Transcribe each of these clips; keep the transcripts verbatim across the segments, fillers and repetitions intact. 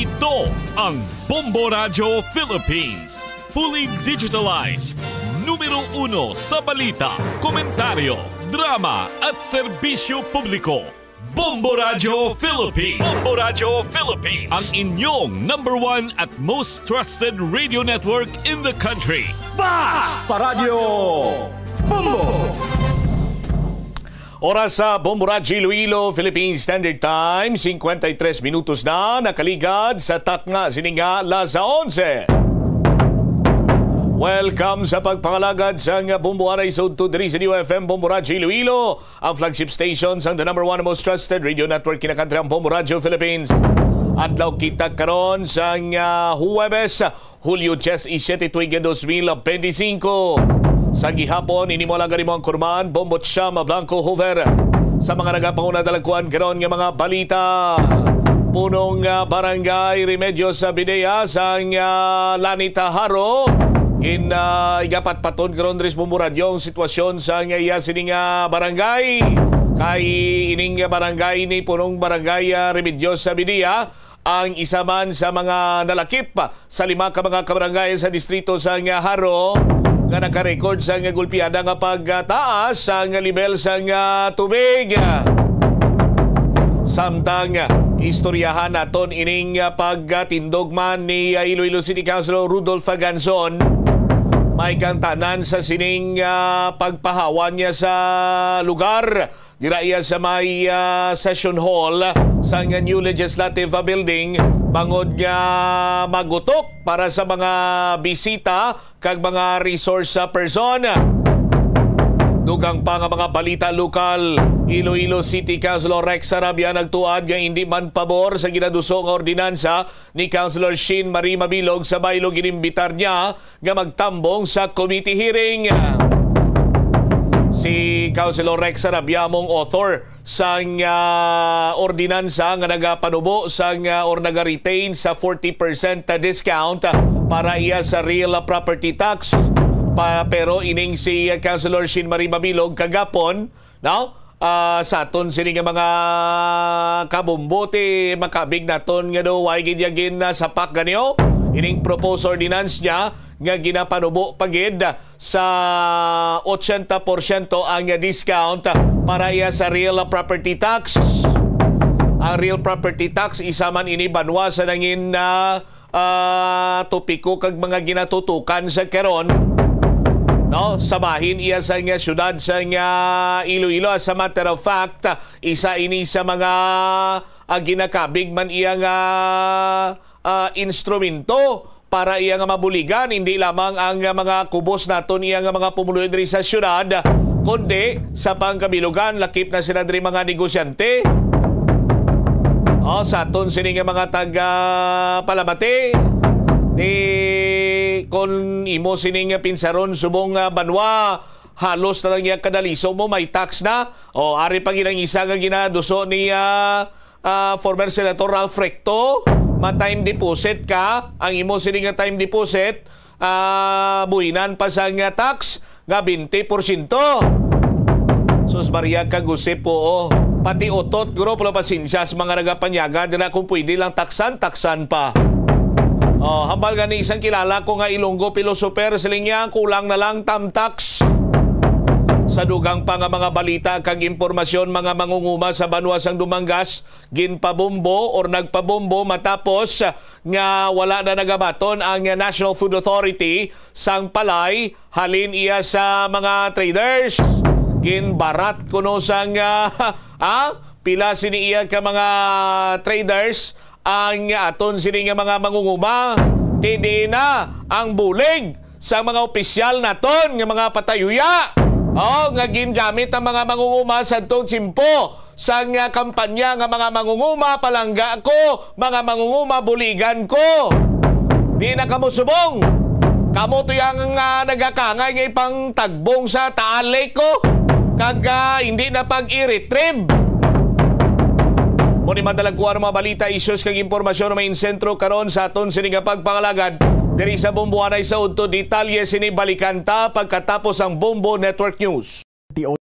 Ito ang Bombo Radyo Philippines. Fully digitalized. Numero uno sa balita, komentaryo, drama at serbisyo publiko. Bombo Radyo Philippines. Bombo Radyo Philippines. Ang inyong number one at most trusted radio network in the country. Basta Radyo Bombo! Oras sa Bombo Radyo Iloilo, Philippine Standard Time, cincuenta y tres minutos na nakaligad sa takna sini nga alas onse. Welcome sa pagpangalagad sang Bombo Anay sa udto diri sa D O F M Bombo Radyo Iloilo, ang flagship station sang the number one most trusted radio network in the country, ang Bombo Radyo Philippines. Adlaw kita karon sang, ah, Huwebes, Hulyo diyes y siyete, tuig dos mil benti singko. Sa gihapon, ini mo lang mo ang kurman, Bombo Chama Blanco Hoover. Sa mga nagapanguna dalagkuan karon nga mga balita, punong, ah, barangay Remedios sa Bidea sang, ah, Lanita Haro. Gin, ah, igapatpaton karon diri sa Bombo Radyo ang sitwasyon sa nga iya sini nga barangay. Kay ining barangay ni punong barangay, ah, Remedios sa Bidea, ang isa man sa mga nalakip sa lima ka mga kabarangay sa distrito sa Haro nga naka-record sa nga gulpiada nga pagtaas sa nga level sa nga tubig. Samtang istoryahan naton ining pagtindog man ni Iloilo City Councilor Rudolph Aganzon, may kangtanan sa sining, ah, pagpahawan niya sa lugar dira iya sa may, ah, session hall sang New Legislative Building, bangod nga magutok para sa mga bisita kag mga resource person. Dugang pa nga mga balita lokal, Iloilo City Councilor Rex Sarabia nagtuad nga hindi man pabor sa ginaduso nga ordinansa ni Councilor Sheen Marie Mabilog sa baylo, ginimbitar niya nga magtambong sa committee hearing. Si Councilor Rex Sarabia mong author sang, ah, ordinansa nga nagapanubo sang, ah, or naga-retain sa forty percent discount para iya sa real property tax. Pa, pero ining si Councilor Sheen Marie Mabilog kagapon, no? Ah, sa aton sini nga mga kabumbuti, makabig naton nga do, way gid ya gin, ah, sapak ganiyo ining proposed ordinance niya nga ginapanubo pa gid sa ochenta porsyento ang discount para iya sa real property tax. Ang real property tax, isa man ini banwa sa nangin, ah, ah, topiko kag mga ginatutukan sa karon, no? Sa bahin iya sa nga syudad sa nga Iloilo. As a matter of fact, isa ini sa mga, ah, ginakabig man iya nga, ah, instrumento para iya nga mabuligan, hindi lamang ang, ah, mga kubos naton iya nga mga pumuluyo diri sa syudad, kundi sa pangkabilugan, lakip na sila diri mga negosyante. O, sa aton sini nga mga taga Palamati, di, kun imo sini nga pinsaron subong, ah, banwa, halos na lang iya kadaliso mo may tax na. O, ari pa gid ang isa nga ginaduso ni, ah, ah, former Senator Ralph Recto, ma-time deposit ka, ang imo sini nga time deposit, ah, buhinan pa sa nga tax nga twenty porsyento. Sus Maria, kagusip po, oh. Pati utot, grupo, pasensya sa mga nagapanyaga dira, kung pwede lang taksan, taksan pa. Oh, hambal gani isang kilala ko nga Ilonggo philosopher, siling niya, kulang na lang tamtax. Sa dugang pa nga mga balita kag impormasyon, mga mangunguma sa banwa sang Dumangas ginpabombo or nagpabombo matapos nga wala na nagabaton ang National Food Authority sang palay halin iya sa mga traders. Ginbarat kuno sang, ah, ah, pila sini iya ka mga traders ang aton sini nga mga mangunguma. Ti diin na ang bulig sa mga opisyal naton nga mga patayuya, oh, nga gingamit ang mga mangunguma sa tong tiyempo sang, ah, kampanya nga mga mangunguma, palangga ko, mga mangunguma, buligan ko. Di na kamo subong. Kamo to yang, ah, nagakangay nga ipangtagbong sa taal ko, kag, ah, hindi na pag-i-retrieve. Mo ni madalagkuan ang mga balita, issues kag impormasyon nga main sentro karon sa aton sini nga pagpangalagad diri sa Bombo Anay sa udto. Detalye sini balikan ta pagkatapos ang Bombo Network News. Tion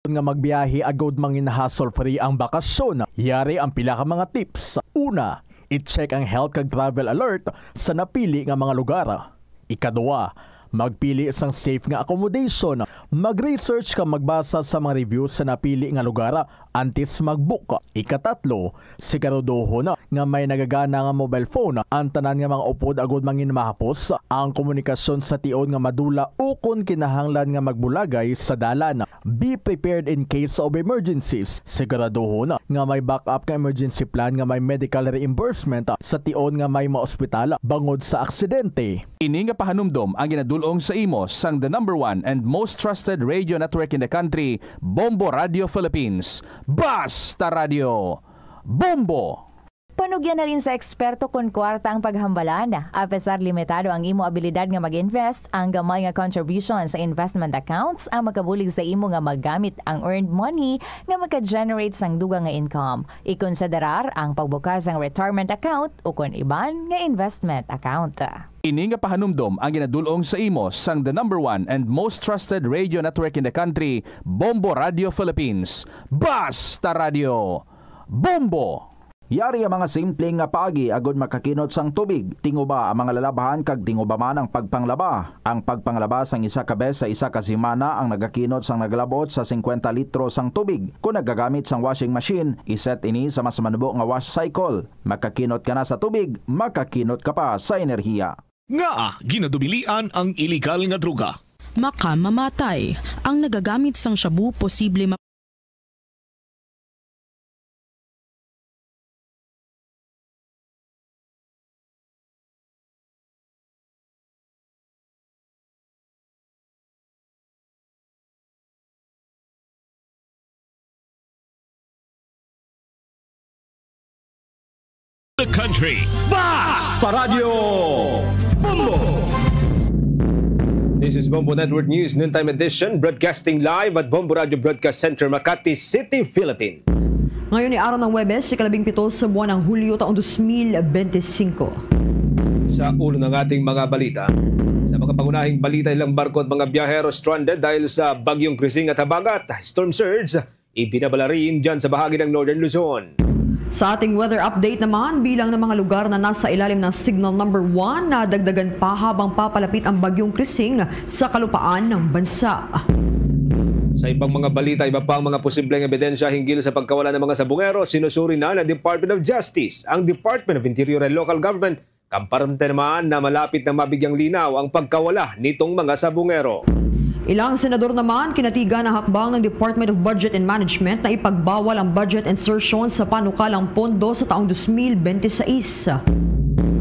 nga magbiyahe agod mangin hassle-free ang bakasyon, yari ang pila ka mga tips. Una, I-check ang health kag travel alert sa napili nga mga lugar. Ikaduha, magpili sang safe nga accommodation. Mag-research kag magbasa sa mga reviews sa napili nga lugar antes mag-book. Ikatatlo, siguraduhon nga may nagagana nga mobile phone ang tanan nga mga upod agud mangin mahapos ang komunikasyon sa tion nga madula ukon kinahanglan nga magbulagay sa dalan. Be prepared in case of emergencies. Siguraduhon nga may backup nga emergency plan nga may medical reimbursement sa tion nga may maospital bangod sa aksidente. Ini nga pahanumdom ang ginadul-ong sa imo sang the number one and most trusted radio network in the country, Bombo Radio Philippines. Basta Radio, Bombo! Panugyan halin sa eksperto kon kwarta ang paghambalan. Apesar limitado ang imo abilidad nga mag-invest, ang gamay nga contribution sa investment accounts ang makabulig sa imo nga magamit ang earned money nga maka-generate sang dugang nga income. Ikonsiderar ang pagbukas sang retirement account ukon iban nga investment account. Ini nga pahanumdom ang ginadul-ong sa imo sang the number one and most trusted radio network in the country, Bombo Radio Philippines. Basta Radio, Bombo! Yari ang mga simple nga paagi agud makakinot sang tubig. Tinguba ang mga lalabhan kag tinguba man ang pagpanglaba. Ang pagpanglaba sang isa ka bes sa isa ka semana ang nagakinot sang nagalab-ot sa singkwenta litro sang tubig. Kon nagagamit sang washing machine, i-set ini sa mas manubo nga wash cycle. Makakinot ka na sa tubig, makakinot ka pa sa enerhiya. Ngaa ginadubilian ang iligal nga droga? Makamamatay. Ang nagagamit sang shabu posible ma- The country. Basta Radio Bombo! This is Bombo Network News Noontime Edition, broadcasting live at Bombo Radio Broadcast Center, Makati City, Philippines. Ngayon ay araw ng Huwebes, ikalabing pito sa buwan ng Hulyo, taong dos mil bente singko. Sa ulo ng ating mga balita, sa mga pangunahing balita, ilang barko at mga biyahero stranded dahil sa Bagyong Krising at habagat, storm surge, ibinabala rin dyan sa bahagi ng Northern Luzon. Sa ating weather update naman, bilang ng mga lugar na nasa ilalim ng signal number one, nadagdagan pa habang papalapit ang Bagyong Krising sa kalupaan ng bansa. Sa ibang mga balita, iba pa ang mga posibleng ebidensya hinggil sa pagkawala ng mga sabungero. Sinusuri na ng Department of Justice, ang Department of Interior and Local Government, kampante naman na malapit na mabigyang linaw ang pagkawala nitong mga sabungero. Ilang senador naman kinatigan ang hakbang ng Department of Budget and Management na ipagbawal ang budget insertion sa panukalang pondo sa taong dos mil bente seis.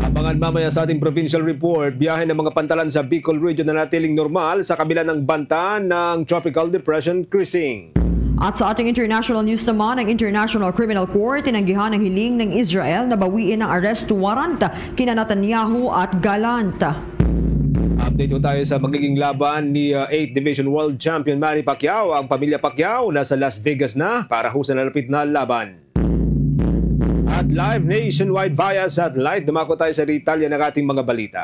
Abangan mamaya sa ating provincial report, biyahe ng mga pantalan sa Bicol Region na natiling normal sa kabila ng banta ng Tropical Depression Krising. At sa ating international news naman, ang International Criminal Court tinanggihan ang hiling ng Israel na bawiin ang arrest warrant kina Netanyahu at Gallant. Update po tayo sa magiging laban ni, uh, eighth Division World Champion Manny Pacquiao. Ang pamilya Pacquiao nasa Las Vegas na para ho sa nalapit na laban. At live nationwide via satellite, dumako tayo sa detalye ng ating mga balita.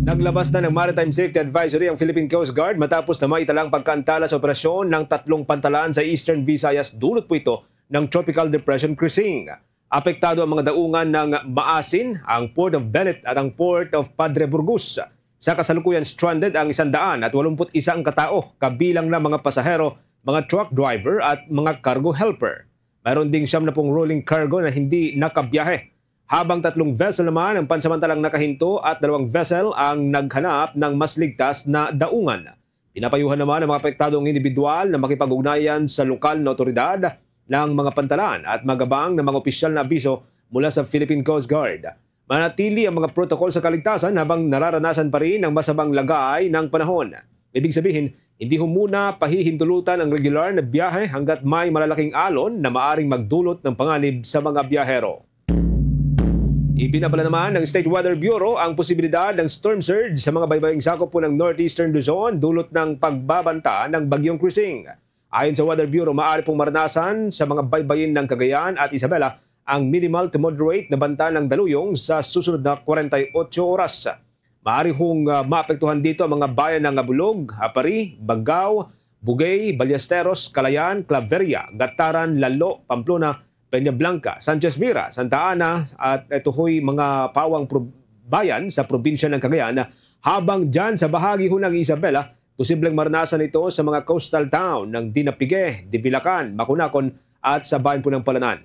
Naglabas na ng Maritime Safety Advisory ang Philippine Coast Guard matapos na maitala ang pagkaantala sa operasyon ng tatlong pantalan sa Eastern Visayas, dulot po ito ng Tropical Depression Krising. Apektado ang mga daungan ng Maasin, ang Port of Bennet at ang Port of Padre Burgos. Sa kasalukuyan, stranded ang isang daan at walumput isa ang katao, kabilang na mga pasahero, mga truck driver at mga cargo helper. Mayroon ding siyam na pung rolling cargo na hindi nakabiyahe, habang tatlong vessel naman ang pansamantalang nakahinto at dalawang vessel ang naghanap ng mas ligtas na daungan. Pinapayuhan naman ang mga apektadong individual na makipag-ugnayan sa lokal na otoridad ng mga pantalan at mag-abang ng mga opisyal na abiso mula sa Philippine Coast Guard. Manatili ang mga protokol sa kaligtasan habang nararanasan pa rin ang masamang lagay ng panahon. Ibig sabihin, hindi ho muna pahihintulutan ang regular na biyahe hanggat may malalaking alon na maaring magdulot ng panganib sa mga biyahero. Ibinabala naman ng State Weather Bureau ang posibilidad ng storm surge sa mga baybaying sakop po ng Northeastern Luzon dulot ng pagbabanta ng Bagyong Krising. Ayon sa Weather Bureau, maaari pong maranasan sa mga baybayin ng Cagayan at Isabela ang minimal to moderate na banta ng daluyong sa susunod na kwarenta y ocho oras. Maaari hong, ah, maapektuhan dito ang mga bayan ng Abulog, Apari, Baggao, Bugey, Ballesteros, Calayan, Claveria, Gataran, Lalo, Pamplona, Peña Blanca, Sanchez Mira, Santa Ana, at ito ho'y mga pawang prob-, bayan sa probinsya ng Cagayan, habang dyan sa bahagi ho ng Isabela, posibleng maranasan ito sa mga coastal town ng Dinapigue, Divilacan, Maconacon, at sa bayan po ng Palanan.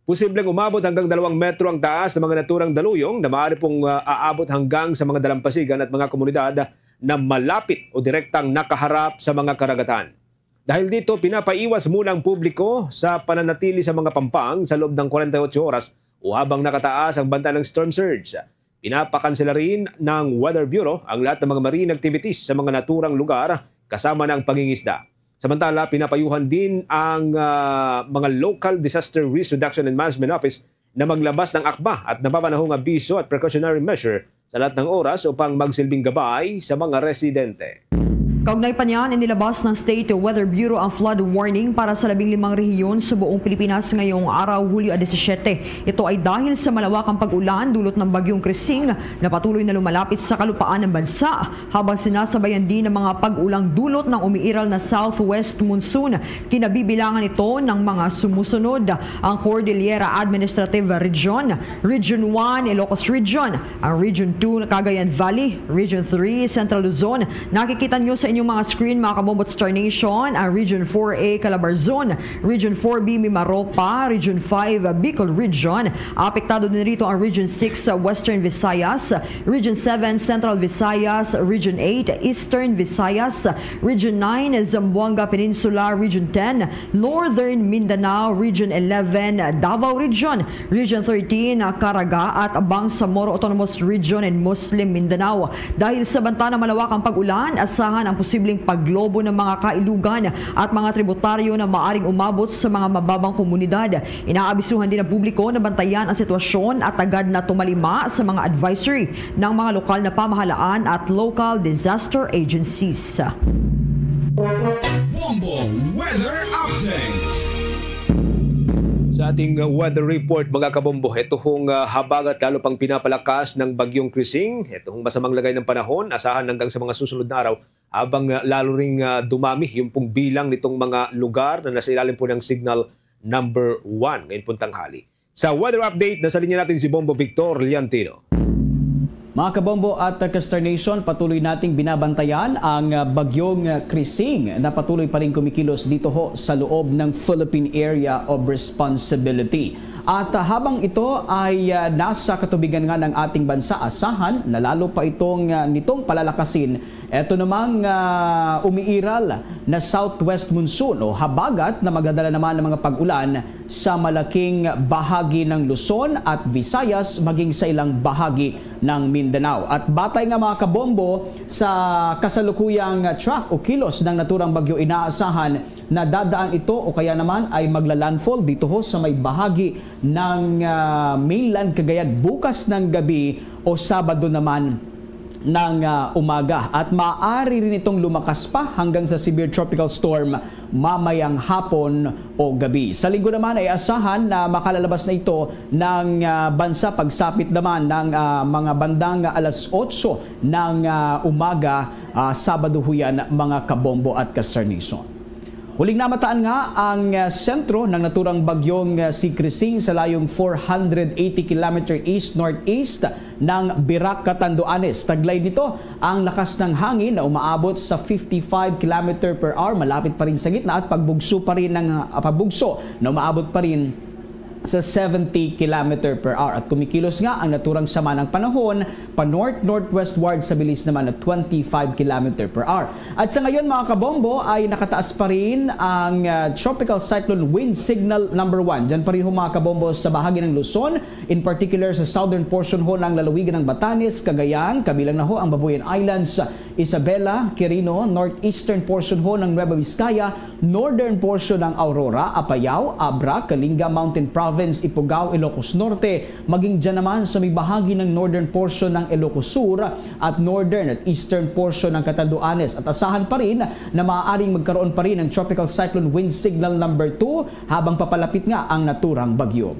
Posibleng umabot hanggang dalawang metro ang taas ng mga naturang daluyong na maaari pong, ah, aabot hanggang sa mga dalampasigan at mga komunidad na malapit o direktang nakaharap sa mga karagatan. Dahil dito, pinapaiwas muna ang publiko sa pananatili sa mga pampang sa loob ng forty-eight oras o habang nakataas ang banta ng storm surge. Pinapakansela rin ng Weather Bureau ang lahat ng mga marine activities sa mga naturang lugar, kasama na ang pangingisda. Samantala, pinapayuhan din ang, ah, mga Local Disaster Risk Reduction and Management Office na maglabas ng akba at napapanahong abiso at precautionary measure sa lahat ng oras upang magsilbing gabay sa mga residente. Kaugnay pa niyan, inilabas ng State Weather Bureau ang flood warning para sa labing limang rehiyon sa buong Pilipinas ngayong araw, Hulyo a disisiete. Ito ay dahil sa malawakang pag-ulan dulot ng Bagyong Krising na patuloy na lumalapit sa kalupaan ng bansa, habang sinasabayan din ng mga pag-ulang dulot ng umiiral na southwest monsoon. Kinabibilangan ito ng mga sumusunod: ang Cordillera Administrative Region, Region one, Ilocos Region, ang Region two, Cagayan Valley, Region three, Central Luzon. Nakikita nyo sa inyong mga screen, mga kabombo at Star Nation, ang Region four A, Calabarzon, Region four B, Mimaropa, Region five, Bicol Region. Apektado din rito ang Region six, Western Visayas, Region seven, Central Visayas, Region eight, Eastern Visayas, Region nine, Zamboanga Peninsula, Region ten, Northern Mindanao, Region eleven, Davao Region, Region thirteen, Caraga at Bangsamoro Autonomous Region and Muslim Mindanao. Dahil sa banta ng malawakang pag-ulan, asahan ang posibleng paglobo ng mga kailugan at mga tributaryo na maaring umabot sa mga mababang komunidad. Inaabisuhan din ang publiko na bantayan ang sitwasyon at agad na tumalima sa mga advisory ng mga lokal na pamahalaan at local disaster agencies. Bombo Weather Update. Sa ating, uh, weather report, mga kabombo, ito hong, uh, habagat lalo pang pinapalakas ng Bagyong Krising. Ito hong masamang lagay ng panahon, asahan hanggang sa mga susunod na araw, habang, uh, lalo ring, uh, dumami yung pong bilang nitong mga lugar na nasa ilalim po ng signal number one ngayon pong tanghali. Sa weather update, nasa linya natin si Bombo Victor Liantino. Mga kabombo at ka-Star Nation, patuloy nating binabantayan ang, ah, bagyong, ah, Krising na patuloy pa rin kumikilos dito ho sa loob ng Philippine Area of Responsibility. At, ah, habang ito ay, ah, nasa katubigan nga ng ating bansa, asahan na lalo pa itong, ah, nitong palalakasin eto namang, ah, umiiral na southwest monsoon o habagat na magdadala naman ng mga pag-ulan sa malaking bahagi ng Luzon at Visayas, maging sa ilang bahagi ng Mindanao. At batay nga, mga kabombo, sa kasalukuyang track o kilos ng naturang bagyo, inaasahan na dadaan ito o kaya naman ay maglalandfall dito ho sa may bahagi ng, ah, mainland Cagayan bukas ng gabi o Sabado naman ng, ah, umaga, at maaari rin itong lumakas pa hanggang sa severe tropical storm mamayang hapon o gabi. Sa Linggo naman ay asahan na makalalabas na ito ng, ah, bansa pagsapit naman ng, ah, mga bandang alas otso ng, ah, umaga, ah, Sabado ho yan, mga kabombo at ka-Star Nation. Huling namataan nga ang, ah, sentro ng naturang bagyong, ah, si Krising sa layong four hundred eighty kilometer east-northeast ng Virac, Catanduanes. Taglay nito ang lakas ng hangin na umaabot sa fifty-five kilometer per hour, malapit pa rin sa gitna, at pagbugso pa rin ng, ah, pagbugso na umaabot pa rin sa seventy kilometer per hour. At kumikilos nga ang naturang sama ng panahon pa north-northwestward sa bilis naman na twenty-five kilometer per hour. At sa ngayon, mga kabombo, ay nakataas pa rin ang, ah, Tropical Cyclone Wind Signal number one. Diyan pa rin ho, mga kabombo, sa bahagi ng Luzon, in particular sa southern portion ho ng lalawigan ng Batanes, Cagayan, kabilang na ho ang Babuyan Islands, Isabela, Quirino, northeastern portion ho ng Nueva Vizcaya, northern portion ng Aurora, Apayao, Abra, Kalinga, Mountain Province, Ifugao, Ilocos Norte, maging dyan naman sa may bahagi ng northern portion ng Ilocos Sur at northern at eastern portion ng Catanduanes. At asahan pa rin na maaaring magkaroon pa rin ng Tropical Cyclone Wind Signal number two habang papalapit nga ang naturang bagyo.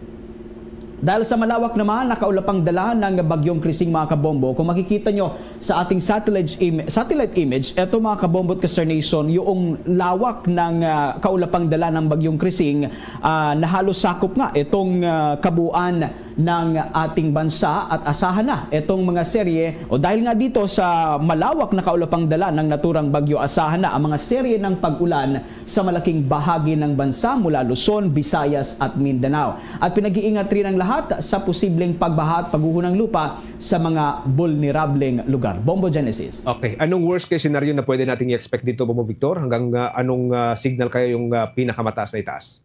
Dahil sa malawak naman na kaulapang dala ng Bagyong Krising, mga kabombo, kung makikita nyo sa ating satellite, im- satellite image, eto, mga kabombo at ka-Star Nation, yung lawak ng ah, kaulapang dala ng Bagyong Krising, ah, na halos sakop nga itong ah, kabuuan ng ating bansa at asahan na itong mga serye, o dahil nga dito sa malawak na kaulapang dala ng naturang bagyo, asahan na ang mga serye ng pag-ulan sa malaking bahagi ng bansa mula Luzon, Visayas at Mindanao. At pinag-iingat rin ang lahat sa posibleng pagbaha at pagguho ng lupa sa mga bulnerableng lugar. Bombo Genesis. Okay, anong worst case scenario na pwede nating i-expect dito, Bombo Victor? Hanggang ah, anong ah, signal kaya yung ah, pinakamataas na itaas?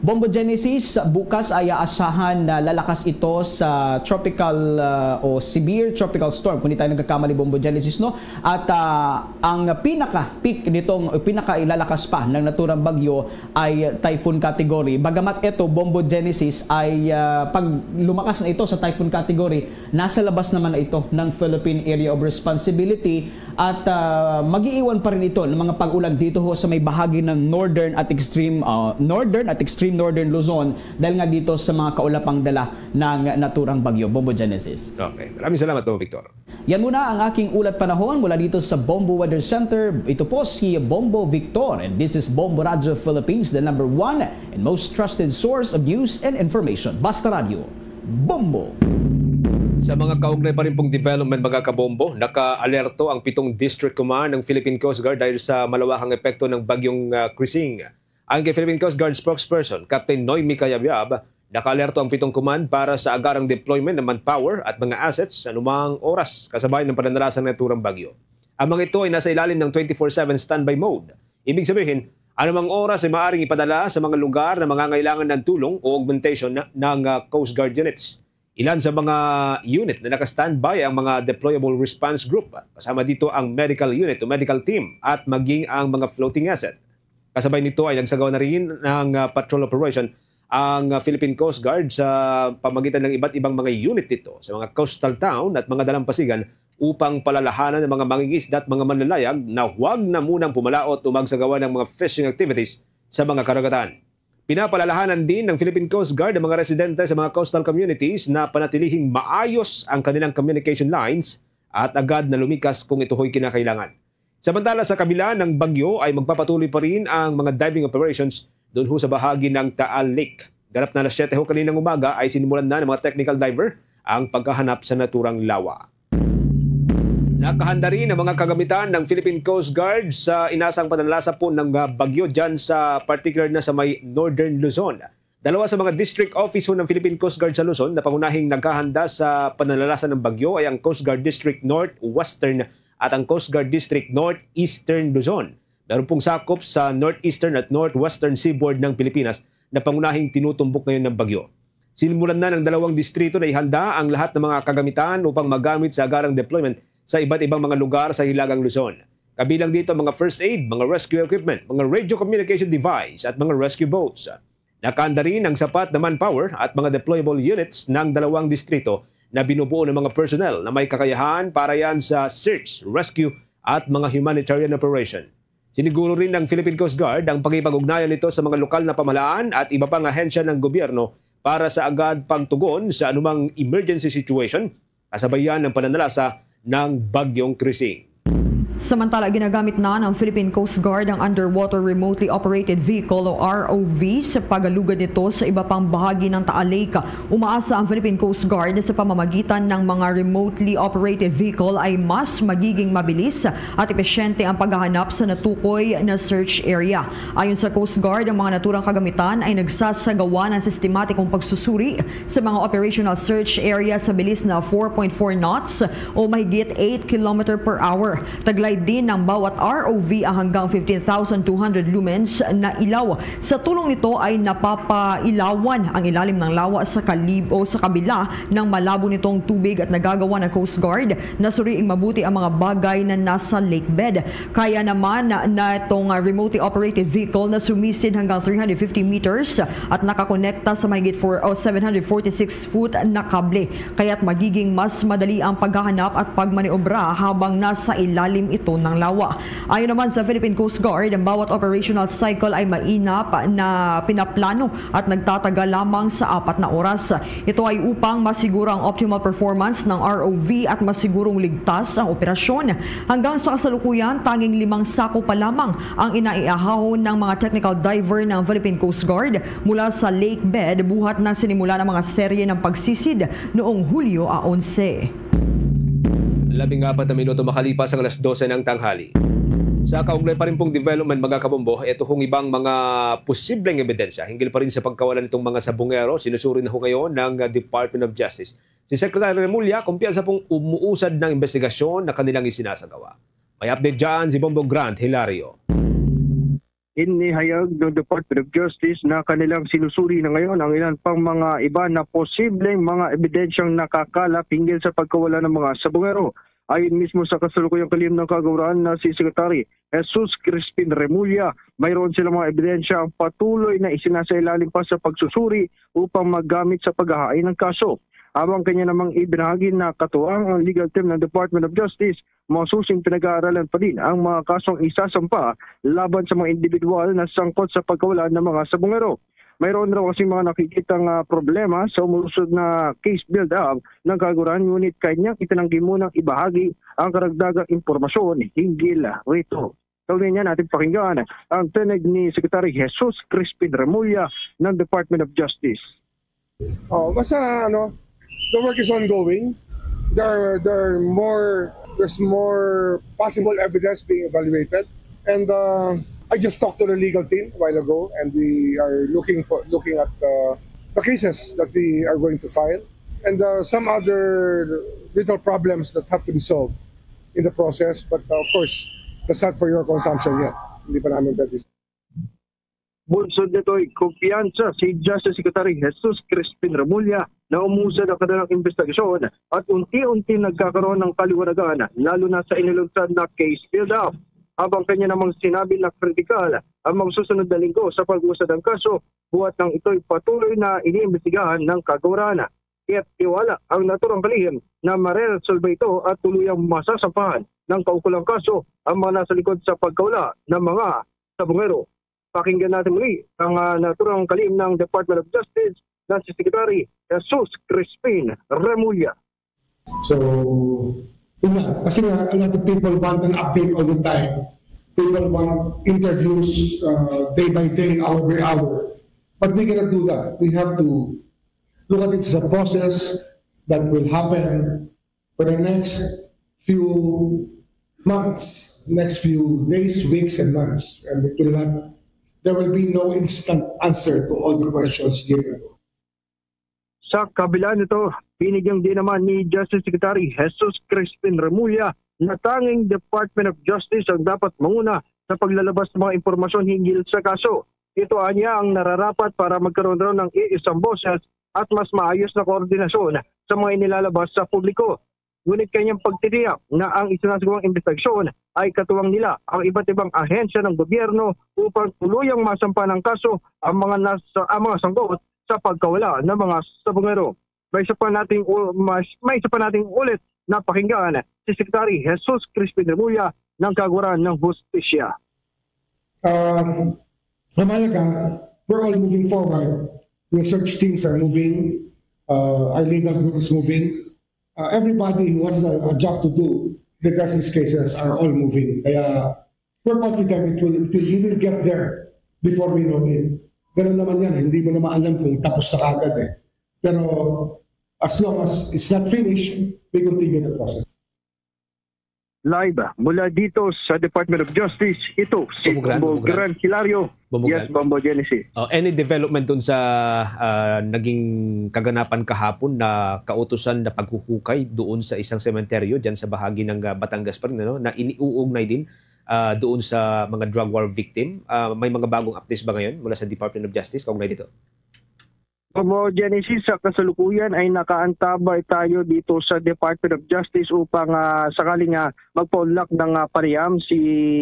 Bombo Genesis, bukas ay aasahan na lalakas ito sa tropical ah, o severe tropical storm. Kung di tayo nagkakamali, Bombo Genesis, no? At ah, ang pinaka-peak nitong, pinaka-ilalakas pa ng naturang bagyo ay typhoon category. Bagamat ito, Bombo Genesis, ay ah, pag lumakas na ito sa typhoon category, nasa labas naman na ito ng Philippine Area of Responsibility at ah, mag-iiwan pa rin ito ng mga pag-ulan dito ho sa may bahagi ng northern at extreme ah, northern at extreme northern Luzon, dahil nga dito sa mga kaulapang dala ng naturang bagyo. Bombo Genesis. Okay, maraming salamat po, Victor. Yan muna ang aking ulat panahon mula dito sa Bombo Weather Center. Ito po si Bombo Victor, and this is Bombo Radio Philippines, the number one and most trusted source of news and information. Basta Radyo, Bombo! Sa mga kaugnay pa rin pong development, mga kabombo, naka-alerto ang pitong District Command ng Philippine Coast Guard dahil sa malawakang epekto ng Bagyong ah, Krising. Ang kay Philippine Coast Guard spokesperson, Captain Noemi Cayabyab, naka-alerto ang pitong command para sa agarang deployment ng manpower at mga assets sa anumang oras kasabay ng pananalasa ng naturang bagyo. Ang mga ito ay nasa ilalim ng twenty-four seven standby mode. Ibig sabihin, anumang oras ay maaaring ipadala sa mga lugar na mangangailangan ng tulong o augmentation na- ng ah, Coast Guard units. Ilan sa mga unit na naka-standby ang mga deployable response group, kasama dito ang medical unit o medical team at maging ang mga floating asset. Kasabay nito ay nagsagawa na rin ng ah, patrol operation ang ah, Philippine Coast Guard sa pamagitan ng iba't ibang mga unit dito sa mga coastal town at mga dalampasigan upang palalahanan ang mga mangingisda at mga manlalayag na huwag na munang pumalaot o magsagawa ng mga fishing activities sa mga karagatan. Pinapalalahanan din ng Philippine Coast Guard ang mga residente sa mga coastal communities na panatilihing maayos ang kanilang communication lines at agad na lumikas kung ito ho'y kinakailangan. Samantala, sa kabila ng bagyo ay magpapatuloy pa rin ang mga diving operations doon ho sa bahagi ng Taal Lake. Ganap na alas siyete ho kaninang umaga ay sinimulan na ng mga technical diver ang paghahanap sa naturang lawa. Nakahanda rin ang mga kagamitan ng Philippine Coast Guard sa inasang pananalasa po ng ah, bagyo dyan sa particular na sa may Northern Luzon. Dalawa sa mga district office ho ng Philippine Coast Guard sa Luzon na pangunahing naghahanda sa pananalasa ng bagyo ay ang Coast Guard District Northwestern at ang Coast Guard District Northeastern Luzon. Meron pong sakop sa northeastern at northwestern seaboard ng Pilipinas na pangunahing tinutumbok ngayon ng bagyo. Sinimulan na ng dalawang distrito na ihanda ang lahat ng mga kagamitan upang magamit sa agarang deployment sa iba't ibang mga lugar sa Hilagang Luzon. Kabilang dito ang mga first aid, mga rescue equipment, mga radio communication device at mga rescue boats. Nakahanda rin ang sapat na manpower at mga deployable units ng dalawang distrito na binubuo ng mga personnel na may kakayahan para yan sa search, rescue at mga humanitarian operation. Siniguro rin ng Philippine Coast Guard ang pakipag-ugnayan nito sa mga lokal na pamahalaan at iba pang ahensya ng gobyerno para sa agad pagtugon sa anumang emergency situation kasabayan ng pananalasa ng Bagyong Krising. Samantala, ginagamit na ng Philippine Coast Guard ang Underwater Remotely Operated Vehicle o R O V sa pag-alugad nito sa iba pang bahagi ng Taal Lake. Umaasa ang Philippine Coast Guard na sa pamamagitan ng mga remotely operated vehicle ay mas magiging mabilis at epesyente ang paghahanap sa natukoy na search area. Ayon sa Coast Guard, ang mga naturang kagamitan ay nagsasagawa ng sistematikong pagsusuri sa mga operational search area sa bilis na four point four knots o mahigit eight kilometer per hour. Taglay din ng bawat R O V ang hanggang fifteen thousand two hundred lumens na ilaw. Sa tulong nito ay napapailawan ang ilalim ng lawa sa kalib o sa kabila ng malabo nitong tubig at nagagawa ng Coast Guard na suriing mabuti ang mga bagay na nasa lake bed. Kaya naman na itong ah, remotely operated vehicle na sumisid hanggang three hundred fifty meters at nakakonekta sa mahigit four o seven hundred forty-six foot na kable. Kaya't magiging mas madali ang paghahanap at pagmaniobra habang nasa ilalim Ton ng lawa. Ayon naman sa Philippine Coast Guard, ang bawat operational cycle ay mainap na pinaplano at nagtatagal lamang sa apat na oras. Ito ay upang masiguro ang optimal performance ng R O V at masigurong ligtas ang operasyon. Hanggang sa kasalukuyan, tanging limang sako pa lamang ang inaiahon ng mga technical diver ng Philippine Coast Guard mula sa lake bed buhat ng sinimula ng mga serye ng pagsisid noong Hulyo a onse. Labing apat na minuto makalipas ang alas dose ng tanghali. Sa kaugnay pa rin pong development, mga kabombo, ito hong ibang mga posibleng ebidensya hinggil pa rin sa pagkawala nitong mga sabungero, sinusuri na ho ngayon ng uh, Department of Justice. Si Secretary Remulla, kumpiyansa pong umuusad ng investigasyon na kanilang isinasagawa. May update dyan si Bombo Grant Hilario. Inihayag ng Department of Justice na kanilang sinusuri na ngayon ang ilan pang mga iba na posibleng mga ebidensyang nakakalap hinggil sa pagkawala ng mga sabungero. Ayon mismo sa kasalukuyang kalihim ng kagawaran na si Secretary Jesus Crispin Remulla, mayroon silang mga ebidensya ang patuloy na isinasailalim pa sa pagsusuri upang magamit sa paghahain ng kaso. Habang kanya namang ibinahagi na katuwang ang legal team ng Department of Justice, masusing pinag-aaralan pa din ang mga kasong isasampa laban sa mga individual na sangkot sa pagkawala ng mga sabungero. Mayroon raw kasi mga nakikitang uh, problema sa umuusod na case build-up ng kagawaran, ngunit kanyang itinanggi munang ibahagi ang karagdagang impormasyon hinggil rito. Kaugnay niya natin pakinggan ang tinig ni Secretary Jesus Crispin Remulla ng Department of Justice. Oh, basta ano, the work is ongoing. There, there are more, there's more possible evidence being evaluated. And uh, I just talked to the legal team a while ago, and we are looking for looking at uh, the cases that we are going to file, and uh, some other little problems that have to be solved in the process. But uh, of course, that's not for your consumption yet. Hindi pa namin pwede. Bunsod nito'y kumpiyansa si Justice Secretary Jesus Crispin Remulla na umusad ang kanilang investigasyon at unti-unti nagkakaroon ng kaliwanagan, lalo na sa inilunsad na case build-up. Habang kanya namang sinabi na kritikal ang mga susunod na linggo sa pag-usad ng kaso, buhat nang ito'y patuloy na iniimbestigahan ng kagawaran. Kaya't tiwala ang naturang kalihim na mareresolba ito at tuluyang masasampahan ng kaukulang kaso ang mga nasa likod sa pagkawala ng mga sabungero. Pakinggan natin muli ang uh, naturang kalim ng Department of Justice na si Secretary Jesus Crispin Remulla. So, yun nga, kasi nga, a lot of people want an update all the time. People want interviews uh, day by day, hour by hour. But we cannot do that. We have to look at it as a process that will happen for the next few months, next few days, weeks, and months. And it will not, there will be no instant answer to all the questions given. Sa kabila nito, binigyang din naman ni Justice Secretary Jesus Crispin Remulla na tanging Department of Justice ang dapat manguna sa paglalabas ng mga impormasyon hinggil sa kaso. Ito anya ang nararapat para magkaroon raw ng iisang boses at mas maayos na koordinasyon sa mga inilalabas sa publiko. Ngunit kanyang pagtitiyak na ang isinasagawang investigasyon ay katuwang nila ang iba't ibang ahensya ng gobyerno upang tuluyang masampa ng kaso ang mga nasa, ang mga sangkot sa pagkawala ng mga sabungero. May isa pa nating u- mas, may isa pa nating ulit na pakinggan si Secretary Jesus Crispin Remulla ng Kagawaran ng Hustisya. Um, Amalaga, we're all moving forward. Your search teams are moving. Uh, our legal group is moving. Uh, everybody who has a, a job to do, the justice cases are all moving. Kaya we're confident it will, it will, we will get there before we know it. Ganun naman yan, hindi mo naman alam kung tapos na kagad eh. Pero as long as it's not finished, we continue the process. Live mula dito sa Department of Justice, ito si Bombo Grant Hilario. Yes, Bombo Genesis. Uh, any development dun sa uh, naging kaganapan kahapon na kautusan na paghuhukay doon sa isang sementeryo dyan sa bahagi ng uh, Batangas pa rin, ano, na iniuugnay din uh, doon sa mga drug war victim? Uh, may mga bagong updates ba ngayon mula sa Department of Justice kaugnay dito? Como Genesis, sa kasalukuyan ay nakaantabay tayo dito sa Department of Justice upang uh, sakaling uh, magpaunlak ng uh, pariyam si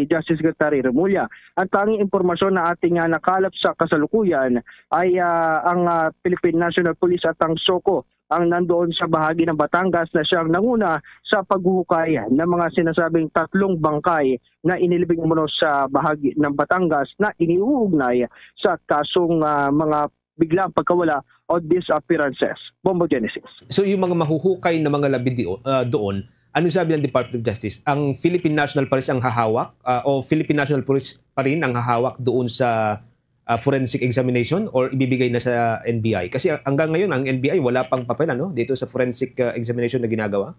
Justice Secretary Remulla. Ang tanging impormasyon na ating uh, nakalap sa kasalukuyan ay uh, ang uh, Philippine National Police at ang SOCO ang nandoon sa bahagi ng Batangas na siyang nanguna sa paghuhukay ng mga sinasabing tatlong bangkay na inilibing umano sa bahagi ng Batangas na iniuugnay sa kasong, ah, mga biglang pagkawala o disappearances. Bombo Genesis. So, yung mga mahuhukay na mga labi di-, ah, doon, ano sabi ng Department of Justice? Ang Philippine National Police ang hahawak, ah, o Philippine National Police pa rin ang hahawak doon sa, ah, forensic examination or ibibigay na sa N B I? Kasi hanggang ngayon, ang N B I wala pang papel, ano, dito sa forensic, ah, examination na ginagawa?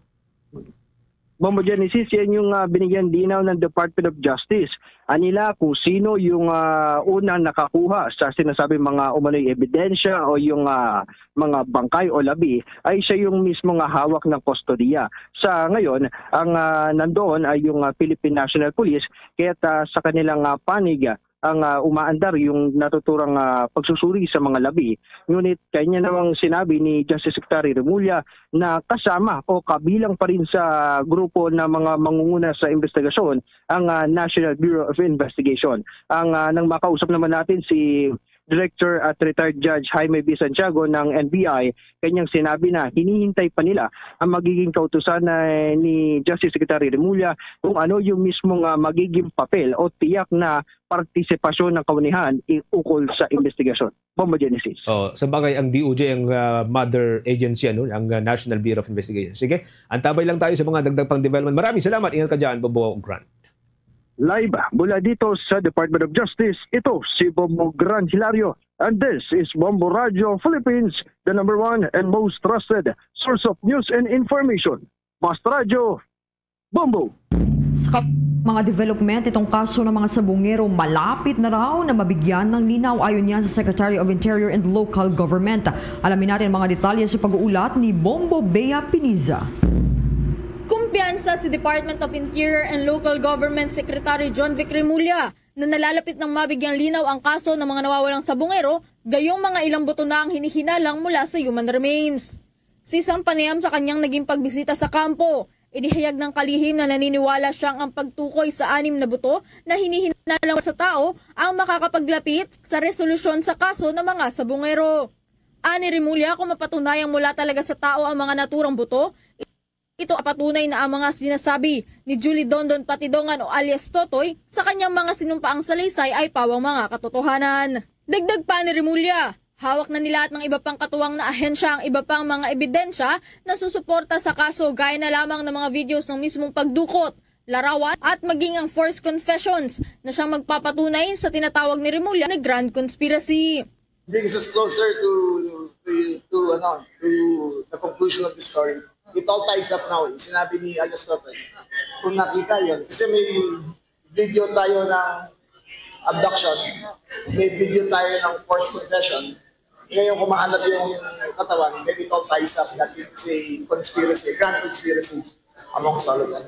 Bombo Genesis, yan yung, ah, binigyan linaw ng Department of Justice. Anila kung sino yung, ah, unang nakakuha sa sinasabing mga umano'y ebidensya o yung, ah, mga bangkay o labi, ay siya yung mismo nga hawak ng kustodiya. Sa ngayon, ang, ah, nandoon ay yung, ah, Philippine National Police, kaya't, ah, sa kanilang, ah, panig, ah, ang, ah, umaandar yung natuturang, ah, pagsusuri sa mga labi. Ngunit kanya namang sinabi ni Justice Secretary Remulla na kasama o kabilang pa rin sa grupo ng mga mangunguna sa investigasyon ang, ah, National Bureau of Investigation. Ang, ah, nang makausap naman natin si Director at Retired Judge Jaime B. Santiago ng N B I, kanyang sinabi na hinihintay pa nila ang magiging kautusan na ni Justice Secretary Remulla kung ano yung mismo nga magiging papel o tiyak na partisipasyon ng kawanihan i-, ukol sa investigasyon. Bombo Genesis. Oh, sa bagay, ang D O J ang, ah, mother agency, ano, ang, ah, National Bureau of Investigation. Sige, antabay lang tayo sa mga dagdag pang development. Maraming salamat. Ingat ka dyan, Bombo Grant. Live mula dito sa Department of Justice, ito si Bombo Grant Hilario. And this is Bombo Radio Philippines, the number one and most trusted source of news and information. Basta Radyo, Bombo! Sa kap-, mga development, itong kaso ng mga sabungero malapit na raw na mabigyan ng linaw, ayon niya sa Secretary of Interior and Local Government. Alamin natin ang mga detalye sa pag-uulat ni Bombo Bea Piniza. Kumpiyansa si Department of Interior and Local Government Secretary John Vic Remulla na nalalapit ng mabigyang linaw ang kaso ng mga nawawalang sabungero, gayong mga ilang buto na ang hinihinalang mula sa human remains. Sa isang panayam sa kanyang naging pagbisita sa kampo, inihayag ng kalihim na naniniwala siyang ang pagtukoy sa anim na buto na hinihinalang sa tao ang makakapaglapit sa resolusyon sa kaso ng mga sabungero. Ani Remulla, kung mapatunayang mula talaga sa tao ang mga naturang buto, ito ang patunay na ang mga sinasabi ni Julie Dondon Patidongan o alias Totoy sa kanyang mga sinumpaang salaysay ay pawang mga katotohanan. Dagdag pa ni Remulla, hawak na nila at ng iba pang katuwang na ahensya ang iba pang mga ebidensya na susuporta sa kaso, gaya na lamang ng mga videos ng mismong pagdukot, larawan, at maging ang forced confessions na siyang magpapatunay sa tinatawag ni Remulla na grand conspiracy. Brings us closer to, to, to, ano, to the conclusion of the story. It all ties up now. Sinabi ni alias Totoy, kung nakita yun, kasi may video tayo ng abduction, may video tayo ng forced confession. Ngayon, kung mahanap yung katawan, maybe it all ties up that it is a conspiracy, grand conspiracy amongst all of them.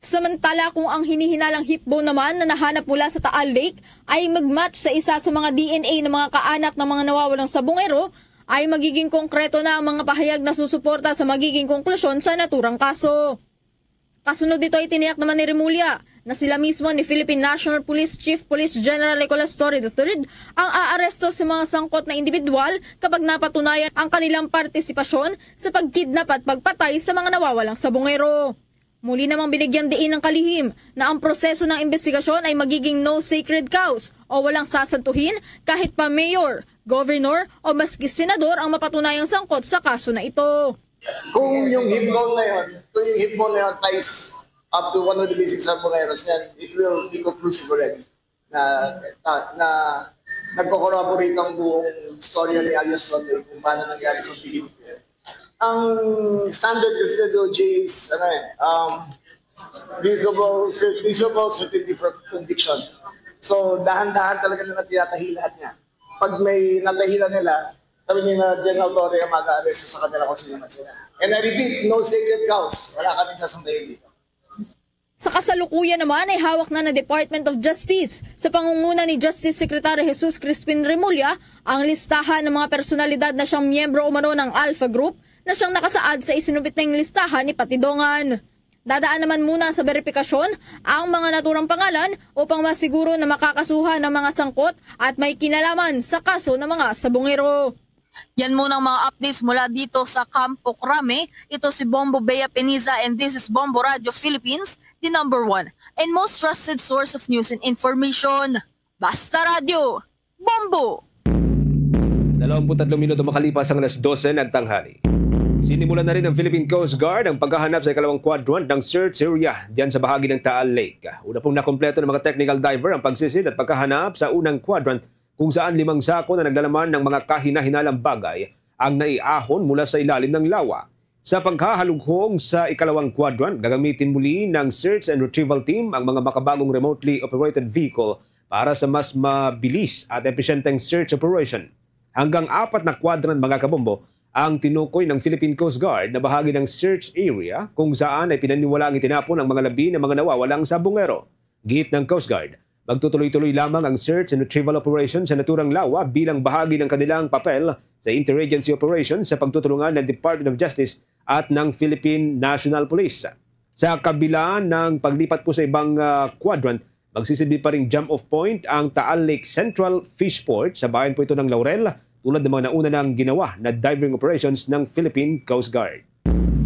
Samantala, kung ang hinihinalang hipbone naman na nahanap mula sa Taal Lake ay mag-match sa isa sa mga D N A ng mga kaanak ng mga nawawalang sabungero, ay magiging konkreto na ang mga pahayag na susuporta sa magiging konklusyon sa naturang kaso. Kasunod nito, itiniyak naman ni Remulla na sila mismo ni Philippine National Police Chief Police General Nicolas Torre the third ang aaresto sa mga sangkot na individual kapag napatunayan ang kanilang partisipasyon sa pagkidnap at pagpatay sa mga nawawalang sabungero. Muli namang binigyang diin ng kalihim na ang proseso ng imbestigasyon ay magiging no sacred cows o walang sasantuhin kahit pa mayor, governor o maski senador ang mapatunayang sangkot sa kaso na ito. Kung yung hipbone na yun, kung yung hipbone na yun ties up to one of the basic sabongeros, then it will be conclusive already na, na, na nagko-corroborate ang buong storya ni alias Totoy kung paano nangyari from beginning to end. Ang standard kasi sa D O J is, ano eh, um, reasonable, reasonable certainty for conviction. So, dahan-dahan talaga nila tinatahi lahat niya. Pag may natahi na nila, sabi ni na General Torre ang mag-aaresto sa kanila kung sino man sila. And I repeat, no sacred cows. Wala kaming sasantayin dito. Sa kasalukuyan naman ay hawak na ng Department of Justice sa pangunguna ni Justice Secretary Jesus Crispin Remulla ang listahan ng mga personalidad na siyang miyembro umano ng Alpha Group na siyang nakasaad sa isinupit na listahan ni Patidongan. Dadaan naman muna sa beripikasyon ang mga naturang pangalan upang masiguro na makakasuhan ang mga sangkot at may kinalaman sa kaso ng mga sabungero. Yan muna ang mga updates mula dito sa Campo Crame. Ito si Bombo Bea Peniza and this is Bombo Radio Philippines, the number one and most trusted source of news and information. Basta Radio, Bombo! Dalawampu't tatlong minuto makalipas ang alas dose ng tanghali. Sinimulan na rin ng Philippine Coast Guard ang paghahanap sa ikalawang quadrant ng search area diyan sa bahagi ng Taal Lake. Una pong nakompleto ng mga technical diver ang pagsisid at paghahanap sa unang quadrant kung saan limang sako na naglalaman ng mga kahinahinalang bagay ang naiahon mula sa ilalim ng lawa. Sa paghahalughog sa ikalawang quadrant, gagamitin muli ng search and retrieval team ang mga makabagong remotely operated vehicle para sa mas mabilis at episyenteng search operation. Hanggang apat na quadrant, mga kabombo, ang tinukoy ng Philippine Coast Guard na bahagi ng search area kung saan ay pinaniwala ang itinapon ang mga labi ng mga nawawalang sabungero. Giit ng Coast Guard, magtutuloy-tuloy lamang ang search and retrieval operation sa naturang lawa bilang bahagi ng kanilang papel sa interagency operation sa pagtutulungan ng Department of Justice at ng Philippine National Police. Sa kabila ng paglipat po sa ibang, ah, quadrant, magsisilbi pa ring jump-off point ang Taal Lake Central Fishport. Sa bayan po ito ng Laurel, tulad ng mga nauna nang ginawa na diving operations ng Philippine Coast Guard.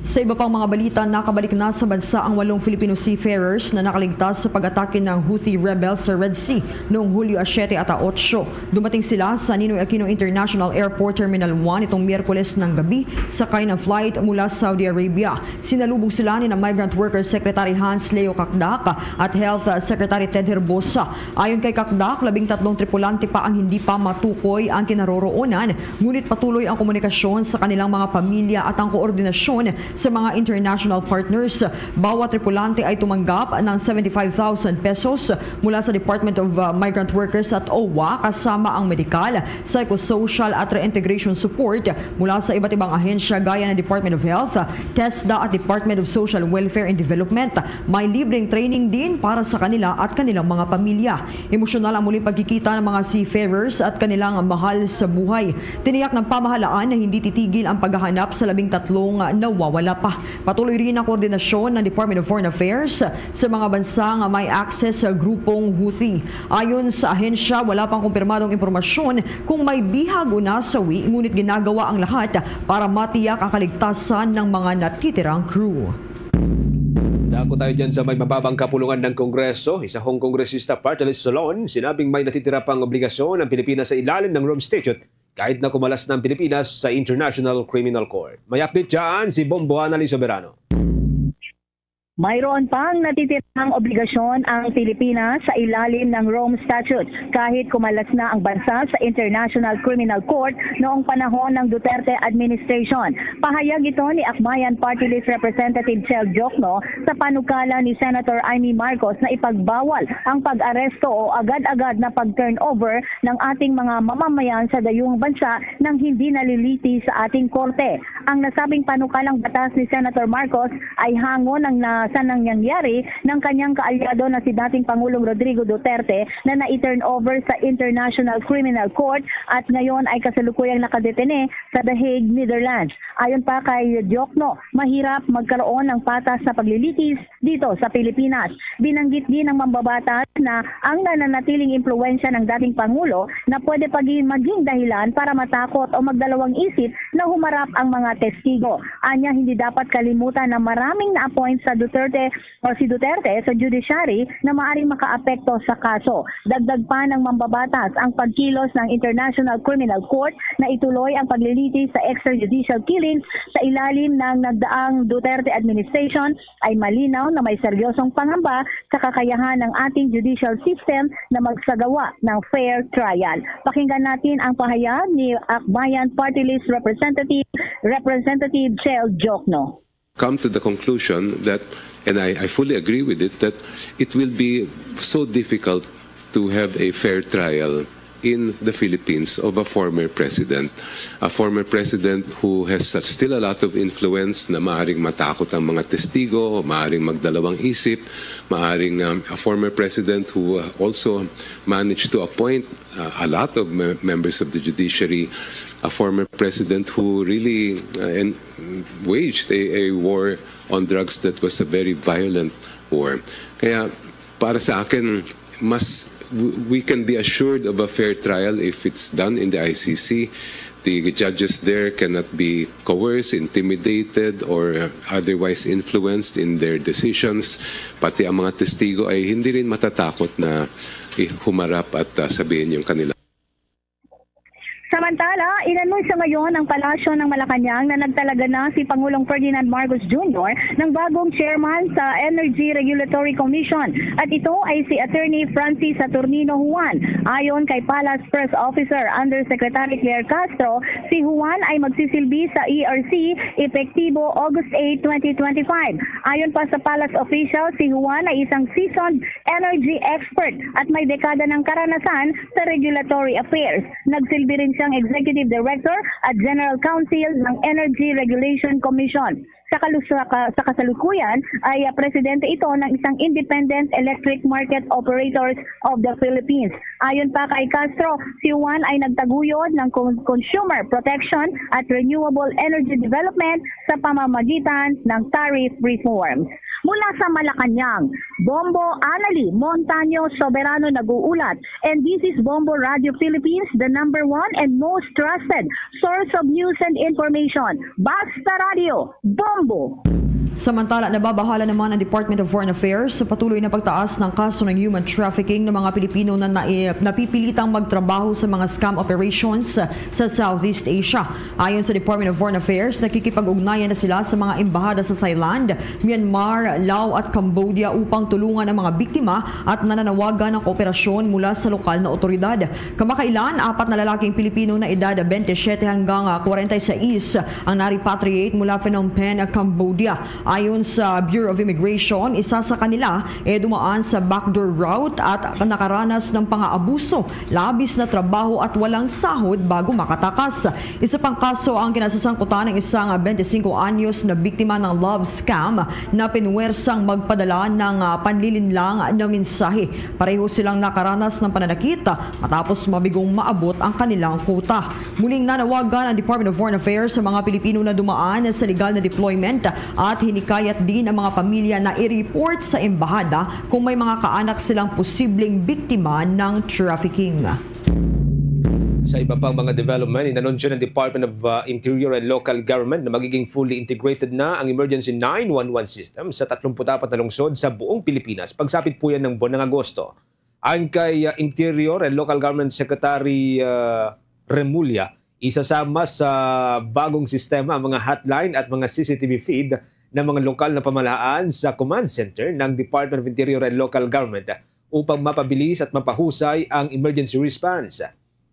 Sa iba pang mga balita, nakabalik na sa bansa ang walong Filipino seafarers na nakaligtas sa pag-atake ng Houthi rebels sa Red Sea noong Hulyo siyete at otso. Dumating sila sa Ninoy Aquino International Airport Terminal one itong Miyerkules ng gabi, sakay ng flight mula Saudi Arabia. Sinalubong sila ni na Migrant Workers Secretary Hans Leo Cacdac at Health Secretary Ted Herbosa. Ayon kay Cacdac, labing tatlong tripulante pa ang hindi pa matukoy ang kinaroroonan, ngunit patuloy ang komunikasyon sa kanilang mga pamilya at ang koordinasyon sa mga international partners. Bawat tripulante ay tumanggap ng seventy-five thousand pesos mula sa Department of, uh, Migrant Workers at owa, kasama ang medikal, psychosocial at reintegration support mula sa iba't ibang ahensya gaya ng Department of Health, TESDA at Department of Social Welfare and Development. May libreng training din para sa kanila at kanilang mga pamilya. Emosyonal ang muling pagkikita ng mga seafarers at kanilang mahal sa buhay. Tiniyak ng pamahalaan na hindi titigil ang paghahanap sa labing tatlong nawawala pa. Patuloy rin ang koordinasyon ng Department of Foreign Affairs sa mga bansa nga may access sa grupong Houthi. Ayon sa ahensya, wala pang kumpirmadong impormasyon kung may bihag o nasawi, ngunit ginagawa ang lahat para matiyak ang kaligtasan ng mga natitirang crew. Dako tayo dyan sa may mababang kapulungan ng Kongreso. Isa hong kongresista, Party List Solon, sinabing may natitira pang obligasyon ang Pilipinas sa ilalim ng Rome Statute kahit na kumalas na ang Pilipinas sa International Criminal Court. May update dyan si Bombo Annalyn Soberano. Mayroon pang natitirang obligasyon ang Pilipinas sa ilalim ng Rome Statute kahit kumalas na ang bansa sa International Criminal Court noong panahon ng Duterte administration. Pahayag ito ni Akbayan Party List Representative Chel Diokno sa panukala ni Senator Imee Marcos na ipagbawal ang pag-aresto o agad-agad na pag-turnover ng ating mga mamamayan sa dayuhang bansa nang hindi naliliti sa ating korte. Ang nasabing panukalang batas ni Senator Marcos ay hango ng nasa nangyari ng kanyang kaalyado na si dating Pangulong Rodrigo Duterte na nai-turn over sa International Criminal Court at ngayon ay kasalukuyang nakadetene sa The Hague, Netherlands. Ayon pa kay Diokno, mahirap magkaroon ng patas na paglilitis dito sa Pilipinas. Binanggit din ng mambabatas na ang nananatiling impluwensya ng dating Pangulo na pwede pagi-, maging dahilan para matakot o magdalawang isip na humarap ang mga testigo. Anya, hindi dapat kalimutan na maraming na-appoint sa Duterte o si Duterte sa judiciary na maaring makaapekto sa kaso. Dagdag pa ng mambabatas ang pagkilos ng International Criminal Court na ituloy ang paglilitis sa extrajudicial killings sa ilalim ng nagdaang Duterte administration ay malinaw na may seryosong pangamba sa kakayahan ng ating judicial system na magsagawa ng fair trial. Pakinggan natin ang pahayag ni Akbayan Party List Representative, Representative Chel Diokno. Come to the conclusion that, and I, I fully agree with it, that it will be so difficult to have a fair trial in the Philippines of a former president. A former president who has such, still a lot of influence na maaring matakot ang mga testigo, maaring magdalawang isip, maaring, um, a former president who, uh, also managed to appoint, uh, a lot of me-, members of the judiciary, a former president who really, uh, en-, waged a, a war on drugs that was a very violent war. Kaya para sa akin, mas w-, we can be assured of a fair trial if it's done in the I C C. The judges there cannot be coerced, intimidated, or otherwise influenced in their decisions. Pati ang mga testigo ay hindi rin matatakot na i-, humarap at, ah, sabihin yung kanila. Samantala, inanunsyo ngayon ng Palasyo ng Malacañang na nagtalaga na si Pangulong Ferdinand Marcos Junior ng bagong chairman sa Energy Regulatory Commission, at ito ay si Attorney Francis Saturnino Juan. Ayon kay Palace Press Officer Undersecretary Claire Castro, si Juan ay magsisilbi sa E R C epektibo August eight, twenty twenty-five. Ayon pa sa Palace official, si Juan ay isang seasoned energy expert at may dekada ng karanasan sa regulatory affairs. Nagsilbi rin siyang Executive Director at General Counsel ng Energy Regulation Commission. Sa, kalu- sa, ka- sa kasalukuyan ay, ah, presidente ito ng isang Independent Electric Market Operators of the Philippines. Ayon pa kay Castro, si Juan ay nagtaguyod ng con- consumer protection at renewable energy development sa pamamagitan ng tariff reforms. Mula sa Malacañang, Bombo Anali Montaño, Soberano nag-uulat, and this is Bombo Radio Philippines, the number one and most trusted source of news and information. Basta Radio, Bombo! Samantala, nababahala naman ang Department of Foreign Affairs sa patuloy na pagtaas ng kaso ng human trafficking ng mga Pilipino na nai- napipilitang magtrabaho sa mga scam operations sa Southeast Asia. Ayon sa Department of Foreign Affairs, nakikipag-ugnayan na sila sa mga embahada sa Thailand, Myanmar, Laos at Cambodia upang tulungan ang mga biktima at nananawagan ng kooperasyon mula sa lokal na otoridad. Kamakailan, apat na lalaking Pilipino na edad twenty-seven hanggang, ah, forty-six ang na-repatriate mula Phnom Penh, Cambodia. Ayon sa Bureau of Immigration, isa sa kanila, eh, dumaan sa backdoor route at nakaranas ng pang-aabuso, labis na trabaho at walang sahod bago makatakas. Isa pang kaso ang kinasasangkutan ng isang twenty-five anyos na biktima ng love scam na pinuwersang magpadala ng, ah, panlilinlang na mensahe. Pareho silang nakaranas ng pananakit matapos mabigong maabot ang kanilang kuta. Muling nanawagan ang Department of Foreign Affairs sa mga Pilipino na dumaan sa legal na deployment at hinikayat din ang mga pamilya na i-report sa embahada kung may mga kaanak silang posibleng biktima ng trafficking. Sa iba pang mga development, inanunsyo ng Department of, uh, Interior and Local Government na magiging fully integrated na ang emergency nine one one system sa tatlumpu't apat na lungsod sa buong Pilipinas pagsapit po yan ng buwan ng Agosto. Ayon kay, uh, Interior and Local Government Secretary, uh, Remulla, isasama sa bagong sistema ang mga hotline at mga C C T V feed ng mga lokal na pamahalaan sa command center ng Department of Interior and Local Government upang mapabilis at mapahusay ang emergency response.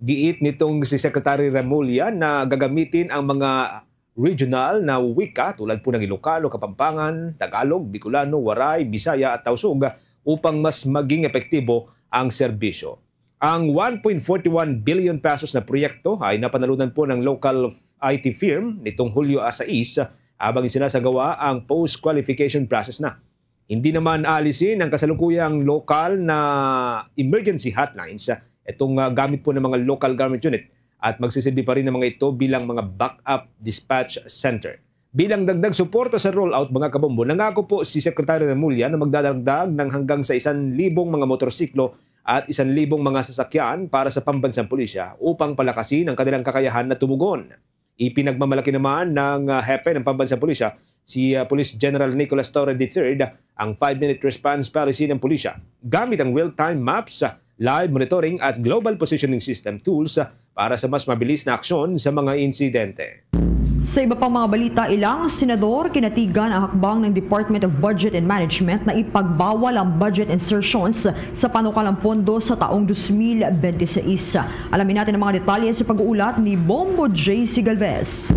Giit nitong si Secretary Remulla na gagamitin ang mga regional na wika tulad po ng Ilocano, Kapampangan, Tagalog, Bicolano, Waray, Bisaya at Tausug upang mas maging epektibo ang serbisyo. Ang one point forty one billion pesos na proyekto ay napanalunan po ng local I T firm nitong Hulyo sais, habang isinasagawa ang post-qualification process na. Hindi naman alisin ang kasalukuyang lokal na emergency hotlines, itong, ah, gamit po ng mga local government unit, at magsisilbi pa rin ang mga ito bilang mga backup dispatch center. Bilang dagdag suporta sa rollout, mga kabombo, nangako po si Secretary Remulla na magdadagdag ng hanggang sa isang libong mga motorsiklo at isang libong mga sasakyan para sa pambansang pulisya upang palakasin ang kanilang kakayahan na tumugon. Ipinagmamalaki naman ng, ah, hepe ng pambansang pulisya, si, ah, Police General Nicolas Torre the third, ang five-minute response policy ng pulisya gamit ang real-time maps, live monitoring at global positioning system tools para sa mas mabilis na aksyon sa mga insidente. Sa iba pang mga balita, ilang senador kinatigan ang hakbang ng Department of Budget and Management na ipagbawal ang budget insertions sa panukalang pondo sa taong dos mil bente seis. Alamin natin ang mga detalye sa pag-uulat ni Bombo J C Galvez.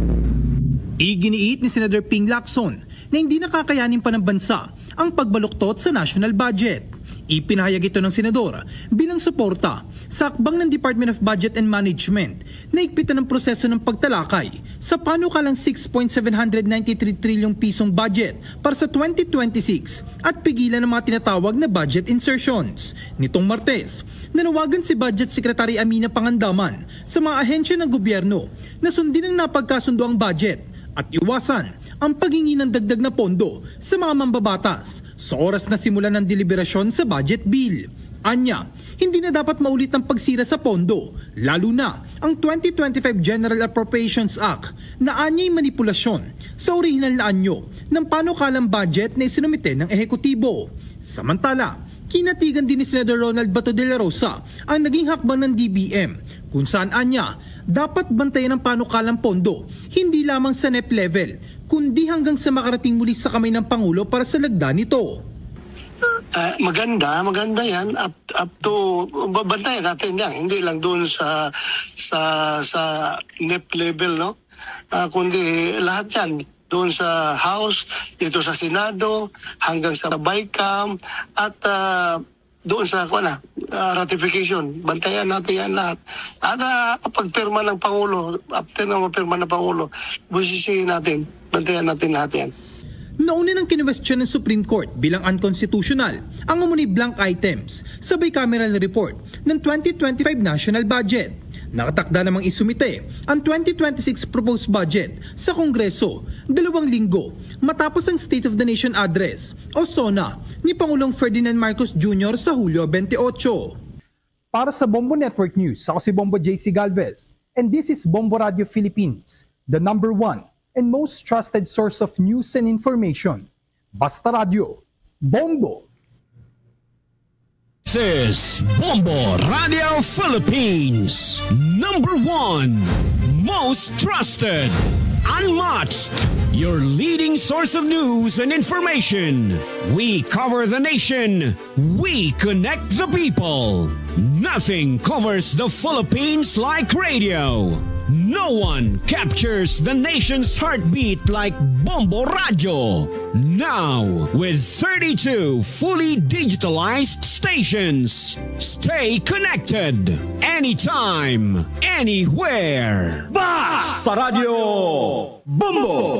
Iginiit ni Senador Ping Lacson na hindi nakakayanin pa ng bansa ang pagbaluktot sa national budget. Ipinahayag ito ng senador bilang suporta sa hakbang ng Department of Budget and Management na higpitan ang proseso ng pagtalakay sa panukalang six point seven hundred ninety three trilyong pisong budget para sa twenty twenty-six at pigilan ang mga tinatawag na budget insertions. Nitong Martes, nanawagan si Budget Secretary Amina Pangandaman sa mga ahensya ng gobyerno na sundin ang napagkasundoang budget at iwasan ang paghingi ng dagdag na pondo sa mga mambabatas sa oras na simulan ang deliberasyon sa budget bill. Anya, hindi na dapat maulit ang pagsira sa pondo, lalo na ang twenty twenty-five General Appropriations Act na anyay manipulasyon sa orihinal na anyo ng panukalang budget na isinumite ng ehekutibo. Samantala, kinatigan din ni Senador Ronald Bato de la Rosa ang naging hakbang ng D B M, kung saan anya dapat bantayan ang panukalang pondo hindi lamang sa NEP level, kundi hanggang sa makarating muli sa kamay ng Pangulo para sa lagda nito. Ah, maganda, maganda yan. Up, up to, ba- bantayan natin yan. Hindi lang doon sa sa sa NEP level, no? Ah, kundi lahat yan. Doon sa House, dito sa Senado, hanggang sa BICAM, at ah, doon sa kuwan na, ah, ratification. Bantayan natin yan lahat. At ah, pagpirma ng Pangulo, after ng pirma ng Pangulo, busisihin natin. Bantayan natin lahat yan. Nauna nang kinwestiyon ng Supreme Court bilang unconstitutional ang umano'y blank items sa bicameral report ng twenty twenty-five national budget. Nakatakda namang isumite ang twenty twenty-six proposed budget sa Kongreso dalawang linggo matapos ang State of the Nation Address o SONA ni Pangulong Ferdinand Marcos Junior sa Hulyo twenty-eight. Para sa Bombo Network News, ako si Bombo J C Galvez, and this is Bombo Radio Philippines, the number one and most trusted source of news and information. Basta Radio, Bombo! This is Bombo Radio Philippines, number one, most trusted, unmatched, your leading source of news and information. We cover the nation. We connect the people. Nothing covers the Philippines like radio. No one captures the nation's heartbeat like Bombo Radio. Now, with thirty-two fully digitalized stations. Stay connected. Anytime, anywhere. Basta Radio Bombo!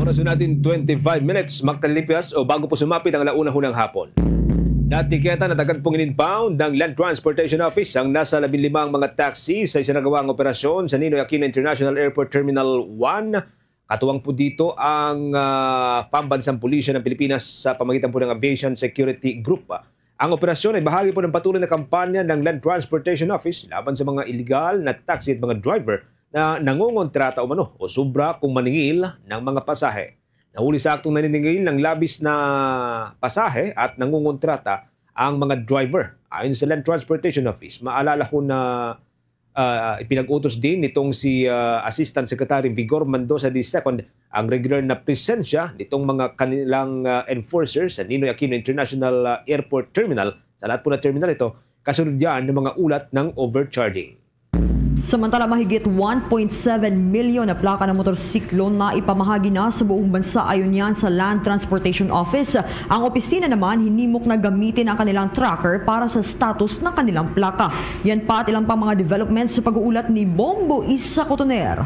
Oras natin twenty-five minutes, magkalipyas o bago po sumapit ang alauna hunang hapon. Natiketa na daghan pong in-impound ng Land Transportation Office ang nasa labing limang mga taxi sa isinagawang operasyon sa Ninoy Aquino International Airport Terminal one. Katuwang po dito ang ah, pambansang pulisya ng Pilipinas sa pamagitan po ng Aviation Security Group. Ang operasyon ay bahagi po ng patuloy na kampanya ng Land Transportation Office laban sa mga illegal na taxi at mga driver na nangongontrata umano o sobra kung maningil ng mga pasahe. Nahuli sa aktong naniningil ng labis na pasahe at nangongontrata ang mga driver. Ayon sa Land Transportation Office, maalala ko na ah, ipinag-utos din nitong si ah, Assistant Secretary Vigor Mendoza the second ang regular na presensya nitong mga kanilang ah, enforcers sa Ninoy Aquino International ah, Airport Terminal. Sa lahat po na terminal ito, kasunod yan ng mga ulat ng overcharging. Samantala, mahigit one point seven milyon na plaka ng motorsiklo na ipamahagi na sa buong bansa, ayon yan sa Land Transportation Office. Ang opisina naman hinimok na gamitin ang kanilang tracker para sa status ng kanilang plaka. Yan pa at ilang pang mga developments sa pag-uulat ni Bombo Isa Cotoner.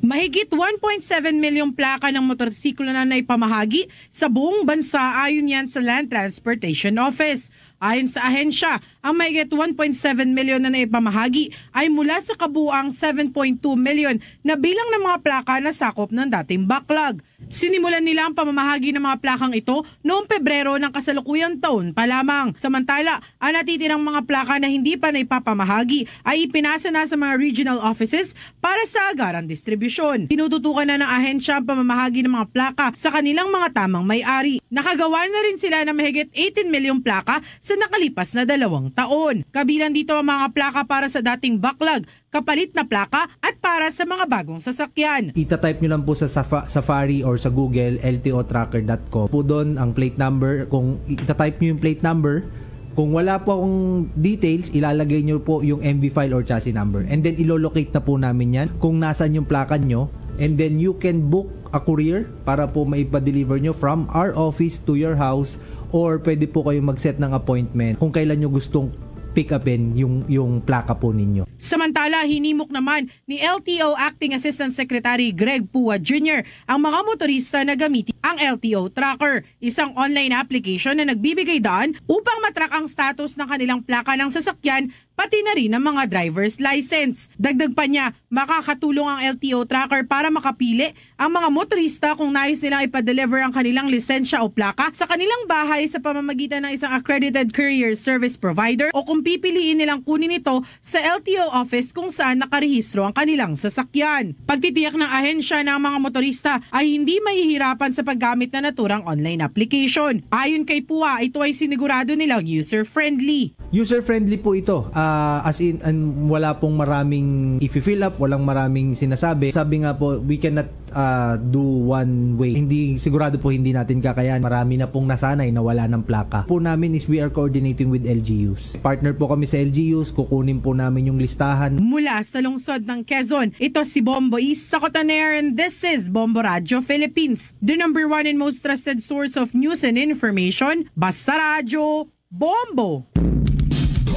Mahigit one point seven milyong plaka ng motorsiklo na naipamahagi sa buong bansa, ayon yan sa Land Transportation Office. Ayon sa ahensya, ang mahigit one point seven milyon na naipamahagi ay mula sa kabuuang seven point two milyon na bilang ng mga plaka na sakop ng dating backlog. Sinimulan nila ang pamamahagi ng mga plakang ito noong Pebrero ng kasalukuyang taon pa lamang. Samantala, ang natitirang mga plaka na hindi pa naipapamahagi ay ipinasa na sa mga regional offices para sa agarang distribusyon. Tinututukan na ng ahensya ang pamamahagi ng mga plaka sa kanilang mga tamang may-ari. Nakagawa na rin sila ng mahigit eighteen milyong plaka sa nakalipas na dalawang taon. Kabilang dito ang mga plaka para sa dating backlog, kapalit na plaka at para sa mga bagong sasakyan. Itatype nyo lang po sa Safa- Safari or sa Google, L T O tracker dot com. Po doon ang plate number. Kung itatype nyo yung plate number, kung wala po akong details, ilalagay nyo po yung M V file or chassis number. And then, ilolocate na po namin yan kung nasaan yung plaka nyo. And then, you can book a courier para po maipa-deliver nyo from our office to your house, or pwede po kayong mag-set ng appointment kung kailan nyo gustong pick upin yung, yung plaka po ninyo. Samantala, hinimok naman ni L T O Acting Assistant Secretary Greg Pua Junior ang mga motorista na gamitin ang L T O Tracker, isang online application na nagbibigay daan upang matrack ang status ng kanilang plaka ng sasakyan, pati na rin ang mga driver's license. Dagdag pa niya, makakatulong ang L T O Tracker para makapili ang mga motorista kung nais nilang ipa-deliver ang kanilang lisensya o plaka sa kanilang bahay sa pamamagitan ng isang accredited courier service provider o kung pipiliin nilang kunin ito sa L T O office kung saan nakarehistro ang kanilang sasakyan. Pagtitiyak ng ahensya na ang mga motorista ay hindi mahihirapan sa paggamit ng naturang online application. Ayon kay Pua, ito ay sinigurado nilang user-friendly. User-friendly po ito. Ah, as in, an- wala pong maraming i-fill up, walang maraming sinasabi. Sabi nga po, we cannot ah, do one way. Hindi, sigurado po hindi natin kakayahan. Marami na pong nasanay na wala ng plaka. Po namin is we are coordinating with L G Us. Partner po kami sa L G Us, kukunin po namin yung listahan. Mula sa lungsod ng Quezon, ito si Bombo Is Sacotaner, and this is Bombo Radio Philippines, the number one and most trusted source of news and information. Basta Radyo, Bombo!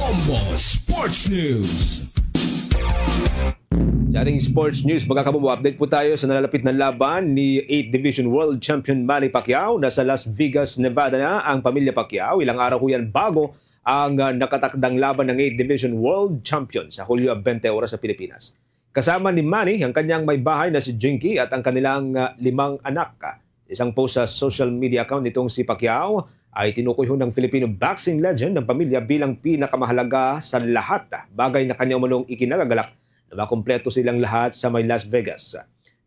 Bombo Sports News. Sa ating sports news, mga kabombo, update po tayo sa nalalapit na laban ni eighth Division World Champion Manny Pacquiao. Nasa Las Vegas, Nevada na ang pamilya Pacquiao. Ilang araw ho yan bago ang ah, nakatakdang laban ng eighth Division World Champion sa Hulyo twenty, oras sa Pilipinas. Kasama ni Manny ang kanyang may bahay na si Jinky at ang kanilang ah, limang anak. Isang post sa social media account nitong si Pacquiao ay tinukoy ho ng Filipino boxing legend ang pamilya bilang pinakamahalaga sa lahat, bagay na kanya umanong ikinagagalak na makumpleto silang lahat sa may Las Vegas.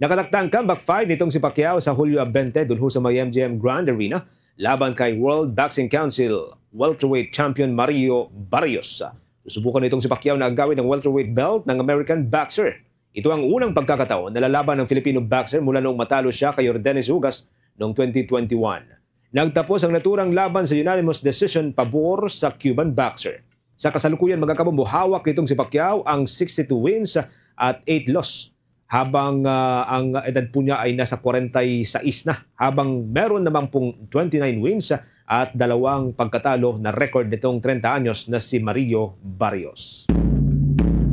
Nakatakda ang comeback fight nitong si Pacquiao sa Hulyo twenty dulho sa may M G M Grand Arena laban kay World Boxing Council welterweight champion Mario Barrios. Susubukan nitong si Pacquiao na agawin ang welterweight belt ng American boxer. Ito ang unang pagkakataon na lalaban ng Filipino boxer mula noong matalo siya kay Yordenis Ugas noong twenty twenty-one. Nagtapos ang naturang laban sa unanimous decision pabor sa Cuban boxer. Sa kasalukuyan, mga kabombo, hawak nitong si Pacquiao ang sixty-two wins at eight loss, habang ah, ang edad po niya ay nasa forty-six na, habang meron naman pong twenty-nine wins at dalawang pagkatalo na record nitong treinta anyos na si Mario Barrios.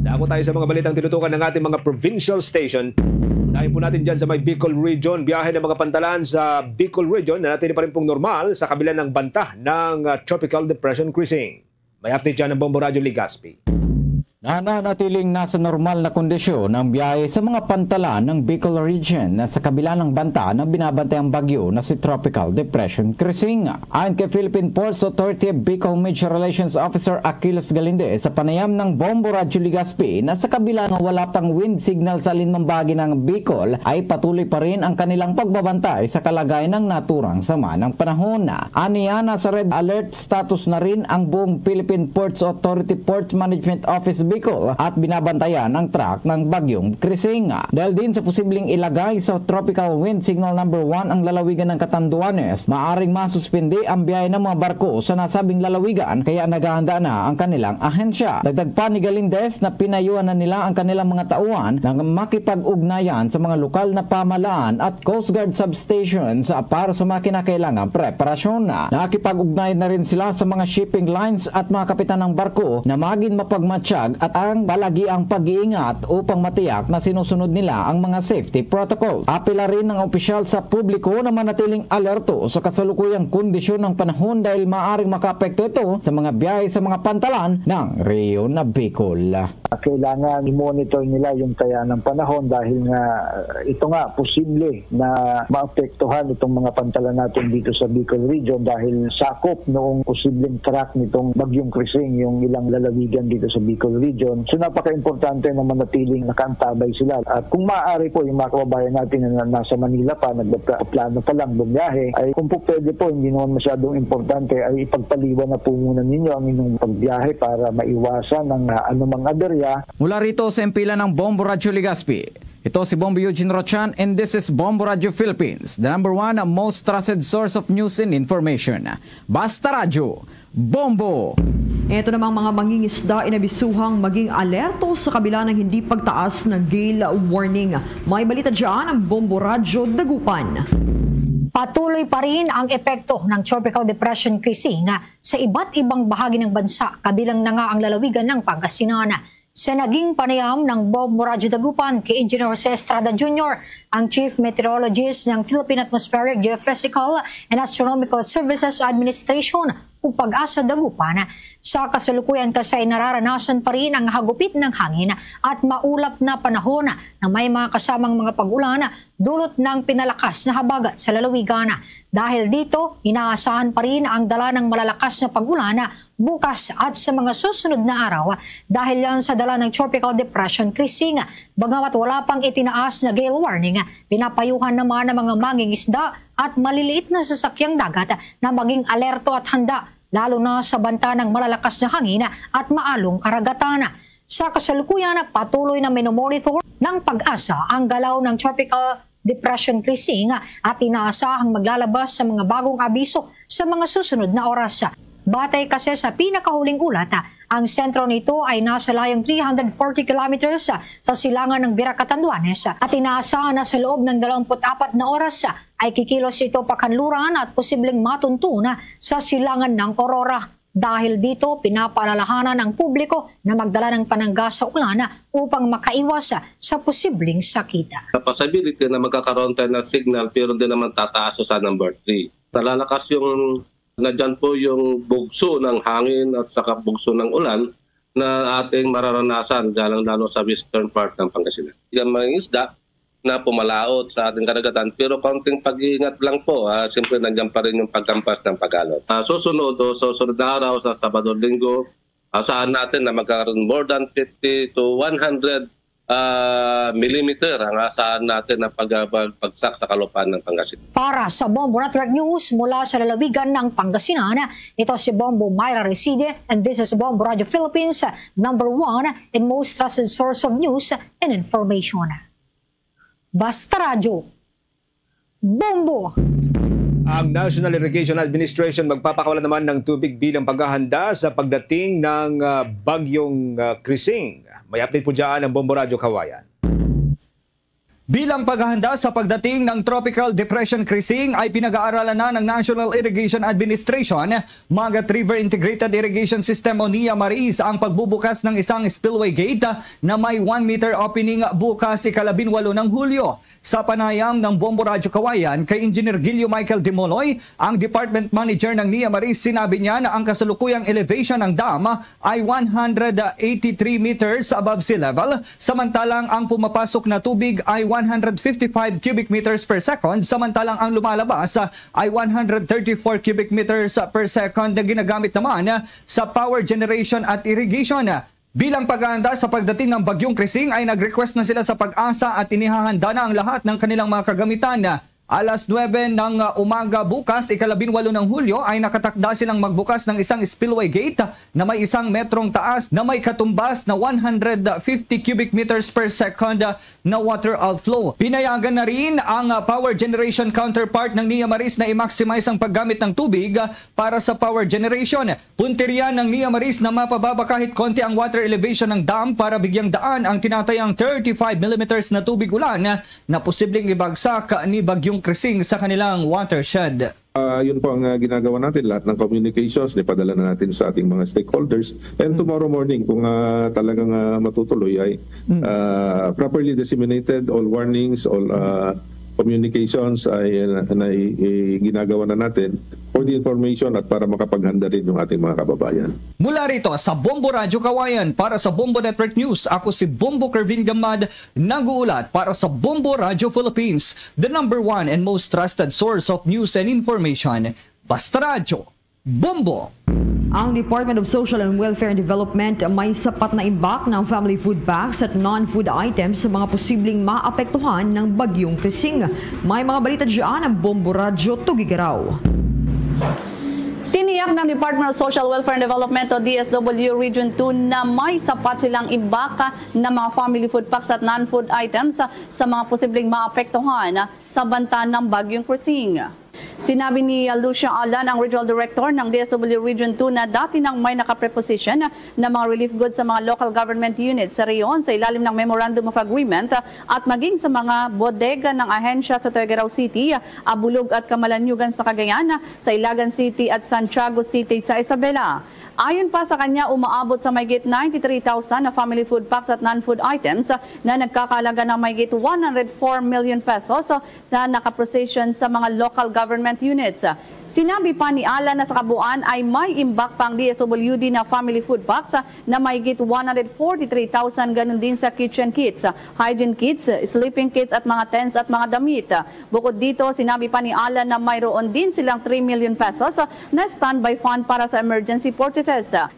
Dako tayo sa mga balitang tinutukan ng ating mga provincial station. Unahin po natin dyan sa may Bicol Region. Biyahe ng mga pantalan sa Bicol Region na natin pa rin pong normal sa kabila ng banta ng ah, Tropical Depression Krising. May update dyan ng Bombo Radyo Legazpi. Nananatiling nasa normal na kondisyon ang biyahe sa mga pantalan ng Bicol Region na sa kabila ng banta ng binabantayang bagyo na si Tropical Depression Krising. Ayon kay Philippine Ports Authority Bicol Media Relations Officer Achilles Galinde, sa panayam ng Bombo Radyo Legazpi na sa kabila nga wala pang wind signal sa alinmang bahagi ng Bicol, ay patuloy pa rin ang kanilang pagbabantay sa kalagayan ng naturang sama ng panahon. Aniya, nasa red alert status na rin ang buong Philippine Ports Authority Port Management Office Bicol at binabantayan ang track ng Bagyong Krising. Dahil din sa posibleng ilagay sa Tropical Wind Signal number one ang lalawigan ng Catanduanes, maaring masuspindi ang biyahe ng mga barko sa nasabing lalawigan, kaya naghahanda na ang kanilang ahensya. Dagdag pa ni Galindez na pinayuhan na nila ang kanilang mga tauhan na makipag-ugnayan sa mga lokal na pamahalaan at Coast Guard substations para sa mga kinakailangang preparasyon. Nakipag-ugnayan na rin sila sa mga shipping lines at mga kapitan ng barko na maging mapagmatsyag at ang palagiang pag-iingat upang matiyak na sinusunod nila ang mga safety protocols. Apila rin ang opisyal sa publiko na manatiling alerto sa kasalukuyang kondisyon ng panahon dahil maaaring makaapekto ito sa mga biyahe sa mga pantalan ng Rehiyon Bicol. Kailangan i-monitor nila yung kaya ng panahon dahil nga uh, ito nga posible na maapektuhan itong mga pantalan natin dito sa Bicol Region dahil sakop noong posibleng track nitong Bagyong Krising yung ilang lalawigan dito sa Bicol Region. So napaka-importante na manatiling nakaantabay sila. At kung maaari po yung mga kababayan natin na nasa Manila pa, nagpaplano pa lang bumiyahe, ay kung po pwede po, hindi naman masyadong importante, ay ipagpaliwan na po muna ninyo ang inyong pagbiyahe para maiwasan ang uh, anumang aberya. Mula rito sa Empila ng Bombo Radyo Legazpi, ito si Bombo Eugene Rochan and this is Bombo Radyo Philippines, the number one most trusted source of news and information. Basta Radyo, Bombo! Ito namang mga mangingisda inabisuhang maging alerto sa kabila ng hindi pagtaas ng gale warning. May balita dyan ang Bombo Radyo Dagupan. Patuloy pa rin ang epekto ng Tropical Depression Krising sa iba't ibang bahagi ng bansa, kabilang na nga ang lalawigan ng Pangasinan. Sa naging panayam ng Bombo Radyo Dagupan kay Engineer Jose Estrada Junior, ang Chief Meteorologist ng Philippine Atmospheric, Geophysical and Astronomical Services Administration o PAGASA Dagupan, sa kasalukuyan kasi ay nararanasan pa rin ang hagupit ng hangin at maulap na panahon na may mga kasamang mga pag-ulan dulot ng pinalakas na habagat sa lalawigan. Dahil dito, inaasahan pa rin ang dala ng malalakas na pag-ulan bukas at sa mga susunod na araw. Dahil yan sa dala ng Tropical Depression Krising, bagamat wala pang itinaas na gale warning, pinapayuhan naman ang mga mangingisda at maliliit na sasakyang dagat na maging alerto at handa, lalo na sa banta ng malalakas na hangin at maalong karagatan. Sa kasalukuyan, patuloy na minomonitor ng PAGASA ang galaw ng Tropical Depression Krising at inaasahang maglalabas sa mga bagong abiso sa mga susunod na oras. Batay kasi sa pinakahuling ulat, ang sentro nito ay nasa layong three hundred forty kilometers sa silangan ng Virac, Catanduanes, at inaasahan na sa loob ng dalawampu't apat na oras ay kikilos ito pakanluran at posibleng matuntun sa silangan ng Aurora. Dahil dito, pinapaalalahanan ang publiko na magdala ng panangga sa ulan upang makaiwas sa posibleng sakit. Possibility na magkakaroon tayo ng signal, pero hindi naman tataas sa number three. Nalalakas yung, nandyan po yung bugso ng hangin at saka bugso ng ulan na ating mararanasan, lalong-lalo sa western part ng Pangasinan. Yung mga isda na pumalaot sa ating karagatan, pero kaunting pag-iingat lang po, ah, siyempre nandiyan pa rin yung pagkampas ng pag-alon. Ah, susunod o susunod na araw, sa Sabado, Linggo, asahan natin na magkakaroon more than fifty to one hundred, ah, millimeter ang asahan natin na pag-, pag-, bagsak sa kalupaan ng Pangasinan. Para sa Bombo Network News mula sa lalawigan ng Pangasinan, ito si Bombo Myra Reside, and this is Bombo Radio Philippines, number one and most trusted source of news and information. Basta Radyo, Bombo! Ang National Irrigation Administration magpapakawalan naman ng tubig bilang paghahanda sa pagdating ng, ah, Bagyong, ah, Krising. May update po dyan ang Bombo Radyo Kawayan. Bilang paghahanda sa pagdating ng Tropical Depression Krising ay pinag-aaralan na ng National Irrigation Administration, Magat River Integrated Irrigation System o NIA Maris ang pagbubukas ng isang spillway gate na may one meter opening bukas, ikalabinwalo ng Hulyo. Sa panayam ng Bombo Radyo Kawayan kay Engineer Gilio Michael Dimoloy, ang department manager ng NIA Maris, sinabi niya na ang kasalukuyang elevation ng dam ay one hundred eighty-three meters above sea level, samantalang ang pumapasok na tubig ay one hundred fifty-five cubic meters per second, samantalang ang lumalabas ay one hundred thirty-four cubic meters per second na ginagamit naman sa power generation at irrigation. Bilang paghahanda sa pagdating ng Bagyong Krising ay nag-request na sila sa PAGASA at inihahanda na ang lahat ng kanilang mga kagamitan. Alas nuwebe ng, uh, umaga bukas, ikalabinwalo ng Hulyo, ay nakatakda silang magbukas ng isang spillway gate na may isang metrong taas na may katumbas na one hundred fifty cubic meters per second, uh, na water outflow. Pinayagan na rin ang, uh, power generation counterpart ng NIA Maris na i-maximize ang paggamit ng tubig, uh, para sa power generation. Puntirya ng NIA Maris na mapababa kahit konti ang water elevation ng dam para bigyang daan ang tinatayang thirty-five millimeters na tubig ulan na posibleng ibagsak ni Bagyong Krising sa kanilang watershed. Ah, yun po ang, ah, ginagawa natin, lahat ng communications, ipadala na natin sa ating mga stakeholders. And tomorrow morning, kung, ah, talagang, ah, matutuloy, ay, ah, properly disseminated, all warnings, all, ah, communications ay, ah, na i-, i-, ginagawa na natin for the information at para makapaghanda rin yung ating mga kababayan. Mula rito sa Bombo Radyo Kawayan, para sa Bombo Network News, ako si Bombo Kervin Gamad, nag-uulat para sa Bombo Radyo Philippines, the number one and most trusted source of news and information. Basta Radyo, Bombo! Ang Department of Social and Welfare and Development may sapat na imbak ng family food packs at non-food items sa mga posibleng maapektuhan ng Bagyong Krising. May mga balita dyan ang Bombo Radyo Tugigaraw. Tiniyak ng Department of Social Welfare and Development o D S W Region two na may sapat silang imbak na mga family food packs at non-food items sa mga posibleng maapektuhan sa banta ng Bagyong Krising. Sinabi ni Lucia Alan, ang Regional Director ng D S W Region two, na dati nang may nakapreposition na mga relief goods sa mga local government units sa rehiyon sa ilalim ng Memorandum of Agreement at maging sa mga bodega ng ahensya sa Tuguegarao City, Abulug at Camalaniugan sa Cagayan, sa Ilagan City at Santiago City sa Isabela. Ayon pa sa kanya, umaabot sa mahigit ninety-three thousand na family food packs at non-food items na nagkakalaga ng mahigit one hundred four million pesos na nakaprocession sa mga local government units. Sinabi pa ni Alan na sa kabuuan ay may imbak pa ang D S W D na family food packs na mahigit one hundred forty-three thousand, ganun din sa kitchen kits, hygiene kits, sleeping kits at mga tents at mga damit. Bukod dito, sinabi pa ni Alan na mayroon din silang three million pesos na standby fund para sa emergency purchases.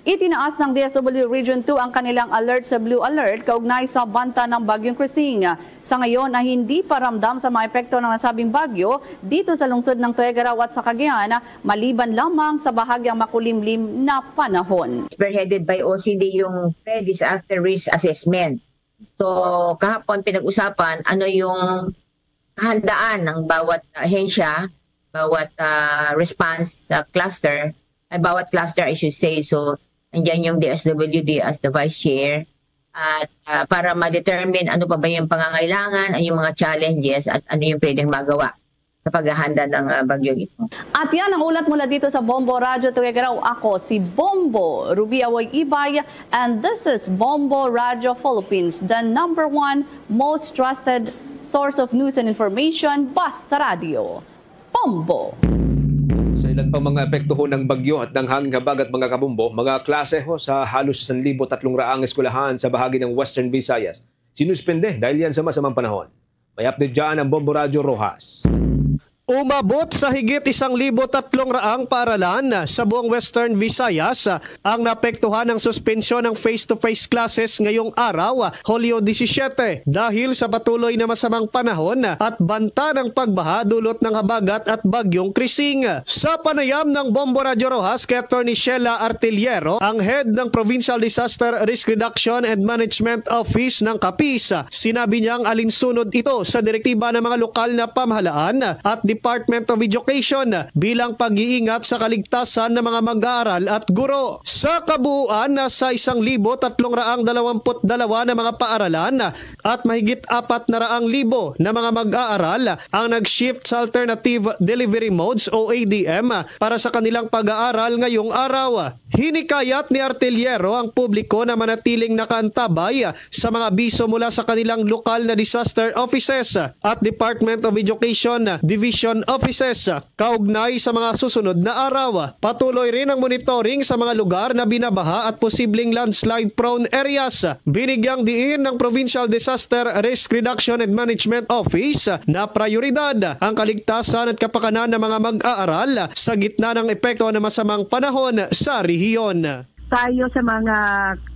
Itinaas ng D S W Region two ang kanilang alert sa Blue Alert kaugnay sa banta ng Bagyong Christine. Sa ngayon ay hindi pa ramdam sa mga epekto ng nasabing bagyo dito sa lungsod ng Tuguegarao at sa Cagayan, maliban lamang sa bahagyang makulimlim na panahon. Spearheaded by O C D yung pre-disaster risk assessment. So, kahapon pinag-usapan ano yung kahandaan ng bawat ahensya, bawat ah, response sa cluster, ay bawat cluster I should say. So, nandiyan yung D S W D as the vice chair at ah, para ma-determine ano pa ba yung pangangailangan, ano yung mga challenges at ano yung pwedeng magawa sa paghahanda ng ah, bagyong ito. At yan ang ulat mula dito sa Bombo Radyo Tuguegarao. Ako si Bombo Ruby Awoy Ibay, and this is Bombo Radyo Philippines, the number one most trusted source of news and information, Basta Radyo. Bombo! Sa ilan pang mga epekto ho ng bagyo at ng hanging habagat, mga kabombo, mga klase ho sa halos isang libo tatlong raang eskwelahan sa bahagi ng Western Visayas sinuspende dahil yan sa masamang panahon. May update dyan ang Bombo Radyo Rojas. Umabot sa higit isang libo tatlong raang paaralan sa buong Western Visayas ang naapektuhan ng suspensyon ng face-to-face classes ngayong araw, Hulyo disisiete, dahil sa patuloy na masamang panahon at banta ng pagbaha dulot ng habagat at bagyong Krising. Sa panayam ng Bombo Radyo Rojas kay Attorney Sheila Artillero, ang head ng Provincial Disaster Risk Reduction and Management Office ng Capiz, sinabi niya ang alinsunod ito sa direktiba ng mga lokal na pamahalaan at Department of Education bilang pag-iingat sa kaligtasan ng mga mag-aaral at guro. Sa kabuuan, nasa isang libo tatlong raang dalawamput dalawa na mga paaralan at mahigit apat na raang libo na mga mag-aaral ang nag-shift sa Alternative Delivery Modes o A D M para sa kanilang pag-aaral ngayong araw. Hinikayat ni Artillero ang publiko na manatiling nakaantabay sa mga abiso mula sa kanilang lokal na disaster offices at Department of Education Division Offices kaugnay sa mga susunod na araw. Patuloy rin ang monitoring sa mga lugar na binabaha at posibleng landslide-prone areas. Binigyang diin ng Provincial Disaster Risk Reduction and Management Office na prioridad ang kaligtasan at kapakanan ng mga mag-aaral sa gitna ng epekto ng masamang panahon sa rehiyon. Tayo sa mga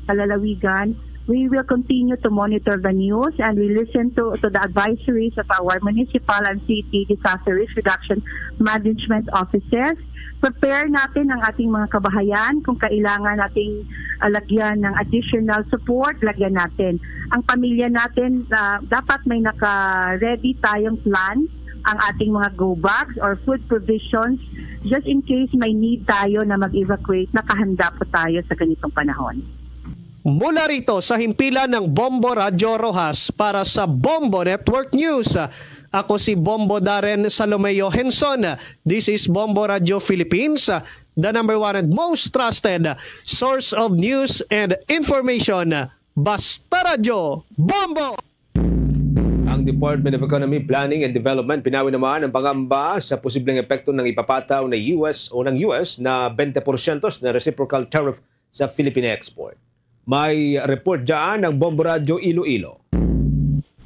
kalalawigan, we will continue to monitor the news and we listen to, to the advisories of our municipal and city disaster risk reduction management offices. Prepare natin ang ating mga kabahayan. Kung kailangan nating uh, lagyan ng additional support, lagyan natin. Ang pamilya natin, uh, dapat may naka-ready tayong plan, ang ating mga go bags or food provisions just in case may need tayo na mag-evacuate, nakahanda po tayo sa ganitong panahon. Mula rito sa himpilan ng Bombo Radyo Rojas para sa Bombo Network News, ako si Bombo Darren Salomeo Henson. This is Bombo Radyo Philippines, the number one and most trusted source of news and information. Basta Radyo, Bombo! Ang Department of Economy, Planning and Development pinawi naman ang pangamba sa posibleng epekto ng ipapataw ng U S o ng U S na twenty porsyento na reciprocal tariff sa Philippine export. May report dyan ng Bombo Radyo Iloilo.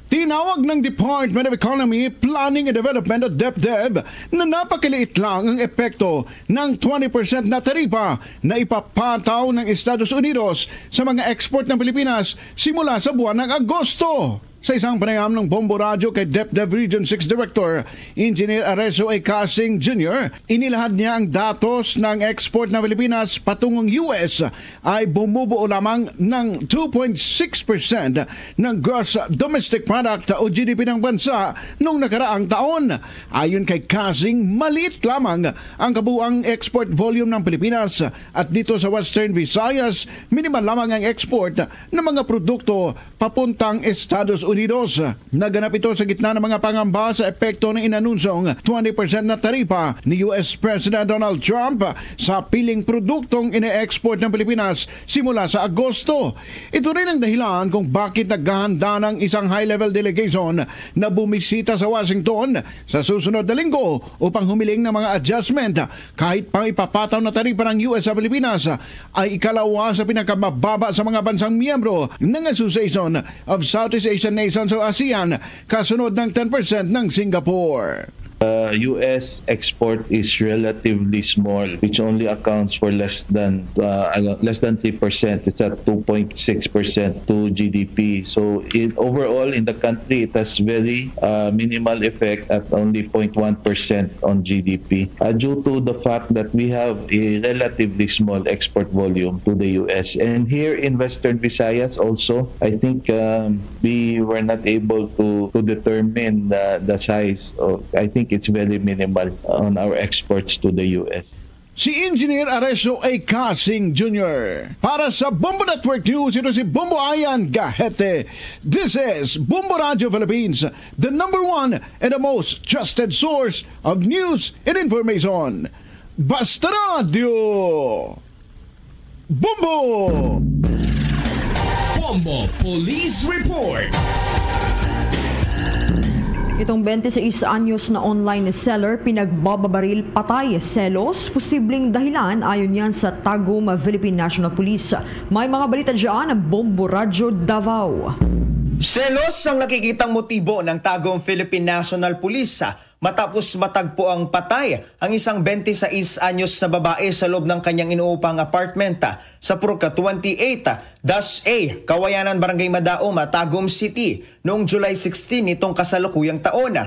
Tinawag ng Department of Economy, Planning and Development o DepDev na napakaliit lang ang epekto ng twenty percent na taripa na ipapataw ng Estados Unidos sa mga export ng Pilipinas simula sa buwan ng Agosto. Sa isang panayam ng Bombo Radyo kay DepDev Region six Director Engineer Areso A. Casing Junior, inilahad niya ang datos ng export ng Pilipinas patungong U S ay bumubuo lamang ng two point six percent ng gross domestic product o G D P ng bansa noong nakaraang taon. Ayon kay Casing, maliit lamang ang kabuang export volume ng Pilipinas at dito sa Western Visayas, minimal lamang ang export ng mga produkto papuntang Estados Unidos. Naganap ito sa gitna ng mga pangamba sa epekto ng inanunsyong twenty percent na taripa ni U S President Donald Trump sa piling produktong ine-export ng Pilipinas simula sa Agosto. Ito rin ang dahilan kung bakit naghahanda ng isang high-level delegation na bumisita sa Washington sa susunod na linggo upang humiling ng mga adjustment kahit pa ipapataw na taripa ng U S sa Pilipinas ay ikalawa sa pinakamababa sa mga bansang miyembro ng Association of Southeast Asian Nations o ASEAN, kasunod ng ten percent ng Singapore. Uh, U S export is relatively small, which only accounts for less than uh, ano, less than three percent. It's at two point six percent to G D P. So in, overall in the country, it has very uh, minimal effect at only zero point one percent on G D P uh, due to the fact that we have a relatively small export volume to the U S. And here in Western Visayas also, I think um, we were not able to, to determine the, the size of, I think it's very minimal on our exports to the U S. Si Engineer Areso A. Casing Junior. Para sa Bombo Network News, ito si Bombo Ayan Gahete. This is Bombo Radio Philippines, the number one and the most trusted source of news and information. Basta Radio Bombo! Bombo Police Report. Itong twenty-six anyos na online seller pinagbababaril patay selos, posibleng dahilan ayon yan sa Tagum Philippine National Police. May mga balita dyan ang Bombo Radyo Davao. Selos ang nakikitang motibo ng Tagum Philippine National Police matapos matagpo ang patay ang isang twenty-six anyos na babae sa loob ng kanyang inuupang apartment sa Purok twenty-eight dash A, Kawayanan, Barangay Madaom, Tagum City, noong July sixteen nitong kasalukuyang taon.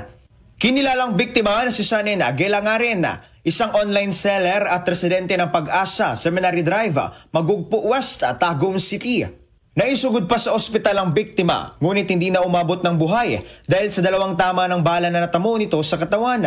Kinilalang biktima na si Sanin Aguila Ngaren, isang online seller at residente ng Pag-asa, Seminary Drive, Magugpo West, Tagum City. Naisugod pa sa ospital ang biktima, ngunit hindi na umabot ng buhay dahil sa dalawang tama ng bala na natamo nito sa katawan.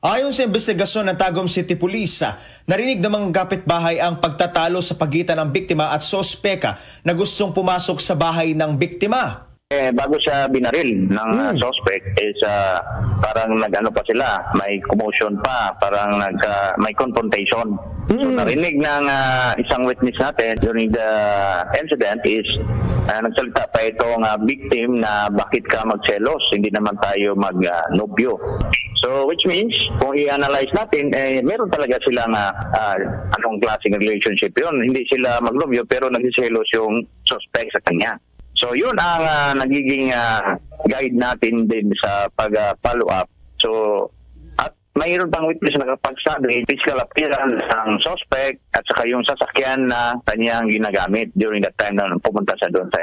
Ayon sa investigasyon ng Tagum City Police, narinig ng mga kapitbahay ang pagtatalo sa pagitan ng biktima at sospek na gustong pumasok sa bahay ng biktima. Eh, bago siya binaril ng uh, suspect is uh, parang nag-ano pa sila, may commotion pa, parang nag uh, may confrontation. So narinig ng uh, isang witness natin during the incident is uh, nagsalita pa itong uh, victim na bakit ka magselos, hindi naman tayo mag uh, nobyo. So which means kung i-analyze natin eh meron talaga silang uh, uh, anong klaseng relationship 'yon. Hindi sila magnobyo pero nagsiselos yung suspect sa kanya. So yun ang uh, nagiging uh, guide natin din sa pag-follow up. So at mayroon pang witness na nakapagsabi, physical appearance ng suspect at saka yung sasakyan na kanyang ginagamit during that time na pumunta siya doon sa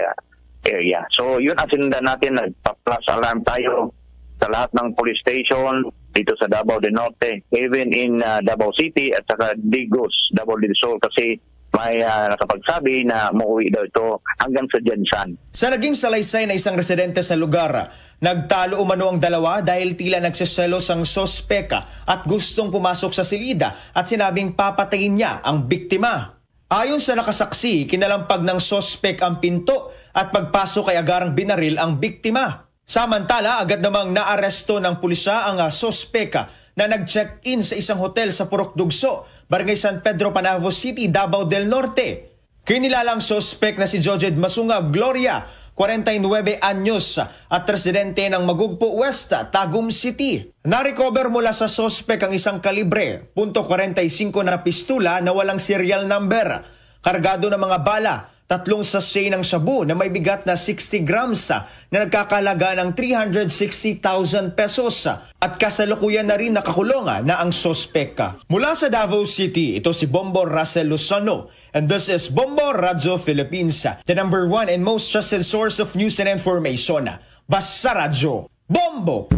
area. So yun ang sinundan natin, nagpa-flash alarm tayo sa lahat ng police station dito sa Davao del Norte, even in uh, Davao City at saka Digos, Davao del Sur kasi may uh, nakapagsabi na mauwi daw ito hanggang sa Gensan. Sa naging salaysay na isang residente sa lugar, nagtalo umano ang dalawa dahil tila nagseselos ang sospek at gustong pumasok sa silid at sinabing papatayin niya ang biktima. Ayon sa nakasaksi, kinalampag ng sospek ang pinto at pagpasok ay agarang binaril ang biktima. Samantala, agad namang naaresto ng pulisya ang uh, sospek na nag-check-in sa isang hotel sa Purok Dugso, Barangay San Pedro, Panavo City, Davao del Norte. Kinilalang sospek na si Jojed Masunga Gloria, forty-nine anyos at residente ng Magugpo West, Tagum City. Narecover mula sa sospek ang isang kalibre, punto kwarenta y singko na pistola na walang serial number, kargado ng mga bala, tatlong sachet ng shabu na may bigat na sixty grams na nagkakalaga ng three hundred sixty thousand pesos at kasalukuyan na rin nakakulong na ang sospek. Mula sa Davao City, ito si Bombo Russell Lozano and this is Bombo Radyo Philippines, the number one and most trusted source of news and information. Basta Radyo, Bombo!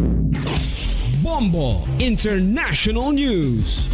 Bombo International News.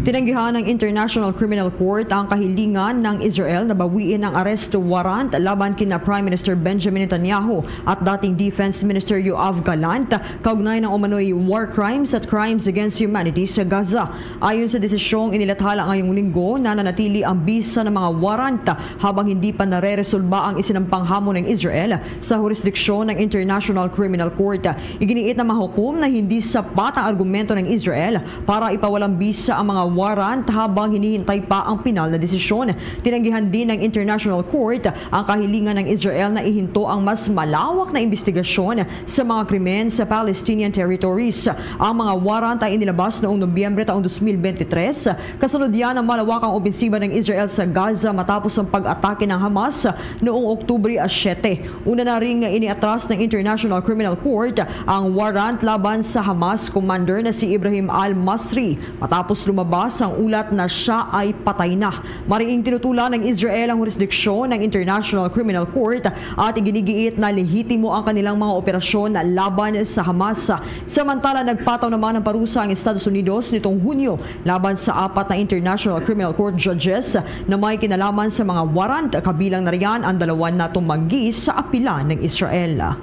Tinanggihan ng International Criminal Court ang kahilingan ng Israel na bawiin ang arrest warrant laban kina Prime Minister Benjamin Netanyahu at dating Defense Minister Yoav Gallant kaugnay ng umano'y war crimes at crimes against humanity sa Gaza. Ayon sa desisyong inilathala ngayong linggo, nananatili ang bisa ng mga warrant habang hindi pa nareresolba ang isinampang hamon ng Israel sa hurisdiksyon ng International Criminal Court. Iginiit ng mahukom na hindi sapat ang argumento ng Israel para ipawalang bisa ang mga warrant habang hinihintay pa ang pinal na desisyon. Tinanggihan din ng International Court ang kahilingan ng Israel na ihinto ang mas malawak na investigasyon sa mga krimen sa Palestinian territories. Ang mga warrant ay inilabas noong Nobyembre taong dos mil bente tres, kasunod yan ang malawakang opensiba ng Israel sa Gaza matapos ang pag-atake ng Hamas noong Oktubre siete. Una na ring iniatras ng International Criminal Court ang warrant laban sa Hamas commander na si Ibrahim al-Masri matapos lumabas ang ulat na siya ay patay na. Mariing tinutulan ng Israel ang hurisdiksyon ng International Criminal Court at iginigiit na lehitimo ang kanilang mga operasyon laban sa Hamas. Samantala, nagpataw naman ng parusa ang Estados Unidos nitong Hunyo laban sa apat na International Criminal Court judges na may kinalaman sa mga warrant, kabilang na riyan ang dalawa na tumanggi sa apila ng Israel.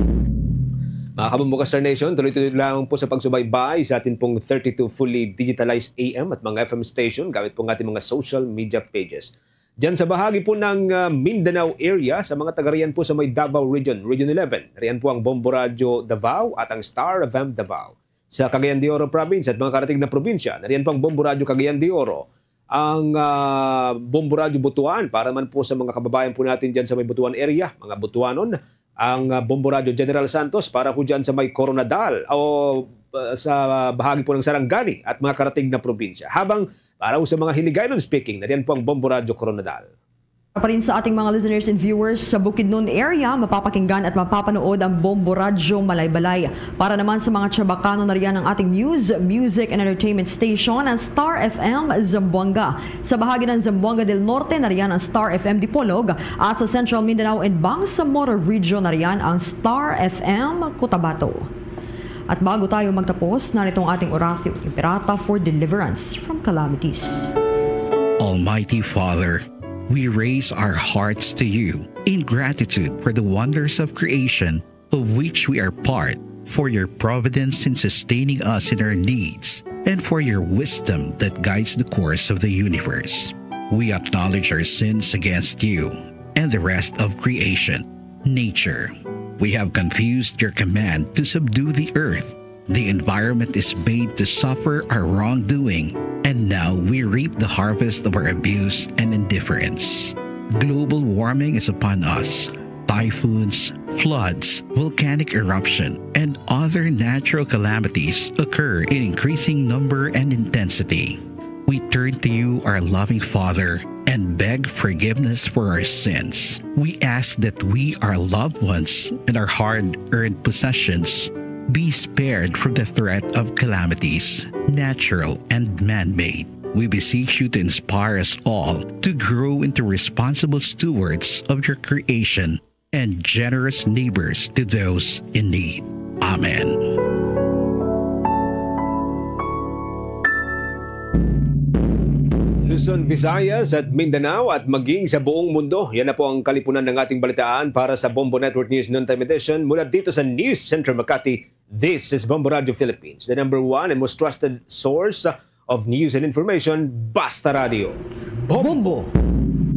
Mga kabombo ka Star Nation, tuloy-tuloy lang po sa pagsubaybay sa atin pong thirty-two fully digitalized A M at mga F M station gamit po ang ating mga social media pages. Diyan sa bahagi po ng, ah, Mindanao area, sa mga taga riyan po sa may Davao Region, Region eleven, riyan po ang Bombo Radyo Davao at ang Star F M Davao. Sa Cagayan de Oro Province at mga karating na probinsya, nariyan po ang Bombo Radyo Cagayan de Oro, ang, ah, Bombo Radyo Butuan para man po sa mga kababayan po natin diyan sa may Butuan area, mga Butuanon, ang, ah, Bombo Radyo General Santos para po diyan sa may Koronadal o, ah, sa bahagi po ng Sarangani at mga karating na probinsya. Habang para po sa mga Hiligaynon speaking, nariyan po ang Bombo Radyo Koronadal. Para pa rin sa ating mga listeners and viewers sa Bukidnon area, mapapakinggan at mapapanood ang Bombo Radyo Malaybalay. Para naman sa mga Chabacano, nariyan ang ating news, music, and entertainment station, ang Star F M Zamboanga. Sa bahagi ng Zamboanga del Norte, nariyan ang Star F M Dipolog, at sa Central Mindanao and Bangsamoro Region, nariyan ang Star F M Cotabato. At bago tayo magtapos, narito ang ating Oratio Imperata for deliverance from calamities. Almighty Father, we raise our hearts to you in gratitude for the wonders of creation of which we are part, for your providence in sustaining us in our needs, and for your wisdom that guides the course of the universe. We acknowledge our sins against you and the rest of creation, nature. We have confused your command to subdue the earth. The environment is made to suffer our wrongdoing, and now we reap the harvest of our abuse and indifference. Global warming is upon us. Typhoons, floods, volcanic eruption, and other natural calamities occur in increasing number and intensity. We turn to you, our loving Father, and beg forgiveness for our sins. We ask that we, our loved ones, and our hard-earned possessions be spared from the threat of calamities, natural and man-made. We beseech you to inspire us all to grow into responsible stewards of your creation and generous neighbors to those in need. Amen. Luzon, Visayas at Mindanao at maging sa buong mundo. Yan na po ang kalipunan ng ating balitaan para sa Bombo Network News Noontime Edition mula dito sa News Center Makati. This is Bombo Radio Philippines, the number one and most trusted source of news and information. Basta Radio. Bombo.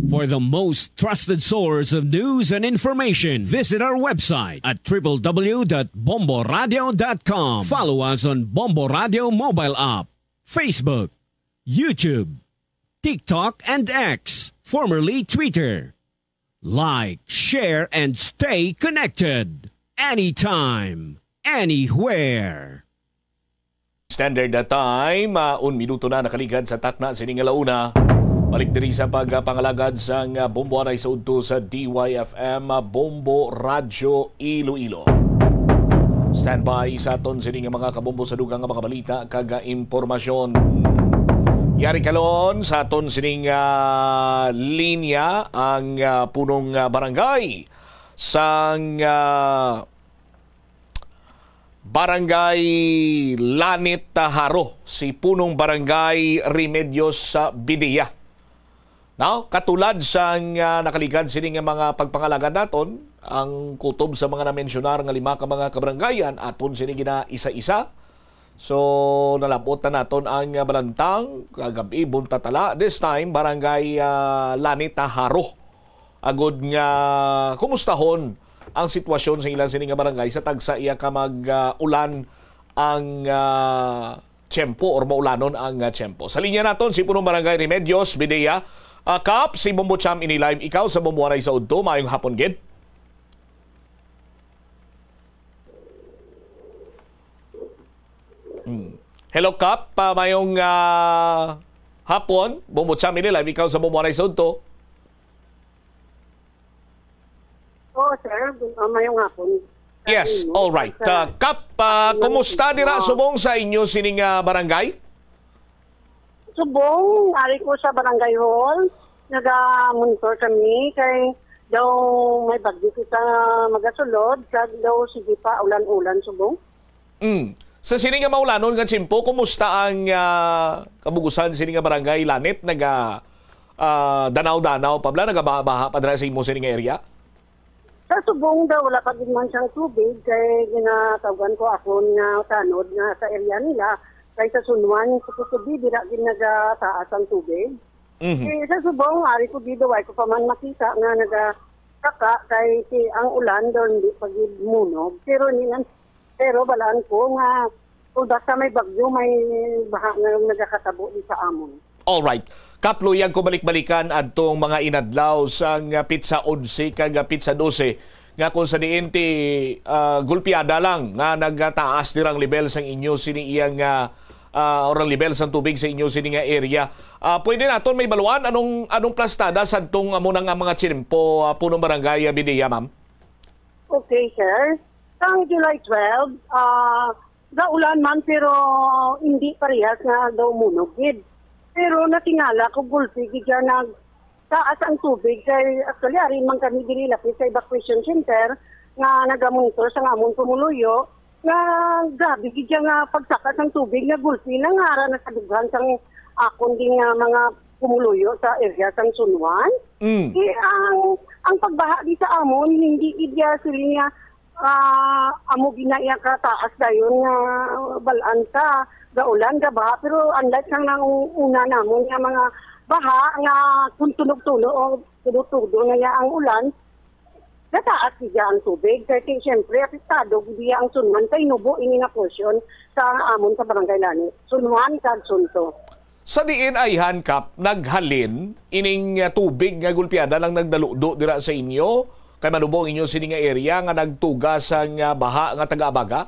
For the most trusted source of news and information, visit our website at triple w dot bombo radio dot com. Follow us on Bombo Radio mobile app, Facebook, YouTube, TikTok, and X, formerly Twitter. Like, share, and stay connected. Anytime, anywhere. Standard na time, ah, un minuto na nakaligad sa takna sining alauna. Balik diri sa pagpangalagad sang, ah, Bombo Anay sa udto sa D Y F M, ah, Bombo Radyo Iloilo. Standby sa aton sini nga mga kabombo sa dugang nga mga balita kag, ah, impormasyon. Yari karon sa aton sining, ah, linya ang, ah, punong, ah, barangay sang, ah, Barangay Lanit Haro, si Punong Barangay Remedios sa Bideya. Now, katulad sang, ah, nakaligad sini nga mga pagpangalagan naton, ang kutob sa mga namensyonar nga lima ka mga kabarangayan, aton sini ginaisa-isa. So, nalab-ot na naton ang, ah, Balantang, kagab-i, Buntatala. This time, Barangay, ah, Lanit Haro. Agod nga kumustahon ang sitwasyon sa ilang sini nga barangay sa tagsa iya ka mag, ah, ulan ang, ah, tiyempo or maulanon ang, ah, tiyempo. Sa linya naton si Punong Barangay Remedios Bidea. Ah, Kap, si Bombo Cham ini live. Ikaw sa Bombo Waray sa Udto. Maayong hapon gid. Hmm. Hello, Kap. Ah, mayong, ah, hapon. Bombo Cham ini live. Ikaw sa Bombo Waray sa Udto. Oo, sir. Ah, mayong hapon. Yes, Ano, all right. sa Ah, Kap, ah, ano, kumusta dira ah, subong sa inyo sining, ah, barangay? Subong, ari ko sa barangay hall. Naga-monitor kami kay daw may bagyo kita magasulod, kag daw sige pa ulan-ulan subong. Mm. Sa sini nga maulanon nga tiyempo, kumusta ang, ah, kabugusan sini nga barangay, Lanit? Naga, ah, danaw-danaw pa bala, nagabaha-baha pa dira sa imo sini nga area? Sa subong daw, wala pa gid man siyang tubig, kay ginatawgan ko akon nga tanod nga sa area nila, kay sa Sunwan, supposedly, dira gid nagataas ang tubig. Mhm. Eh, sa subong, ari ko gid, way ko pa man makita nga nagataka, kay si, ang ulan daw hindi pa gid munog. Pero ni, pero balaan ko nga kung basta may bagyo, may baha nga nagakatabo di sa amon. Alright. Kap, luyag ko balik-balikan adtong mga inadlaw sang, ah, pitsa onse kag, ah, pitsa dose, nga kung sa diin ti, ah, gulpiada lang nga nagataas dirang level sang inyo sini iyang, ah, ah, or ang level sang tubig sa inyo sini nga area. Ah, pwede naton may baluan anong, anong plastada sadtong amo na nga mga tiyempo, ah, Punong Barangay, ah, Bideya, ma'am? Okay, sir. Sang July twelve, ah, gaulan man, pero hindi parehas nga daw munog gid. Pero natingala ko, gulpi gid siya, nagtaas ang tubig. Kay, actually, ari man kami diri lapit sa evacuation center nga nagamonitor sa amon pumuluyo, nga grabe gid siya nga pagtaas ang tubig, nga gulpi na nga ara na sa dughan sang akon din nga mga pumuluyo sa area sang Sunwan. Mm. Eh, ang, ang pagbaha di sa amon, hindi gid siya sila nga, ah, amo gina iya kataas dayon nga balaan ka, gaulan, gabaha. Pero unlike sang nang una namon nga mga baha nga kung tunog-tunog o tunog-tunog na niya ang ulan, gataas gid ang tubig. Kay, kay siyempre, apektado gid ang Sunwan kay nubo ini nga portion sa amon sa Barangay Lani. Sunwan kag Sunto. Sa diin ayhan, Kap, naghalin ining, ah, tubig nga gulpiada lang nagdaludo dira sa inyo? Kay manubo ang inyo sini nga area nga nagtuga sang, ah, baha nga taga-abaga?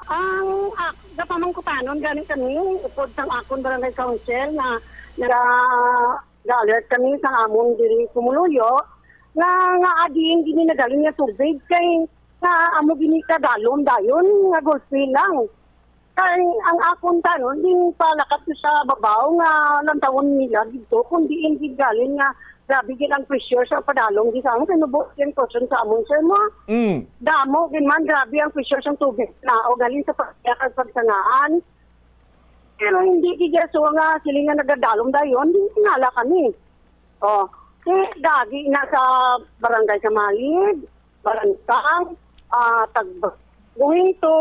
Ang, ah, gapamangkutanon gani kami, upod sang akon barangay council na naga-, ga-alert kami sa amon diri pumuluyo nga, nga adiin gini naghalin nga tubig kay nga amo gini kadalom dayon nga gulpi lang. Kay ang akon tanon, din palakat ko sa babaw nga lantawon nila dito, kung diin gid galing nga grabe gid ang pressure sa padalong di sa amon. Kay nubo yung question sa amon, sir, mo. Mm. Damo gid man, grabe ang pressure sa tubig na o galing sa pagkakas pagsangaan. Pero hindi gid so nga sila nga nagadalom dayon, di tingala kami. Oh, si dagi na sa barangay sa Malid, Balantang, ah, Tagba-, going to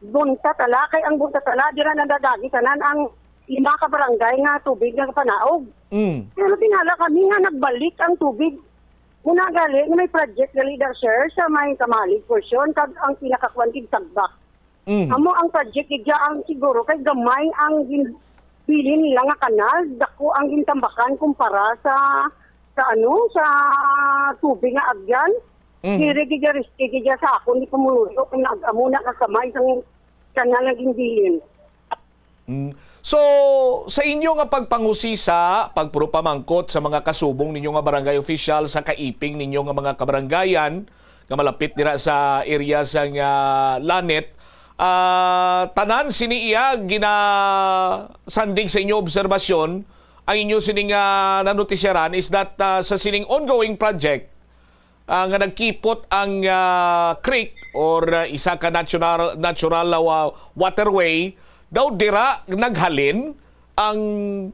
Buntatala, kay ang Buntatala, dira nadadagi tanan ang lima ka barangay nga tubig nga panaog. Mm. Pero tingala kami nga nagbalik ang tubig. Muna gali, nga may project gali da, sir, sa may Kamalig portion, kag ang pinakakuan gid Tagbak. Mm. Amo ang project gid ang siguro kay gamay ang gin-, bilin nila nga kanal, dako ang gintambakan kumpara sa, sa ano, sa tubig nga agyan. Mm. Diri gid, risky gid sa akon ni pumuluyo kung nag-, amo na kakamay sang kanal nga ginbilin. Mm. So, sa inyo nga pagpangusisa, pagpurupamangkot sa mga kasubong ninyo nga barangay official sa kaiping ninyo nga mga kabarangayan nga malapit dira sa area sa nga Lanit, ah, tanan sini iya ginasandig sa inyo obserbasyon, ang inyo sini nga nanutisyaran is that, ah, sa sining ongoing project, ah, nga nagkipot ang, ah, creek or, ah, isa ka natural, natural, ah, wa-, waterway, daw dira naghalin ang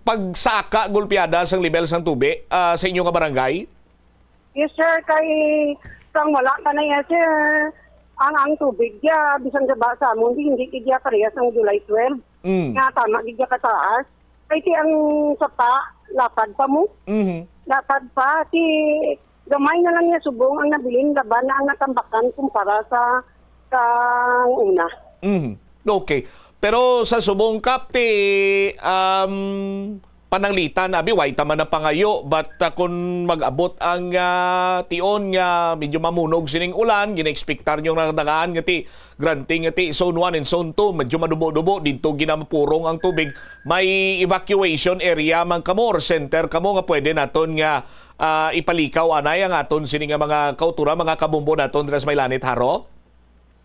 pagsaka gulpiada sang level sang tubig, ah, sa inyo nga barangay? Yes, sir. Kay sang wala pa na yan, sir, ang, ang tubig ya, bisan sa ba sa amon, di, hindi gid ya parehas ang July twelve. Mm. Nga tama gid ya kataas. Kay ti ang sapa, lapad pa mo. Mhm. Lapad pa, ti gamay na lang niya subong ang nabilin, laban na ang natambakan kumpara sa, sa una. Mhm. Okay. Pero sa subong, Kap, ti, um, pananglitan, abi, way ta man napangayo, but, ah, kung mag-abot ang, ah, tion nga medyo mamunog sining ulan, gina-expectar nyo na tagaan nga ti granting nga ti zone one and zone two, medyo madubo-dubo, didto ginamapurong ang tubig. May evacuation area man kamo or center kamo nga pwede naton nga, ah, ipalikaw anay ang aton sini nga mga kauturan, mga kabombo naton dira sa may Lanit, Haro?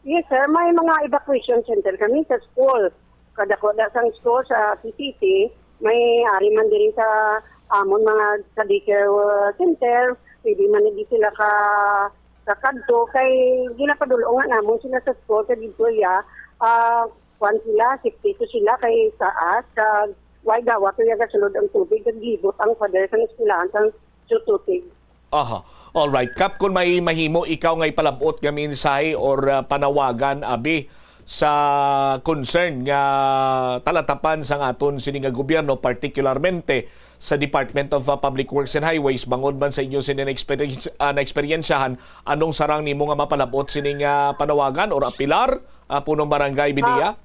Yes, sir. May mga evacuation center kami sa school. Kada kuda sang school sa C C T, may ari man diri sa amon mga sa daycare, uh, center. Pwede man di sila ka, kakadto kay ginapadul-ongan namon sila sa school sa didto ya. Ah, kuan sila, safety to sila kay taas, kag way gawa to ya gasulod ang tubig, kag libot ang pader sang eskwelahan sang Sututig. Aha. All right. Kap, kung may mahimo ikaw nga ipalabot nga mensahe or, ah, panawagan, abi, sa concern nga talatapan sang aton sini nga gobyerno, particularmente sa Department of, ah, Public Works and Highways, bangod man sa inyo sini na experience, ah, na eksperyensyahan, anong sarang nimo nga mapalabot sini nga panawagan or apilar, ah, Punong Barangay Bidia? Ah,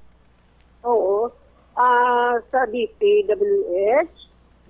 Oo. Ah, sa D P W H,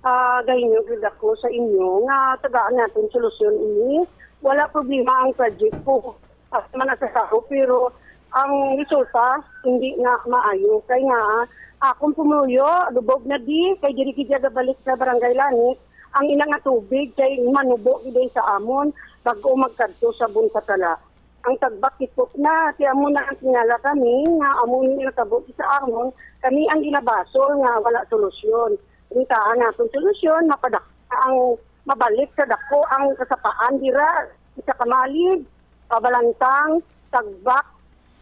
ah, gahinyo gid ako sa inyo nga tagaan naton solusyon ini. Wala problema ang project ko. Asa man ang trabaho, pero ang resulta hindi na maayo. Kay nga, akong pumuyo, lubog na di, kay diri gid gabalik sa Barangay Lanit ang ina nga tubig kay manubo gid sa amon bag-o magkadto sa Buntatala. Ang tagbakikot na, kay amo na ang tingala kami nga amo ni nakabot sa amon, kami ang ginabasol nga wala solusyon. Intaan naton solusyon, mapadak ang mabalik sa dako ang kasapaan dira, isa ka malig, pabalantang, tagbak,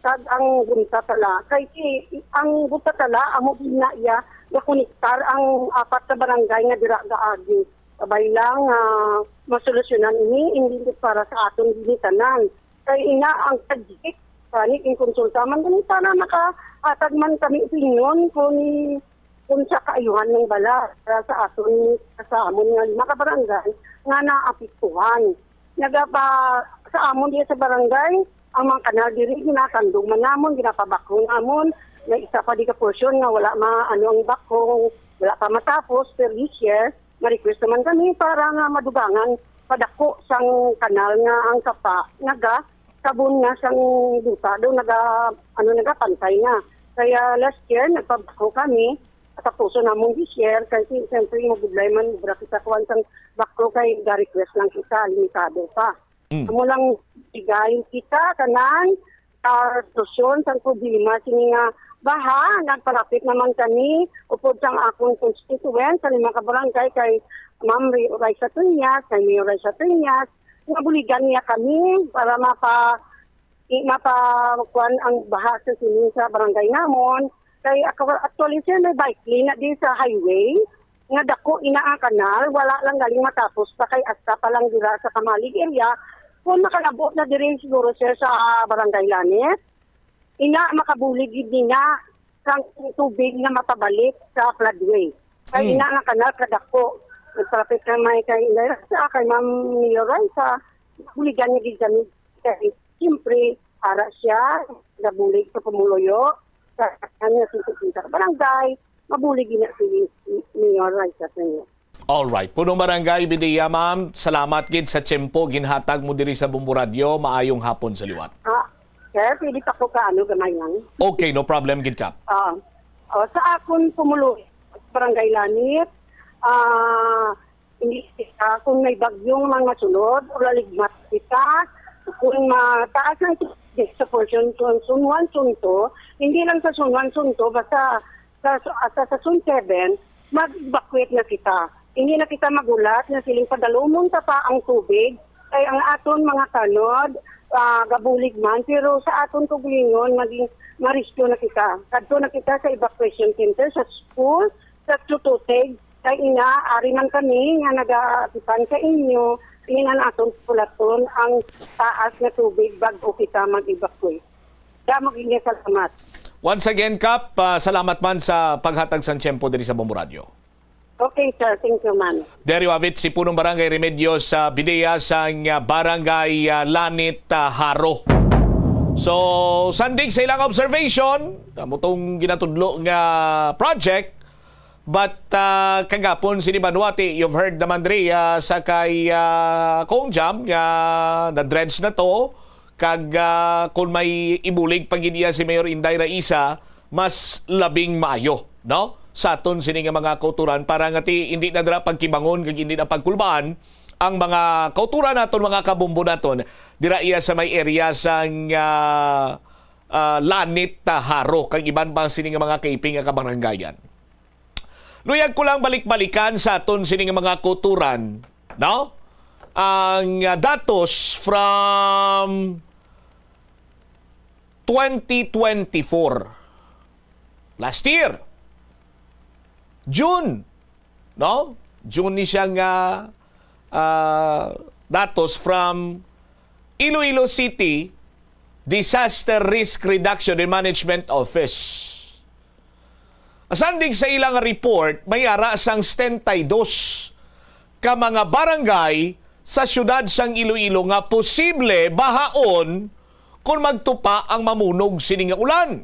kag ang Buntatala. Kay si, ang Buntatala, amo gid na iya, nakonektar ang apat ka barangay nga dira gaagi. Kabay lang nga masolusyonan ini, hindi para sa aton ginikanan. Kay ina ang project, gani ginkonsulta man gani sana nakahatag man kami opinyon kung, kung sa kaayuhan ng bala sa, sa aton, sa amon nga lima ka barangay nga naapektuhan. Nagapa, sa amon diya sa barangay, ang mga kanal diri ginatandog man namon, ginapabakong namon, may isa pa di ka portion nga wala ma, ano ang bakong, wala pa matapos, pero this year, ma-request naman kami para nga madugangan padako sang kanal nga ang sapa naga sabon na sang duta daw naga, ano, nagapantay na. Kaya last year, nagpabakho kami, tapuson namon this year, kay si-, siyempre, magudlay man, obra kita kuwan sang bakho kay ga-request lang kita, limitado pa. Mm. Amo lang, bigay kita, kanan, ah, solusyon sang problema sini nga baha. Nagpalapit naman kami upod sang akon constituent sa lima ka barangay kay Ma'am Ri-, Raisa Tuñas, kay Mayor Raisa Tuñas, nga buligan niya kami para mapa-, i-, mapa-, kuwan ang baha sa sini sa barangay namon. Kay ako, actually, sir, may bike lane na di sa highway. Nga dako ina ang kanal, wala lang galing matapos pa kay asta pa lang dira sa Kamalig area. Kung makalabot na diri siguro, sir, sa Barangay Lanit, ina makabulig gid nina sang tubig nga mapabalik sa floodway. Kay Hmm. ina nga kanal kadako. Nagpalapit na may kay Inday Raisa, kay Ma'am Mayor Raisa, buligan niya gid kami. Kay siyempre, para siya, nabulig sa pumuluyo, sa kanya, sa barangay, mabulig gina si Mayor Raisa sa inyo. All right. Punong Barangay Bidia, ma'am, salamat gid sa tiyempo ginhatag mo diri sa Bombo Radyo. Maayong hapon sa liwat. Ah, sir, pwede pa ko ka, ano, gamay lang? Okay, no problem gid, Kap. Ah, oh, sa akon pumuluyo, Barangay Lanit, ah, hindi kita, kung may bagyong mga sunod, o laligmat kita, kung mataas ang tubig sa portion, kung Zone one, Zone two, hindi lang sa Zone one, Zone two, basta sa, sa, sa, sa Zone seven, mag-evacuate na kita. Hindi na kita magulat na siling padalumon ta pa ang tubig Kay ang aton mga tanod, ah, gabulig man, pero sa aton kaugalingon, maging marescue na kita. Kadto na kita sa evacuation center, sa school, sa tututeg. Kay ina, ari man kami nga nagaatipan sa inyo, ina naton pulaton ang taas nga tubig bago kita mag-evacuate. Damo gid nga salamat. Once again, Kap, ah, salamat man sa paghatag sang tiyempo diri sa Bombo Radyo. Okay, sir. Thank you, man. There you have it, si Punong Barangay Remedios, ah, Bidea sang, ah, Barangay, ah, Lanit, ah, Jaro. So, sandig sa ilang observation, amo tong ginatudlo nga project, but, ah, kagapon sini Banuati, you've heard naman diri, ah, sa kay, ah, Kong Jam nga na-dredge na to, kag, ah, kung may ibulig pa gid iya si Mayor Inday Raisa, mas labing maayo, no? Sa aton sini nga mga kauturan para nga ti hindi na dira pagkibangon kag hindi na pagkulbaan ang mga kauturan naton, mga kabombo naton, dira iya sa may area sang, ah, ah, Lanit, ah, Jaro, kag iban pa sini nga mga kaiping nga kabaranggayan. Luyag ko lang balik-balikan sa aton sini nga mga kauturan, no? Ang, ah, datos from twenty twenty-four. Last year, June, no? June ni siya nga, ah, datos from Iloilo City Disaster Risk Reduction and Management Office. Sandig sa ilang report, may ara sang setenta y dos ka mga barangay sa siyudad sang Iloilo nga posible bahaon kon magtupa ang mamunog sini nga ulan.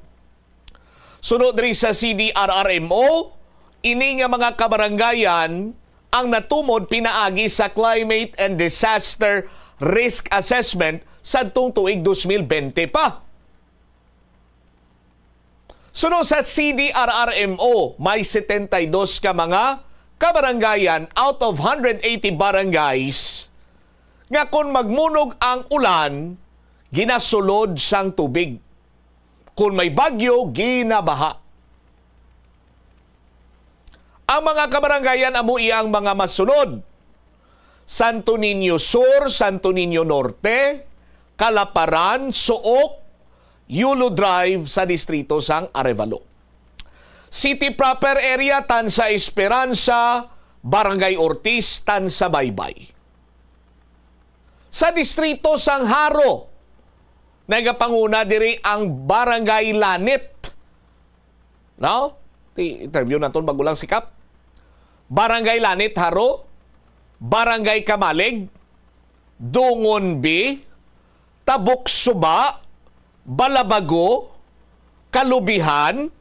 Suno diri sa C D R R M O, ini nga mga kabaranggayan ang natumod pinaagi sa Climate and Disaster Risk Assessment sadtong tuig dos mil bente pa. Suno sa C D R R M O, may setenta y dos ka mga kabaranggayan out of hundred eighty barangays nga kon magmunog ang ulan, ginasulod sang tubig. Kon may bagyo, ginabaha. Ang mga kabaranggayan amo iya ang mga masunod: Santo Niño Sur, Santo Niño Norte, Calaparan, Suok, Yulo Drive sa distrito sang Arevalo. City proper area, Tansa Esperanza, Barangay Ortiz, Tansa Baybay. Sa distrito sang Jaro, nagapanguna diri ang Barangay Lanit. No? Ti-, interview naton bago lang sikap. Barangay Lanit, Jaro, Barangay Camalig, Dungon B, Tabuk Suba, Balabago, Kalubihan,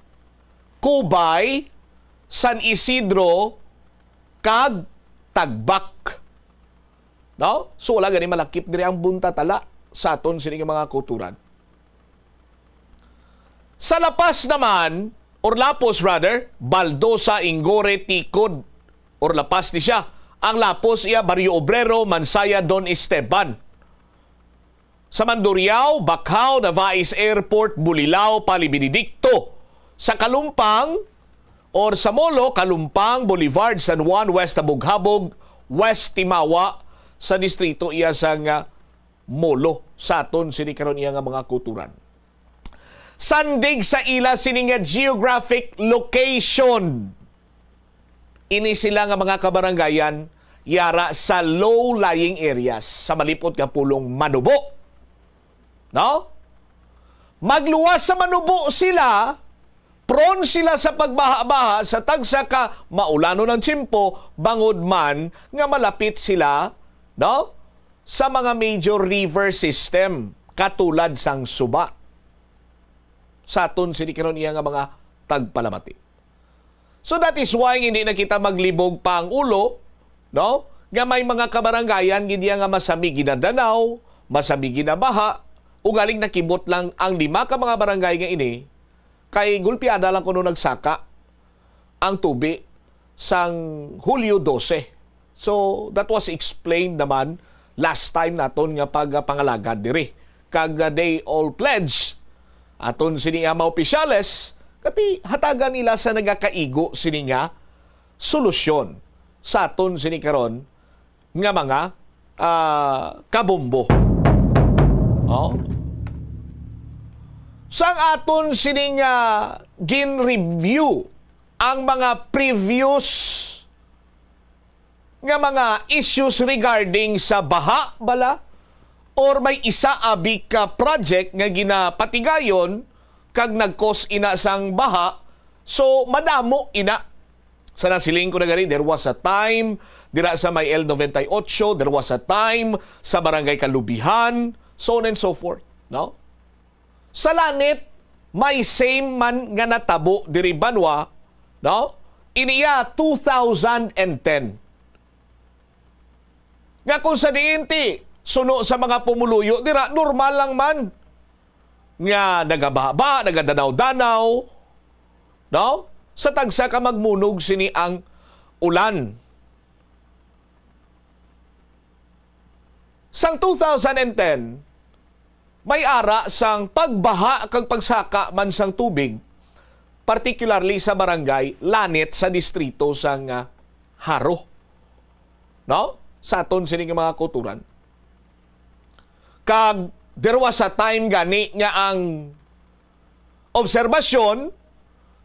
Cubay, San Isidro, kag Tagbak. No? So, wala gani malakip diri ang buntatala sa aton sini nga mga kauturan. Sa La Paz naman, or Lapos rather, Baldosa, Ingore, Ticod, or La Paz ni siya. Ang Lapos iya Barrio Obrero, Mansaya, Don Esteban. Sa Mandurriao, Bacau, Navais Airport, Bulilao, Pali Benedicto. Sa Kalumpang, or sa Molo, Kalumpang, Boulevard, San Juan, West Habog-Habog, West Timawa, sa distrito iya sang, ah, Molo, sa aton sini karon iya nga mga kauturan. Sandig sa ila sini nga geographic location, ini sila nga mga kabaranggayan yara sa low-lying areas, sa malip-ot nga pulong Manubo. No? Magluwas sa Manubo sila, prone sila sa pagbaha-baha sa tagsa ka maulanon ang tiyempo, bangod man nga malapit sila, no, sa mga major river system, katulad sang Suba. Sa aton sini karon iya nga mga tagpalamati. So that is why hindi na kita maglibog pa ang ulo, no? Nga may mga kabaranggayan gid iya nga masami ginadanaw, masami ginabaha, ugaling nakibot lang ang lima ka mga barangay nga ini, kay gulpiada lang kuno nagsaka ang tubi sang Hulyo dose. So, that was explained naman last time naton nga pagpangalagad diri. Kag, uh, they all pledge, aton sini nga mga opisyales, kati hatagan nila sa nagakaigo sini nga solusyon sa aton sini karon nga mga ah, kabombo. Oh. Sang aton sining, ah, gin-review ang mga previous nga mga issues regarding sa baha bala, or may isa abi ka project nga ginapatigayon kag nag-cause ina sang baha, so madamo ina. Sa nasiling ko na gani, there was a time dira sa may L ninety-eight, there was a time sa Barangay Kalubihan, so on and so forth, no? Sa langit, may same man nga natabo diri banwa, no? Iniya two thousand and ten. Nga kung sa diin ti suno sa mga pumuluyo dira, normal lang man nga nagababa, nagadanaw-danaw, no? Sa tagsa ka magmunog sini ang ulan. Sang two thousand and ten, may ara sang pagbaha kag pagsaka man sang tubig, particularly sa barangay Lanit sa distrito sang, ah, Jaro. No? Sa aton sini nga mga kauturan. Kag there was a time gani nga ang obserbasyon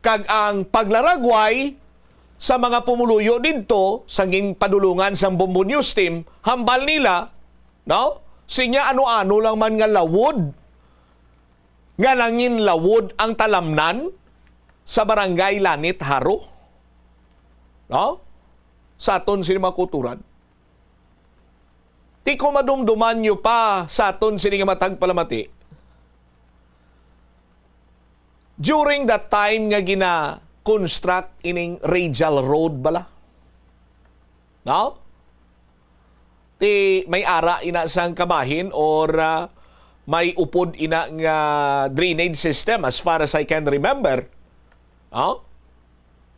kag ang paglaragway sa mga pumuluyo didto sa ginpadulungan sang Bombo News Team, hambal nila, no? Sinya ano-ano lang man nga lawod nga nanginlawod ang talamnan sa Barangay Lanit, Jaro. No? Sa aton sini mga kauturan. Ti ko madumduman nyo pa sa aton sini nga matag palamati. During that time nga gina-construct ining radial road bala. No? Ti may ara ina sang kabahin or, ah, may upod ina nga drainage system as far as I can remember. No?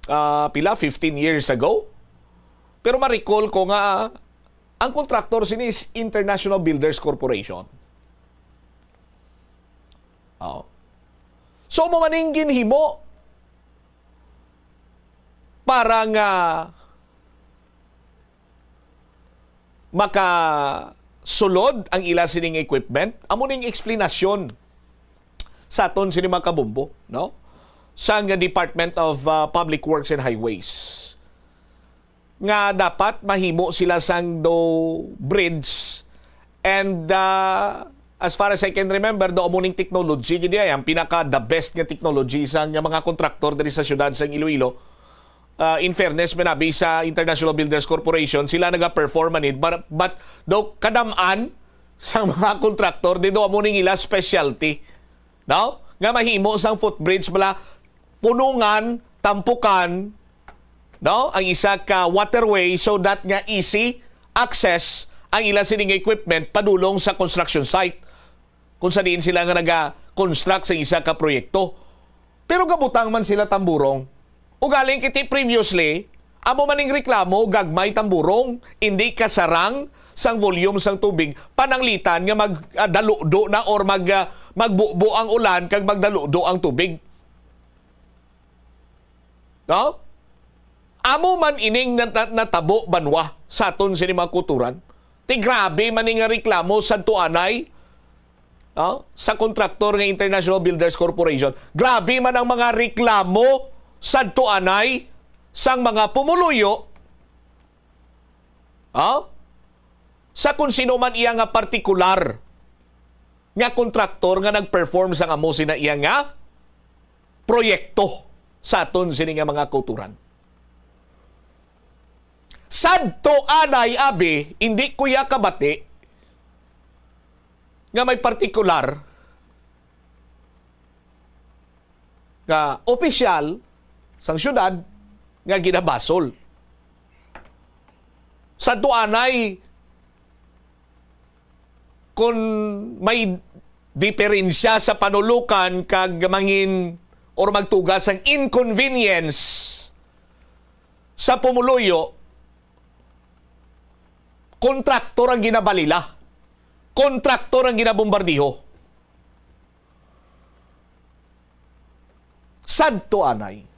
Ah, pila, fifteen years ago? Pero ma-recall ko nga ang contractor sini is International Builders Corporation. Oh. So, mo maning ginhimo para nga makasulod ang ila sining equipment? Amo ning eksplanasyon sa aton sini mga kabombo, no? Sa nga Department of, uh, Public Works and Highways nga dapat mahimo sila sang do bridge. And, uh, as far as I can remember, do amo ning technology gid ay ang pinaka the best nga technology sa nga mga kontraktor diri sa siyudad sang Iloilo. Uh, in fairness, manabi sa International Builders Corporation, sila naga-perform man it, but, but do kadam-an sa mga kontraktor, di do amo ning ila specialty, no? Nga mahimo sang footbridge bala, punungan, tampukan, no, ang isa ka waterway so that nga easy access ang ila sining equipment padulong sa construction site kung sa diin sila nga naga-construct sa isa ka proyekto. Pero gabutang man sila tamburong. Ugaling kiti previously, amo maning reklamo, gagmay tamburong, hindi kasarang sang volume sang tubig, pananglitan nga mag, ah, daludo na or mag, ah, magbubo ang ulan kag magdaludo ang tubig. No? Amo man ining nat-, nat-, natabo banwa sa aton sini mga kuturan. Ti grabe man ni nga reklamo sadto anay, no? Sa kontraktor nga International Builders Corporation. Grabe man ang mga reklamo sadto anay sang mga pumuluyo, ha? Sa kung sino man iya nga partikular nga kontraktor nga nag-perform sang amo sina iya nga proyekto sa aton sini nga mga kauturan. Sadto anay, abi, hindi ko ya kabati nga may partikular nga opisyal sang syudad nga ginabasol. Sadto anay, kun may diferensya sa panulukan kag mangin or magtuga sang inconvenience sa pumuluyo, kontraktor ang ginabalila, kontraktor ang ginabombardiho. Sadto anay.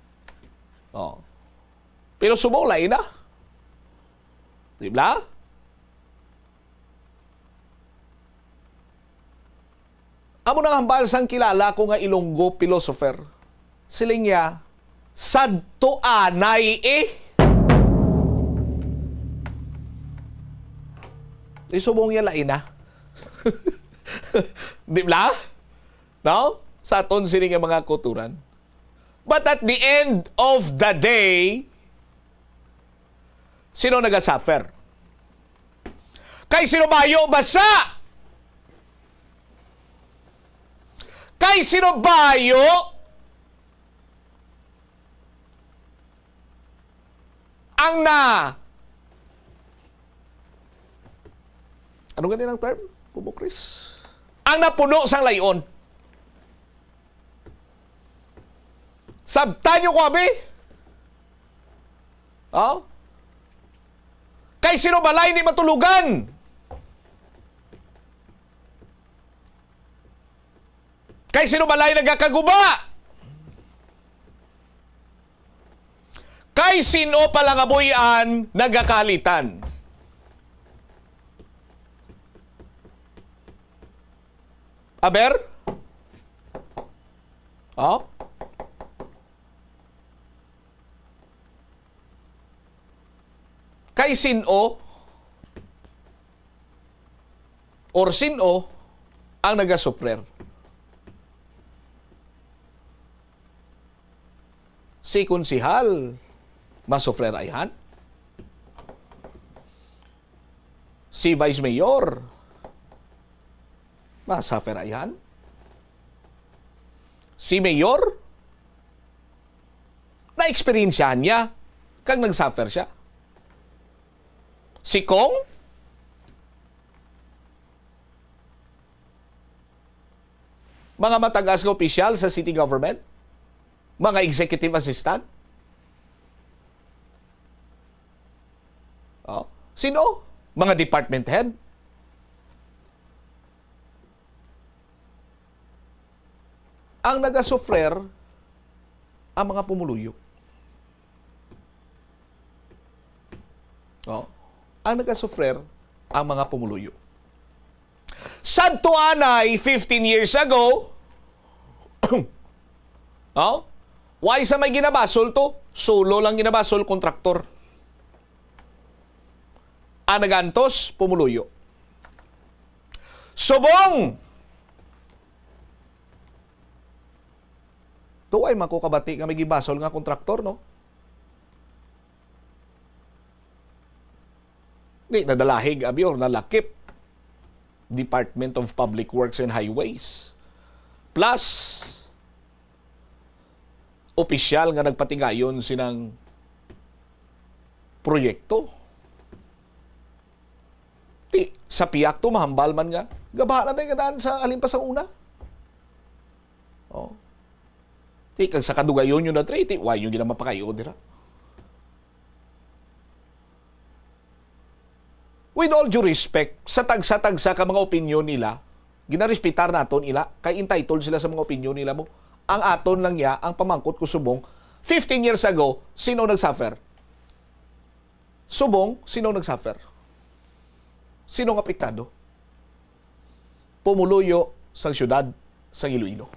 Oh. Pero sumaw lain na. Di ba? Amo nang hambal sang kilala ko nga Ilonggo philosopher. Siling niya, "Sadto anay eh." Isubong niya lain na. Di ba? No? Sa aton sini nga mga kuturan. But at the end of the day, sino nagasuffer? Kay sino bayo basa? Kay sino bayo ang na, ano gani ang term? Bubukris. Ang napuno sang layon. Sabtan niyo ko, abi? Oh? Kay sino balay di matulogan? Kay sino balay nagakaguba? Kay sino palangabuy-an nagakalitan? Aber? Oh? Kay sino or sino ang nagasufrer? Si konsehal, masufrer ayhan. Si vice mayor, masuffer ayhan. Si mayor, na-eksperyensyahan niya kag nagsuffer siya. Si Cong, mga matagas nga opisyal sa city government, mga executive assistant. Oh, sino? Mga department head. Ang nagasufrer, ang mga pumuluyo. Oh, ang nagasufrer, ang mga pumuluyo. Sadto anay fifteen years ago, oh, why sa may ginabasol to? Solo lang ginabasol, kontraktor. Ang nagantos, pumuluyo. Subong! Tuway man ko kabati nga may gibasol nga kontraktor, no? Di, nadalahig, abi, or nalakip. Department of Public Works and Highways. Plus, opisyal nga nagpatigayon sinang proyekto. Ti, sa pihak to, mahambal man nga, gabaha na nga daan sa halin pa sa una. Oh. Ti, kag sa kadugayon yun na, Dre, ti, why yun gina mapakayo, dira? With all due respect, sa tagsa-tagsa ka mga opinyon nila, ginarespetar naton ila, kay entitled sila sa mga opinyon nila mo. Ang aton lang ya, ang pamangkot ko subong, fifteen years ago, sino nagsuffer? Subong, sino nagsuffer? Sino ang apektado? Pumuluyo sang siyudad sang Iloilo.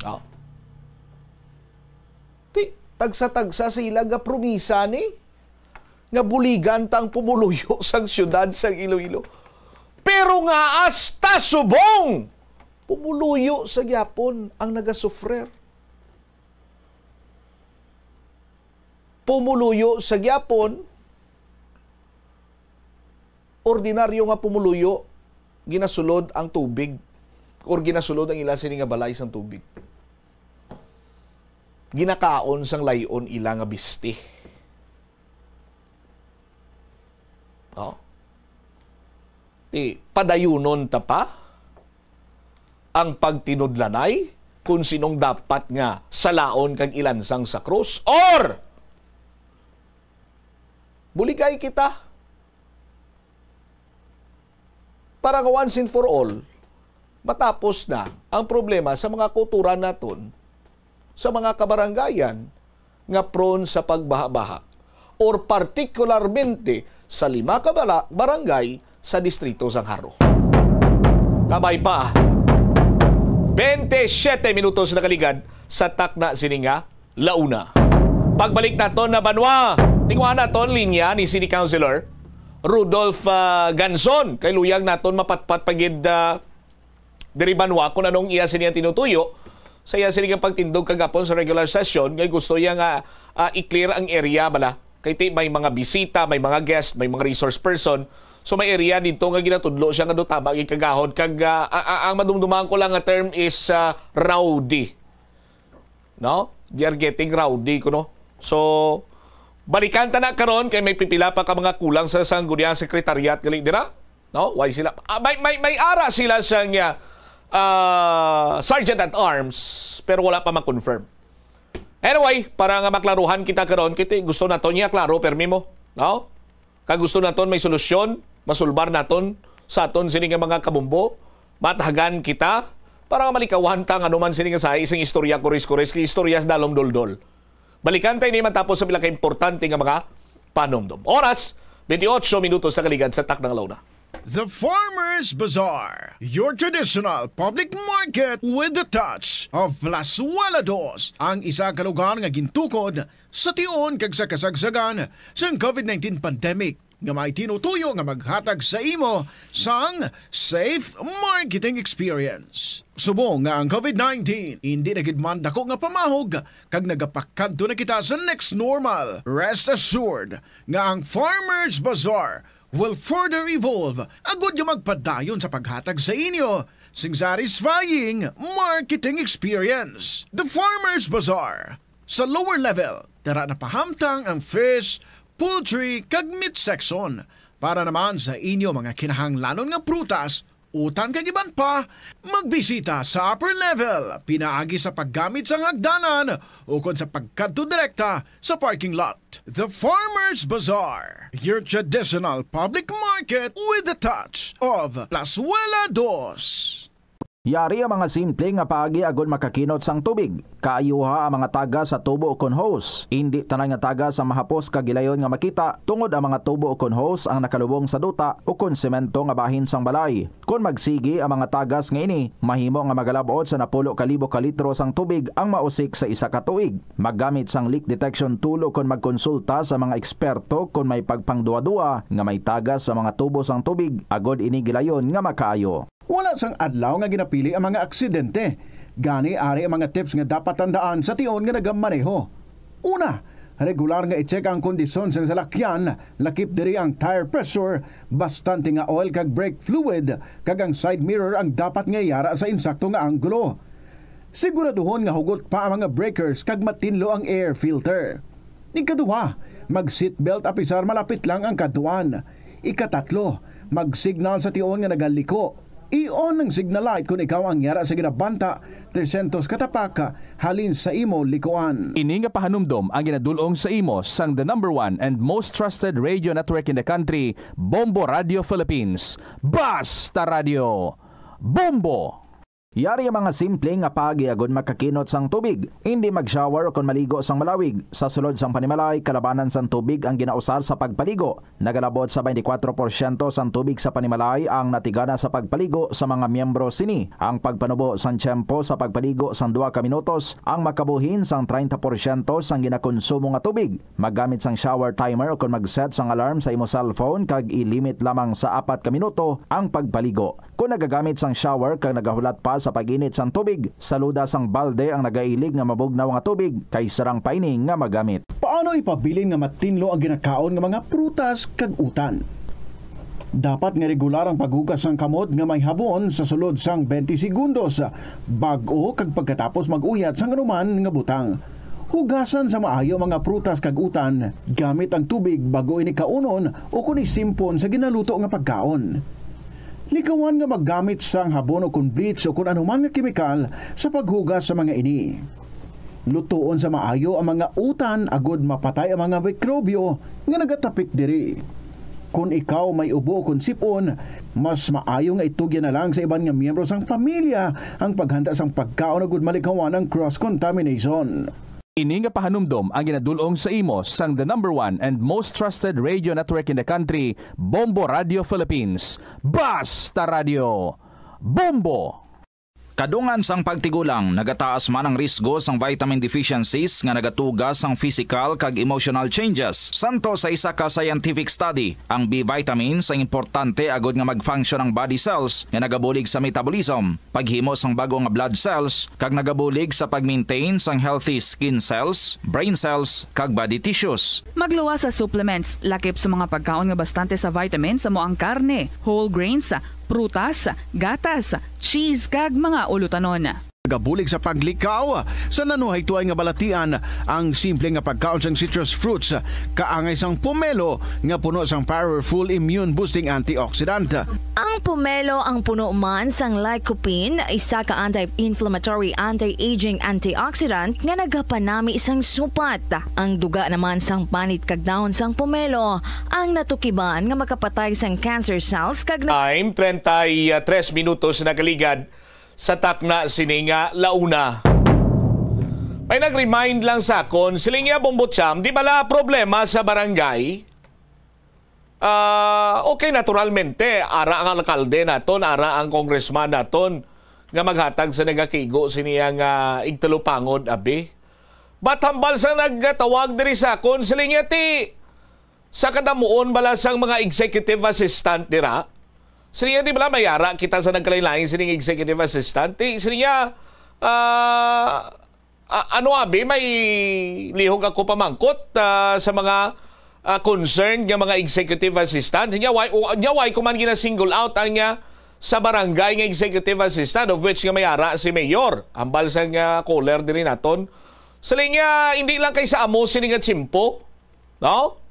Oh. Ti, tagsa-tagsa sila nga promisa ni nga buligan ta ang pumuluyo sang siyudad sang Iloilo. Pero nga hasta subong, pumuluyo sa gyapon ang nagasufrer. Pumuluyo sa gyapon, ordinaryo nga pumuluyo, ginasulod ang tubig, or ginasulod ang ila sini nga balay sang tubig. Ginakaon sang layon ila nga bisti. Oh. Ti, padayunon ta pa ang pagtinudlanay kung sinong dapat nga salaon kag ilansang sa krus, or buligay kita para nga once and for all, matapos na ang problema sa mga kauturan naton, sa mga kabaranggayan nga prone sa pagbaha-baha, or partikularmente sa lima ka bala-, barangay sa Distrito sang Jaro. Kabay pa. Bente siyete minutos nakaligad sa takna sini nga launa. Pagbalik naton na banwa, tinguha naton linya ni City Councilor Rudolph, ah, Ganzon. Kay luyag naton mapatpat pa gid, ah, diri banwa kung anong iya sini ang tinutuyo sa iya sini nga pagtindog kagapon sa regular session, kay gusto iya nga, ah, i-clear ang area bala. Kay ti may mga bisita, may mga guest, may mga resource person. So may area dito nga ginatudlo siya nga do tama gikagahod kag, ah, a-, a-, ang madumduman ko lang nga term is, ah, rowdy. No? They are getting rowdy kuno. So balikan ta na karon kay may pipila pa ka mga kulang sa sangguniang secretariat gali dira. No? Why sila? Ah, may, may, may ara sila sang, ah, ah, sergeant at arms, pero wala pa ma-confirm. Anyway, para nga maklaruhan kita karon, kay ti gusto naton niya klaro permi mo, no? Kag gusto naton may solusyon, masulbar naton sa aton sini nga mga kabumbo, matahagan kita para nga malikawan ta nga anuman sini nga sahi isang istorya kuris-kuris kay istorya sa dalom doldol. Balikan tayo ni matapos sa pila ka importante nga mga panumdom. Oras, twenty-eight minutos sa kaligad sa taknang launa. The Farmers Bazaar, your traditional public market with the touch of Plazuela Dos, ang isa ka lugar nga gintukod sa tion kag sa kasagsagan sang covid nineteen pandemic, nga may tinutuyo nga maghatag sa imo sang safe marketing experience. Subong nga ang covid nineteen indi na gid man dako nga pamahog kag nagapakadto na kita sa next normal, rest assured nga ang Farmers Bazaar will further evolve agud nga magpadayon sa paghatag sa inyo sing satisfying marketing experience. The Farmers Bazaar. Sa lower level, dara na pahamtang ang fish, poultry, kag meat section. Para naman sa inyo mga kinahanglanon nga prutas, utan kag iban pa, magbisita sa upper level pinaagi sa paggamit sang hagdanan ukon sa pagkadto direkta sa parking lot. The Farmers Bazaar, your traditional public market with the touch of Plazuela Dos. Yari ang mga simple nga paagi agud makakinot sang tubig. Kaayuha ang mga tagas sa tubo ukon hose. Indi tanan nga tagas ang mahapos kag gilayon nga makita, tungod ang mga tubo ukon hose ang nakalubong sa duta ukon semento nga bahin sang balay. Kon magsigi ang mga tagas nga ini, mahimo nga magalab-ot sa napulo ka libo ka litro sang tubig ang mausik sa isa ka tuig. Maggamit sang leak detection tool ukon magkonsulta sa mga eksperto kon may pagpangduwa-duwa nga may tagas sa mga tubo sang tubig, agud ini gilayon nga makaayo. Wala sang adlaw nga ginapili ang mga aksidente. Gani, ari ang mga tips nga dapat tandaan sa tion nga nagamaneho. Una, regular nga i-check ang kondisyon sang salakyan, lakip diri ang tire pressure, bastante nga oil kag brake fluid, kag ang side mirror ang dapat nga yara sa insakto nga anggulo. Siguraduhon nga hugot pa ang mga breakers kag matinlo ang air filter. Ikaduha, mag-seatbelt apisar malapit lang ang kadtuan. Ikatatlo, mag-signal sa tion nga nagaliko. I-on ang signal light kon ikaw ang yara sa ginabanta tresyentos ka tapak halin sa imo likuan. Ini nga pahanumdom ang ginadul-ong sa imo sang the number one and most trusted radio network in the country, Bombo Radio Philippines. Basta Radio Bombo! Yari ang mga simple nga paagi agud makakinot sang tubig. Indi mag-shower ukon maligo sang malawig. Sa sulod sang panimalay, kalabanan sang tubig ang ginausar sa pagpaligo. Nagalabot sa twenty-four porsyento sang tubig sa panimalay ang natigana sa pagpaligo sa mga miyembro sini. Ang pagpanubo sang tiyempo sa pagpaligo sang duha ka minutos ang makabuhin sang treinta porsyento sang ginakonsumo nga tubig. Maggamit sang shower timer ukon mag-set sang alarm sa imo cellphone kag i-limit lamang sa apat ka minuto ang pagpaligo. Kon nagagamit sang shower kag nagahulat pa sa pag-init sang tubig, saluda sang balde ang nagailig nga mabugnaw nga tubig kay sarang pa ini nga magamit. Paano ipabilin nga matinlo ang ginakaon nga mga prutas kag utan? Dapat nga regular ang paghugas sang kamot nga may habon sa sulod sang twenty segundos bag-o kag pagkatapos mag-uyat sang anuman nga butang. Hugasan sa maayo ang mga prutas kag utan gamit ang tubig bag-o ini kaunon ukon isimpon sa ginaluto nga pagkaon. Likawan nga maggamit sang habon ukon bleach ukon anuman nga kemikal sa paghugas sa mga ini. Lutoon sa maayo ang mga utan agud mapatay ang mga mikrobyo nga nagatapik diri. Kon ikaw may ubo ukon sip-on, mas maayo nga itugyan na lang sa iban nga miyembro sang pamilya ang paghanda sang pagkaon agud malikawan ang cross-contamination. Ini nga pahanumdom ang ginadul-ong sa imo sang the number one and most trusted radio network in the country, Bombo Radio Philippines. Basta Radio Bombo! Kadungan sang pagtigulang, nagataas man ang risgo sang vitamin deficiencies nga nagatuga sang physical kag emotional changes. Santo sa isa ka scientific study, ang B vitamins ang importante agud nga mag-function ang body cells nga nagabulig sa metabolism, paghimo sang bag-o nga blood cells, kag nagabulig sa pag-maintain sang healthy skin cells, brain cells, kag body tissues. Magluwas sa supplements, lakip sa mga pagkaon nga bastante sa vitamins, amo ang karne, whole grains, prutas, gatas, cheese, kag mga ulutanon. Nagabulig sa paglikaw sa nanuhaytoy nga balatian ang simple nga pagkaon sang citrus fruits, kaangay sang pomelo nga puno sang powerful immune boosting antioxidant. Ang pomelo ang puno man sang lycopene, isa ka anti-inflammatory, anti-aging antioxidant nga nagapanami sang supat. Ang duga naman sang panit kag dahon sang pomelo ang natukiban nga makapatay sang cancer cells kag na- Time, treinta y tres minutos na kaligad sa takna sini nga launa. May nag-remind lang sa akon, siling niya, Bombo Cham, di bala problema sa barangay? Ah, okay, naturalmente, ara ang alkalde naton, ara ang congressman naton nga maghatag sa nagakigo sini nga igtalupangod, abi. But hambal sa nagtawag diri sa akon, siling niya, ti, sa kadamuon bala sang mga executive assistant dira, siling niya, di bala may ara kita sa nagkalain-lain sining executive assistant? Ti, siling niya, ah, a-, ano, abi, may lihog ako pamangkot, ah, sa mga, ah, concerned nga mga executive assistant. Nya why, o, nya why ko man gina-single out ang, ah, sa barangay nga executive assistant, of which nga may ara si mayor, hambal sa nga caller diri naton. Siling niya, hindi lang kay sa amo sini nga tiyempo, no?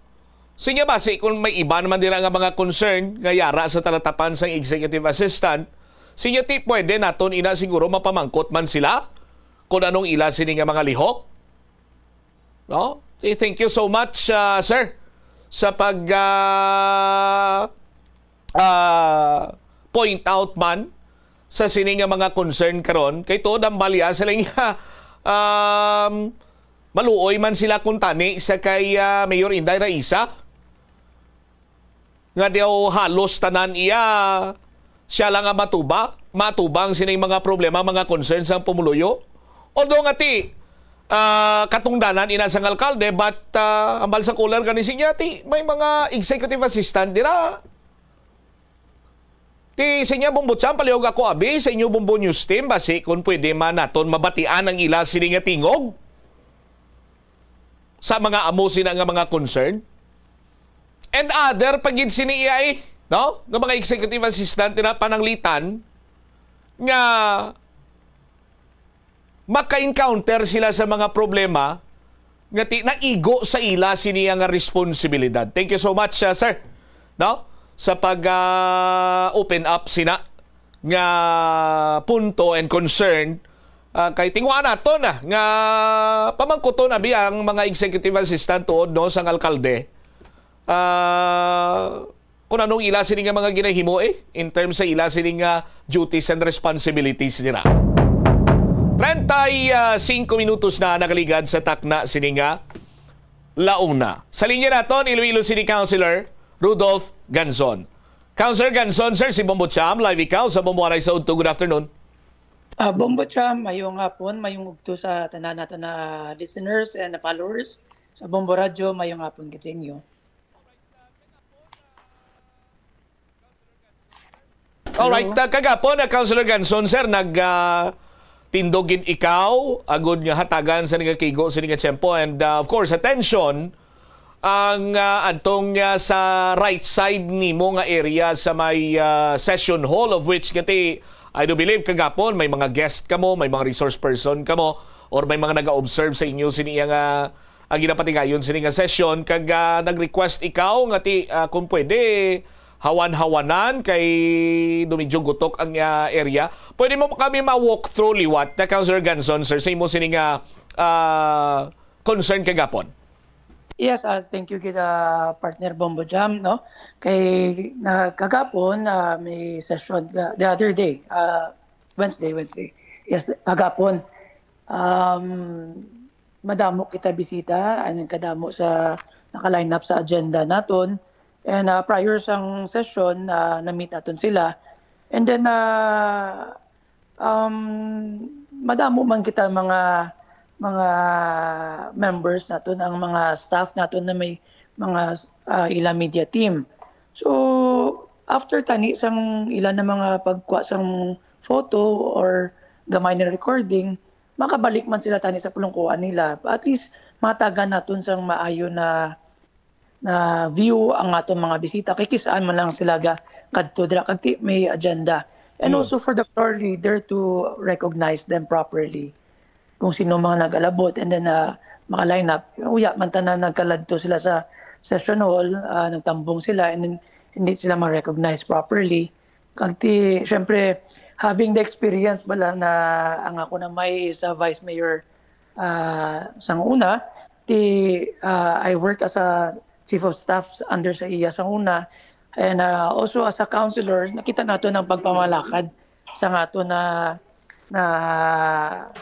Siling niya, basi kung may iba naman dira nga mga concern nga yara sa talatapan sang executive assistant, siling niya, ti pwede naton ina siguro mapamangkot man sila kung anong ila sini nga mga lihok. No? Eh, thank you so much, ah, sir, sa pag, ah, ah, point out man sa sini nga mga concern karon. Kay tuod ang balya, siling niya, um, maluoy man sila kuntani sa kay, ah, Mayor Inday Raisa, nga daw halos tanan iya, siya lang ang matuba, matubang sining mga problema, mga concerns sang pumuluyo. Although nga ti, ah, katungdanan ina sang alkalde, but, ah, hambal sa caller gani, siling niya, ti may mga executive assistant dira. Ti, siling niya, Bombo Cham, palihog ako, abi, sa inyo Bombo News Team, basi kung pwede man naton mabatian ang ila sini nga tingog sa mga amo sina nga mga concern. And other pa gid sini iya, eh, no? Nga mga executive assistant na pananglitan nga maka-encounter sila sa mga problema nga ti-, naigo sa ila sini nga responsibilidad. Thank you so much, uh, sir, no? Sa pag, ah, open up sina nga punto and concern, ah, kay tinguhaan nato na nga pamangkuton abi ang mga executive assistant tuod, no, sang alkalde. Ah, kung anong ila sini nga mga ginahimo, eh, in terms sa ila sini nga duties and responsibilities nila. Treinta y cinco minutos na nakaligad sa takna sini nga launa. Sa linya naton, Iloilo City Councilor Rudolph Ganzon. Councilor Ganzon, sir, si Bombo Cham, live ikaw sa Bombo Anay sa Udto. Good afternoon. Ah, Bombo Cham, mayong hapon, mayong udto sa tanan nato na listeners and followers sa Bombo Radyo. Mayong hapon gid sa inyo. Alright, hello. Ah, kagapon, ah, Councilor Ganzon, sir, nag, ah, tindog gid ikaw, agud nga hatagan sa nagakigo sa nga tiyempo. And, ah, of course, attention, ang, ah, adtong, ah, sa right side nimo nga area sa may, ah, session hall, of which, kati, I do believe, kagapon, may mga guest kamo, may mga resource person kamo, or may mga nag-observe sa inyo sini nga, ah, ginapatigayon sini nga session, kag, ah, nag-request ikaw nga ti, ah, kung pwede, hawan-hawanan kay do medyo gutok ang, ah, area. Pwede mo kami ma-walk through liwat, na Councilor Ganzon, sir, sa imo sini nga, ah, concern kagapon? Yes, ah, thank you gid, ah, partner Bombo Jam, no? Kay na kagapon, ah, may session the, the other day, ah, Wednesday, Wednesday. Yes, kagapon. Um, madamo kita bisita, ang kadamo sa naka-line up sa agenda naton. And, ah, prior sang session, ah, na-meet naton sila. And then, ah, um, madamo man kita mga, mga members naton, ang mga staff naton na may mga, ah, ila media team. So, after tani sang ila na mga pagkuha sang photo or gamay na recording, makabalik man sila tani sa pulungkuan nila. At least, matagan naton sang maayo na, na view ang aton mga bisita. Kay kisaan man lang sila ga kadto dira kag ti-, may agenda. And Mm. also for the floor leader to recognize them properly. Kung sino mga nag-alabot and then, ah, maka-line up. Uya man tanan nagkaladto sila sa session hall, ah, nagtambong sila and then hindi sila ma-recognize properly. Kag ti, syempre, having the experience bala na ang ako na may is a vice mayor, ah, sang una, ti, ah, I work as a chief of staff under sa iya sang una. And, ah, also as a counselor, nakita naton ang pagpamalakad sa aton na, na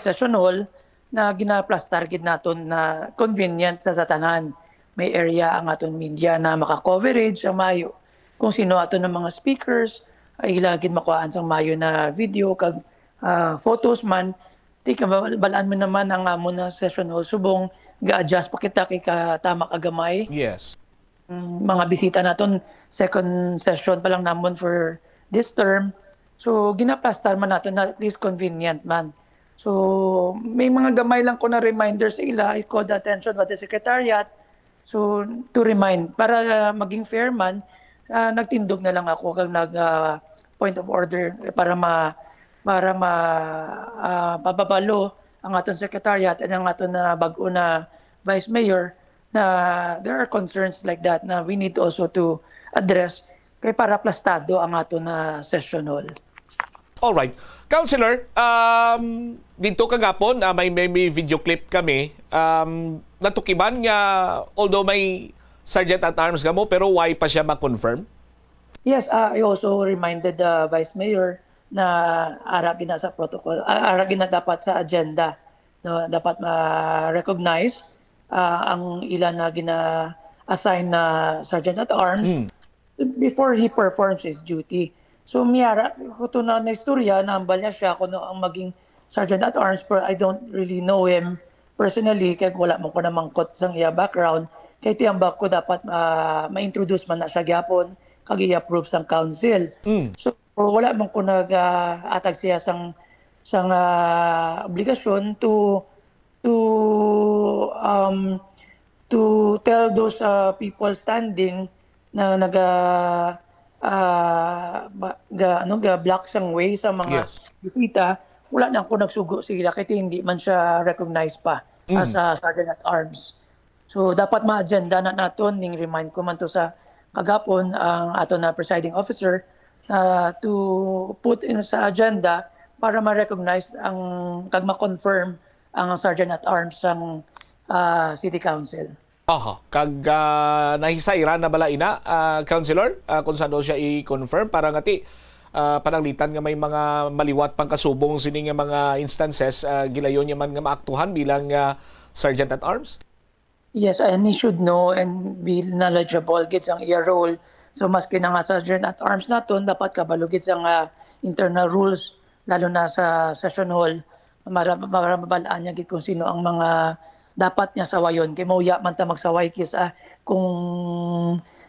session hall na ginaplastar gid naton na convenient sa, sa tanan. May area ang aton media na maka-coverage ang maayo. Kung sino aton ang mga speakers, ay ila gid makuhaan sang maayo na video kag, ah, photos man. Di ka ba, balaan mo naman ang amo na session hall. Subong, ga-adjust pa kita kay katama ka gamay. Yes. Mm, mga bisita naton, second session pa lang namon for this term. So, ginaplastar man naton na at least convenient man. So, may mga gamay lang ko na reminder sa ila. I called the attention of the secretariat. So, to remind, para, ah, maging fair man, ah, nagtindog na lang ako kag nag, ah, point of order para ma-, para ma-, ah, mapabalo ang aton secretariat and ang aton na bag-o na vice mayor na there are concerns like that na we need also to address kay para plastado ang aton na session hall. Alright. Counselor, um, dito kagapon, ah, may, may, may video clip kami. Um, natukiban nga, although may Sergeant at Arms kamo, pero why pa siya ma-confirm? Yes, ah, I also reminded the Vice Mayor na ara gina sa protocol, ah, ara gina dapat sa agenda, no? Dapat ma-recognize, ah, ang ila na gina-assign na Sergeant at Arms Mm. before he performs his duty. So, miyara ko to na, na istorya, nahambal niya siya kung ano ang maging Sergeant at Arms, pero I don't really know him personally, kay wala man ko namangkot sang iya background. Kay tiyambak ko dapat, ah, ma-introduce man na siya gyapon, kag i-approve sang council. Mm. So, wala man ko nag, ah, atag siya sang, sang, ah, obligasyon to, to, um, to tell those, ah, people standing na naga, ah, ba, ga, ano, ga-block sang way sa mga Yes. bisita, wala na ako nagsugo sila kay hindi man siya recognized pa as Mm. a sergeant at arms. So, dapat ma-agenda na naton, ning remind ko man to sa kagapon ang ato na presiding officer, ah, to put in sa agenda para ma-recognize ang, kag ma-confirm ang sergeant at arms sang, ah, city council. Aha, kag, ah, nahisayran na bala ina, ah, Councilor, ah, kung saan daw siya i-confirm para nga ti, ah, pananglitan nga may mga maliwat pang kasubong sini nga mga instances, ah, gilayon niya man nga maaktuhan bilang, ah, Sergeant at Arms? Yes, and he should know and be knowledgeable gid sang iya role. So, maski na nga sergeant at arms naton, dapat kabalo gid sang, ah, internal rules, lalo na sa session hall. Mara-, mara-, mabalaan niya gid kung sino ang mga dapat niya sawayon. Kay mauya man ta magsaway kis, ah, kung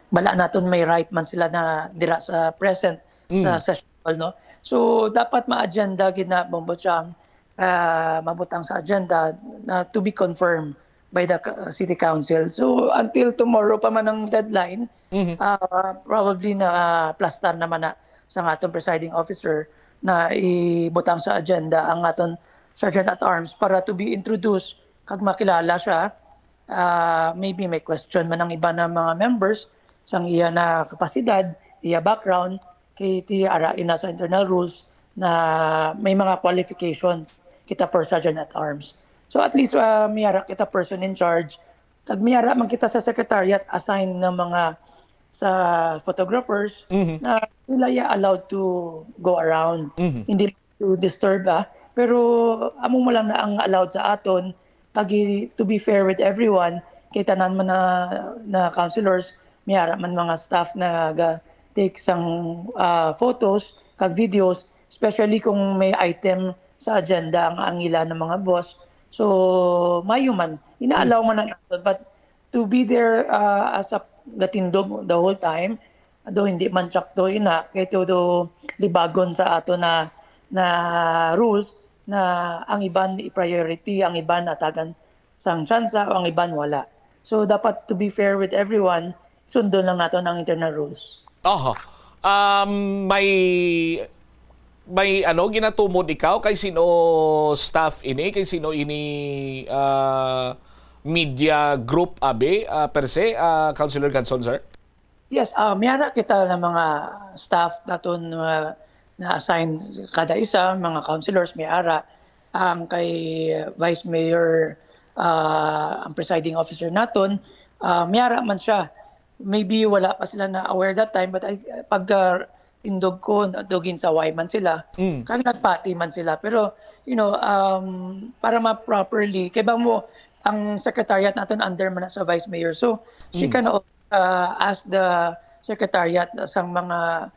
bala naton may right man sila na dira sa present sa Mm. session hall, no? So, dapat ma-agenda gid na, Bombo Chang, ah, mabutang sa agenda na to be confirmed by the c-, city council. So, until tomorrow pa man ang deadline, Mhm. ah, probably na plastar naman na sa aton presiding officer na ibutang sa agenda ang aton sergeant at arms para to be introduced kag makilala siya. Ah, maybe may question man ang iba na mga members sang iya na kapasidad, iya background, kay ti ara ina sa internal rules na may mga qualifications kita for sergeant at arms. So at least, ah, may ara kita person in charge. Kag may ara man kita sa secretariat assign ng mga sa photographers Mhm. na sila ya allowed to go around. Mhm. Hindi to disturb, ah. Pero amo mo lang na ang allowed sa aton. Kag i-, to be fair with everyone, kay tanan man na, na councilors, may ara man mga staff na ga take sang, ah, photos, kag videos, especially kung may item sa agenda ang, ang ila ng mga boss. So, mayo man, ina-allow man na nato. But to be there uh, as a gatindog the whole time, do hindi man sakto ina kay todo libagon sa ato na na rules na ang iban i-priority, ang iban atagan sang tsansa, ang iban wala. So dapat to be fair with everyone, sundon lang nato ang internal rules. Oho. Um, may may ano ginatumod ikaw kay sino staff ini, kay sino ini uh, media group abi uh, per se, uh, Councilor Ganson, sir? Yes, uh, may ara kita ng mga staff daton uh, na-assign kada isa, mga councilors may ara ang kay Vice Mayor uh, ang presiding officer naton, uh, may ara man siya. Maybe wala pa sila na aware that time, but I, pag uh, tindog ko, dugin sa Y man sila, mm. Kag nagpati man sila. Pero, you know, um, para ma-properly, kay ba mo, ang secretariat naton under man sa vice mayor. So, she mm. Can uh, ask the secretariat sang mga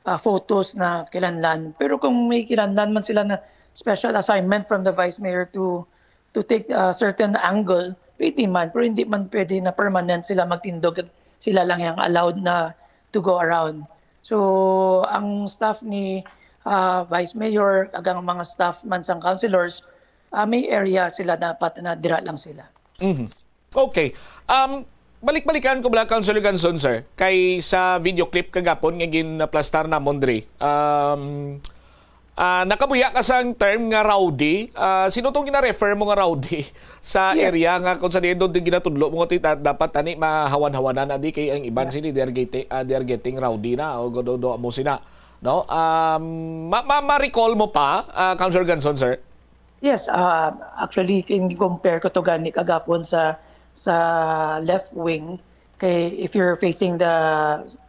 uh, photos na kilanlan. Pero kung may kilanlan man sila na special assignment from the vice mayor to to take a certain angle, pwede man, pero hindi man pwede na permanent sila magtindog, sila lang yung allowed na to go around. So, ang staff ni uh, Vice Mayor, agang mga staff man sang councilors, uh, may area sila dapat na dira lang sila. Mm-hmm. Okay. Um, balik-balikan ko bala, Councilor Ganson, sir, kay sa video clip kagapon nga ginaplastar namon diri. Um, Uh, nakabuya ka sang term nga rowdy. Uh, sino tong gina-refer mo nga rowdy sa yes. Area nga kung sa diin doon ginatudlo mo nga dapat ani mahawan-hawanan na di kay ang iban yeah. Sini they are getting, uh, they are getting rowdy na o godo mo sina, no? Um, ma, ma, ma recall mo pa, uh, Councilor Ganson, sir? Yes, uh, actually, compare ko to gani kagapon sa sa left wing Kay if you're facing the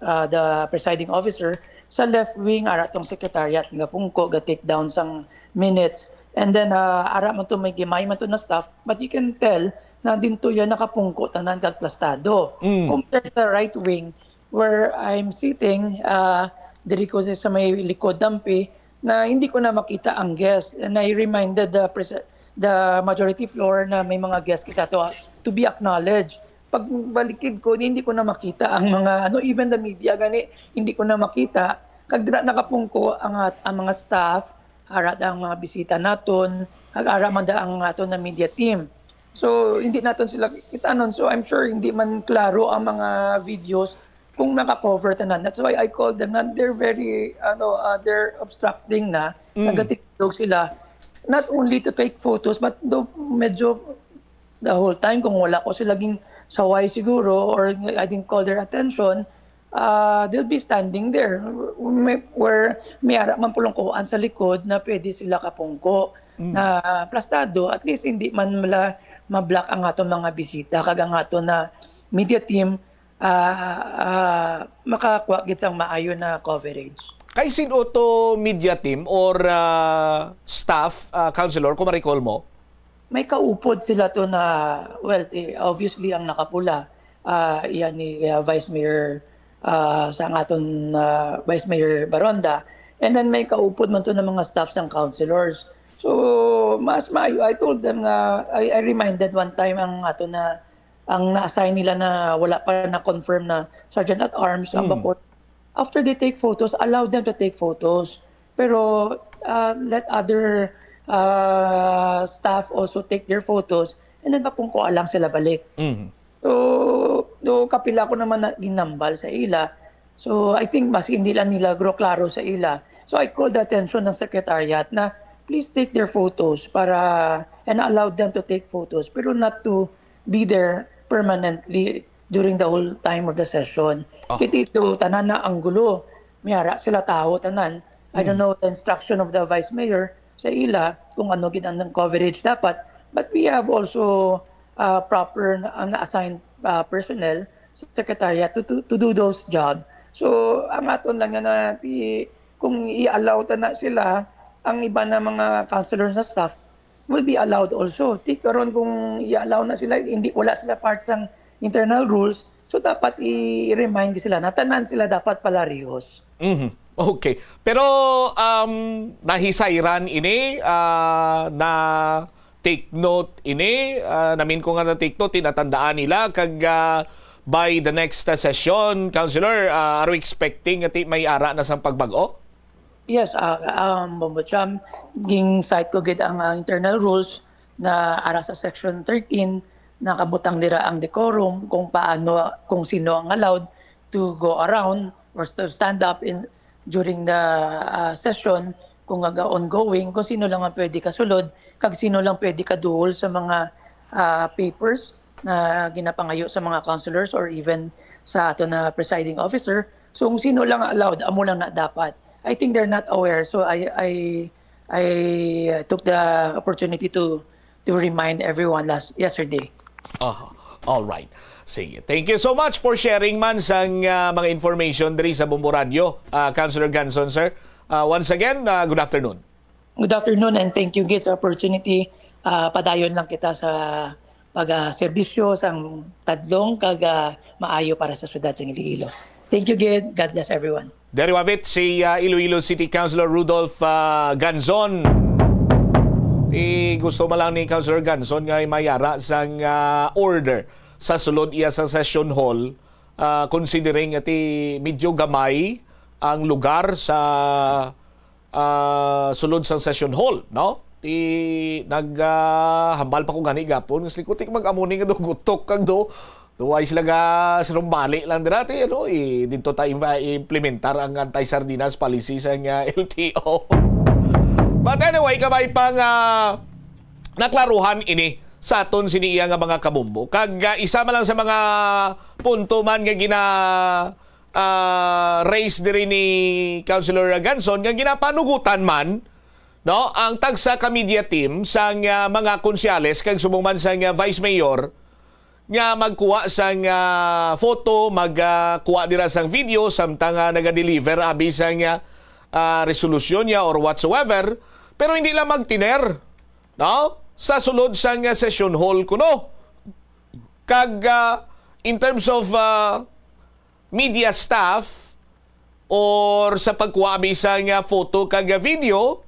uh, the presiding officer, sa left wing ara tong secretariat nga pungko ga take down sang minutes. And then uh, ara man to may gimay man to na staff, but you can tell na dinto yan nakapungko tanan kag plastado. Mm. Compared sa right wing where I'm sitting, uh, diri ko sa may likod dampi na hindi ko na makita ang guest. And I reminded the pres- the majority floor na may mga guest kita to to be acknowledged. Pagbalikid ko, hindi ko na makita ang mga ano, even the media gani, hindi ko na makita. Kag dira nakapungko ang, ang mga staff, ara ang mga bisita naton, kag ara man da ang aton na media team. So hindi naton sila kitanon. So I'm sure hindi man klaro ang mga videos kung naka-cover tanan. That's why I call them na they're very ano uh, they're obstructing na, mm. Nagatikdog sila not only to take photos but do, medyo the whole time kung wala ko sila ging saway siguro or I didn't call their attention, uh, they'll be standing there may, where may ara man pulungkuan sa likod na pwede sila kapungko mm. Na plastado, at least hindi man mala ma-block ang aton mga bisita kag ang aton na media team uh, uh, makakuha gid sang maayo na coverage. Kay sin-o to media team or uh, staff, uh, counselor, kung ma-recall mo? May kaupod sila to na, well, eh, obviously ang nakapula, uh, yan ni uh, Vice Mayor uh, sa aton uh, Vice Mayor Baronda. And then may kaupod man to ng mga staff sang counselors. So, mas maayo, I told them na, I, I reminded one time ang ato na ang na-assign nila na wala pa na-confirm na sergeant at arms ang mm. Bakod. After they take photos, allow them to take photos. Pero uh, let other uh, staff also take their photos and then mapungko lang sila balik. Mm. So, do kapila ko naman na ginambal sa ila. So, I think mas hindi lang nila gro klaro sa ila. So, I called the attention ng secretariat na please take their photos para and allow them to take photos pero not to be there permanently during the whole time of the session. Oh. Kiti ito, tanan na ang gulo. Miyara sila tawo, tanan. I don't hmm. know the instruction of the vice mayor sa ila kung ano gid ang coverage dapat. But we have also uh, proper na, na-assigned uh, personnel sa secretariat to, to, to do those job. So, ang aton lang na ti, kung i-allow ta na sila, ang iba na mga counselors na staff, will be allowed also. Ti karon kung i-allow na sila, hindi wala sila part sang internal rules, so dapat i-remind sila na tanan sila dapat palarihos. Mm-hmm. Okay. Pero, um, nahisayran ini, ah, na take note ini, ah, namin ko nga na take note, tinatandaan nila, kag, ah, by the next, ah, session, Councilor, ah, are we expecting nga ti-, may ara na sang pagbag-o? Yes, ah, um, Bombo Cham, ging-cite ko gid ang, ah, internal rules na ara sa Section thirteen, nakabutang dira ang decorum kung paano, kung sino ang allowed to go around or to stand up in, during the, ah, session, kung aga ongoing, kung sino lang ang pwede kasulod, kag sino lang pwede kaduol sa mga, ah, papers na ginapangayo sa mga councilors or even sa ato na presiding officer. So, kung sino lang allowed, amo lang na dapat. I think they're not aware. So, I, I, I took the opportunity to, to remind everyone last, yesterday. Aha. All right. Sige. Thank you so much for sharing man sang, ah, mga information diri sa Bombo Radio, ah, Councilor Ganson, sir. Ah, once again, ah, good afternoon. Good afternoon and thank you gid sa opportunity. Ah, padayon lang kita sa pag-, ah, serbisyo sang tadlong kag, ah, maayo para sa syudad sang Iloilo. Thank you gid. God bless everyone. Diri wavit si, ah, Iloilo City Councilor Rudolph, ah, Ganzon. Ti gusto man lang ni Councilor Ganzon nga mayara sang, ah, order sa sulod iya sa session hall, ah, considering nga ti medyo gamay ang lugar sa, ah, sulod sang session hall, no? Ti nag, ah, hambal pa ko gani gapon, nga slikot, ti mag-amo ni nga do gutok kag do, duway sila ga sinumbali lang dira, ti, ano, i-, dito ta im-, implementar ang anti-sardinas policy sang, ah, L T O. But anyway, kabay pa nga naklaruhan ini sa aton sini iya nga mga kabombo. Kag, ah, isa man lang sa mga punto man nga gina, ah, raise diri ni Councilor Ganson nga ginapanugutan man, no, ang tagsa ka media team sang, ah, mga konsyales kag subong man sang, ah, vice mayor nga magkuha sang, ah, photo, mag, ah, kuha dira sang video, samtang, ah, naga-deliver abi sang, ah, ah, resolusyon niya or whatsoever, pero hindi lang magtiner, no? Sa sulod sang, ah, session hall kuno. Kag, ah, in terms of, ah, media staff or sa pagkuha bisan nga photo kag video,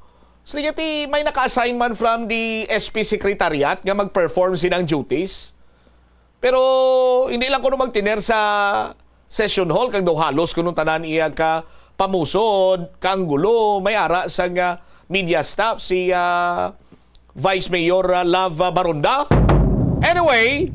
sige, ti may naka-assign man from the S P secretariat nga mag-perform sinang duties. Pero hindi lang kuno magtiner sa session hall kag daw halos kuno tanan iya ka pamusod, kaanggulo, may ara sang, ah, media staff si, ah, Vice Mayor, ah, Love, ah, Baronda. Anyway,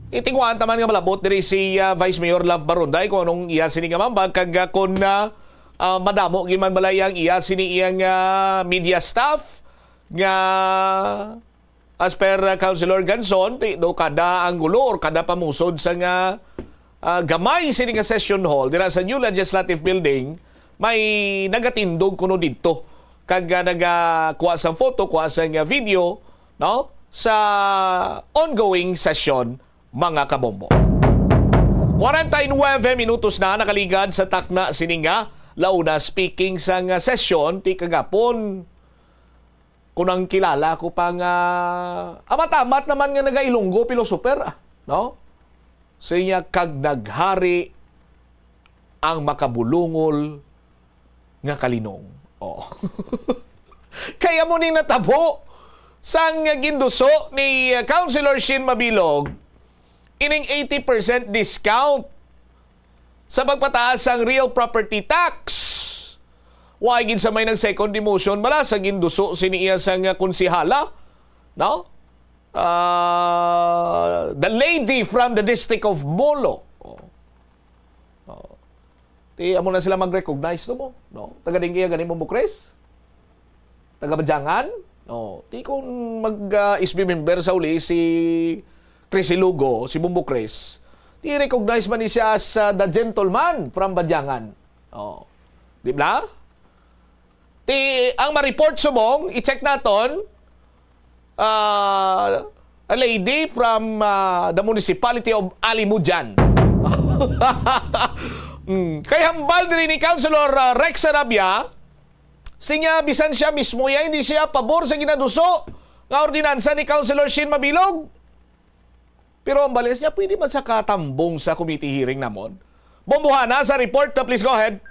itinguhaan ta man nga malabot diri si, ah, Vice Mayor Love Baronda, eh, kung anong iya sini nga mambag, kag, ah, kung, ah, ah, madamo gid man balay ang iya sini iyang, ah, media staff nga as per, ah, Councilor Ganson, ti do kada anggulo or kada pamusod sa nga, ah, gamay sini nga session hall dira sa new legislative building, may nagatindog kuno didto kag, ah, nagakuha sang photo, kuha sang, ah, video, no, sa ongoing session, mga kabombo. Kwarenta y nuebe minutos na nakaligad sa takna sini nga launa. Speaking sang, ah, session ti kagapon, kung ang kilala ko pa nga amat-amat naman nga naga-Ilonggo philosopher, ah, no? Siya, "Kag naghari ang makabulungol nga kalinong." Oh. Kaya mo ning natabo sang ginduso ni, uh, Councilor Shin Mabilog ining eighty percent discount sa pagpataas sang real property tax. Wa gid sa may nag-second demotion bala sa ginduso sini iya sang, uh, konsehala, no? Ah, the lady from the district of Molo. Oh. Oh. Ti amo na sila mag-recognize to mo, no? Taga dinggi gani mo, Bukres? Taga Badyangan? Oh, ti kung mag, ah, S B member sa uli si Chris Ilugo, si Bumbo Chris, ti recognize man ni siya as, ah, the gentleman from Badyangan. Oh. Di ba? Ti, ang ma-report subong, i-check naton, ah, a lady from, ah, the municipality of Alimujan. Mm. Kay hambal diri ni Councilor, ah, Rex Sarabia, siya, bisan siya mismo ya, hindi siya pabor sa ginaduso nga ordinansa ni Councilor Shin Mabilog. Pero ang balis niya, pwede man sa katambong sa committee hearing namon. Bombohana sa report, uh, please go ahead.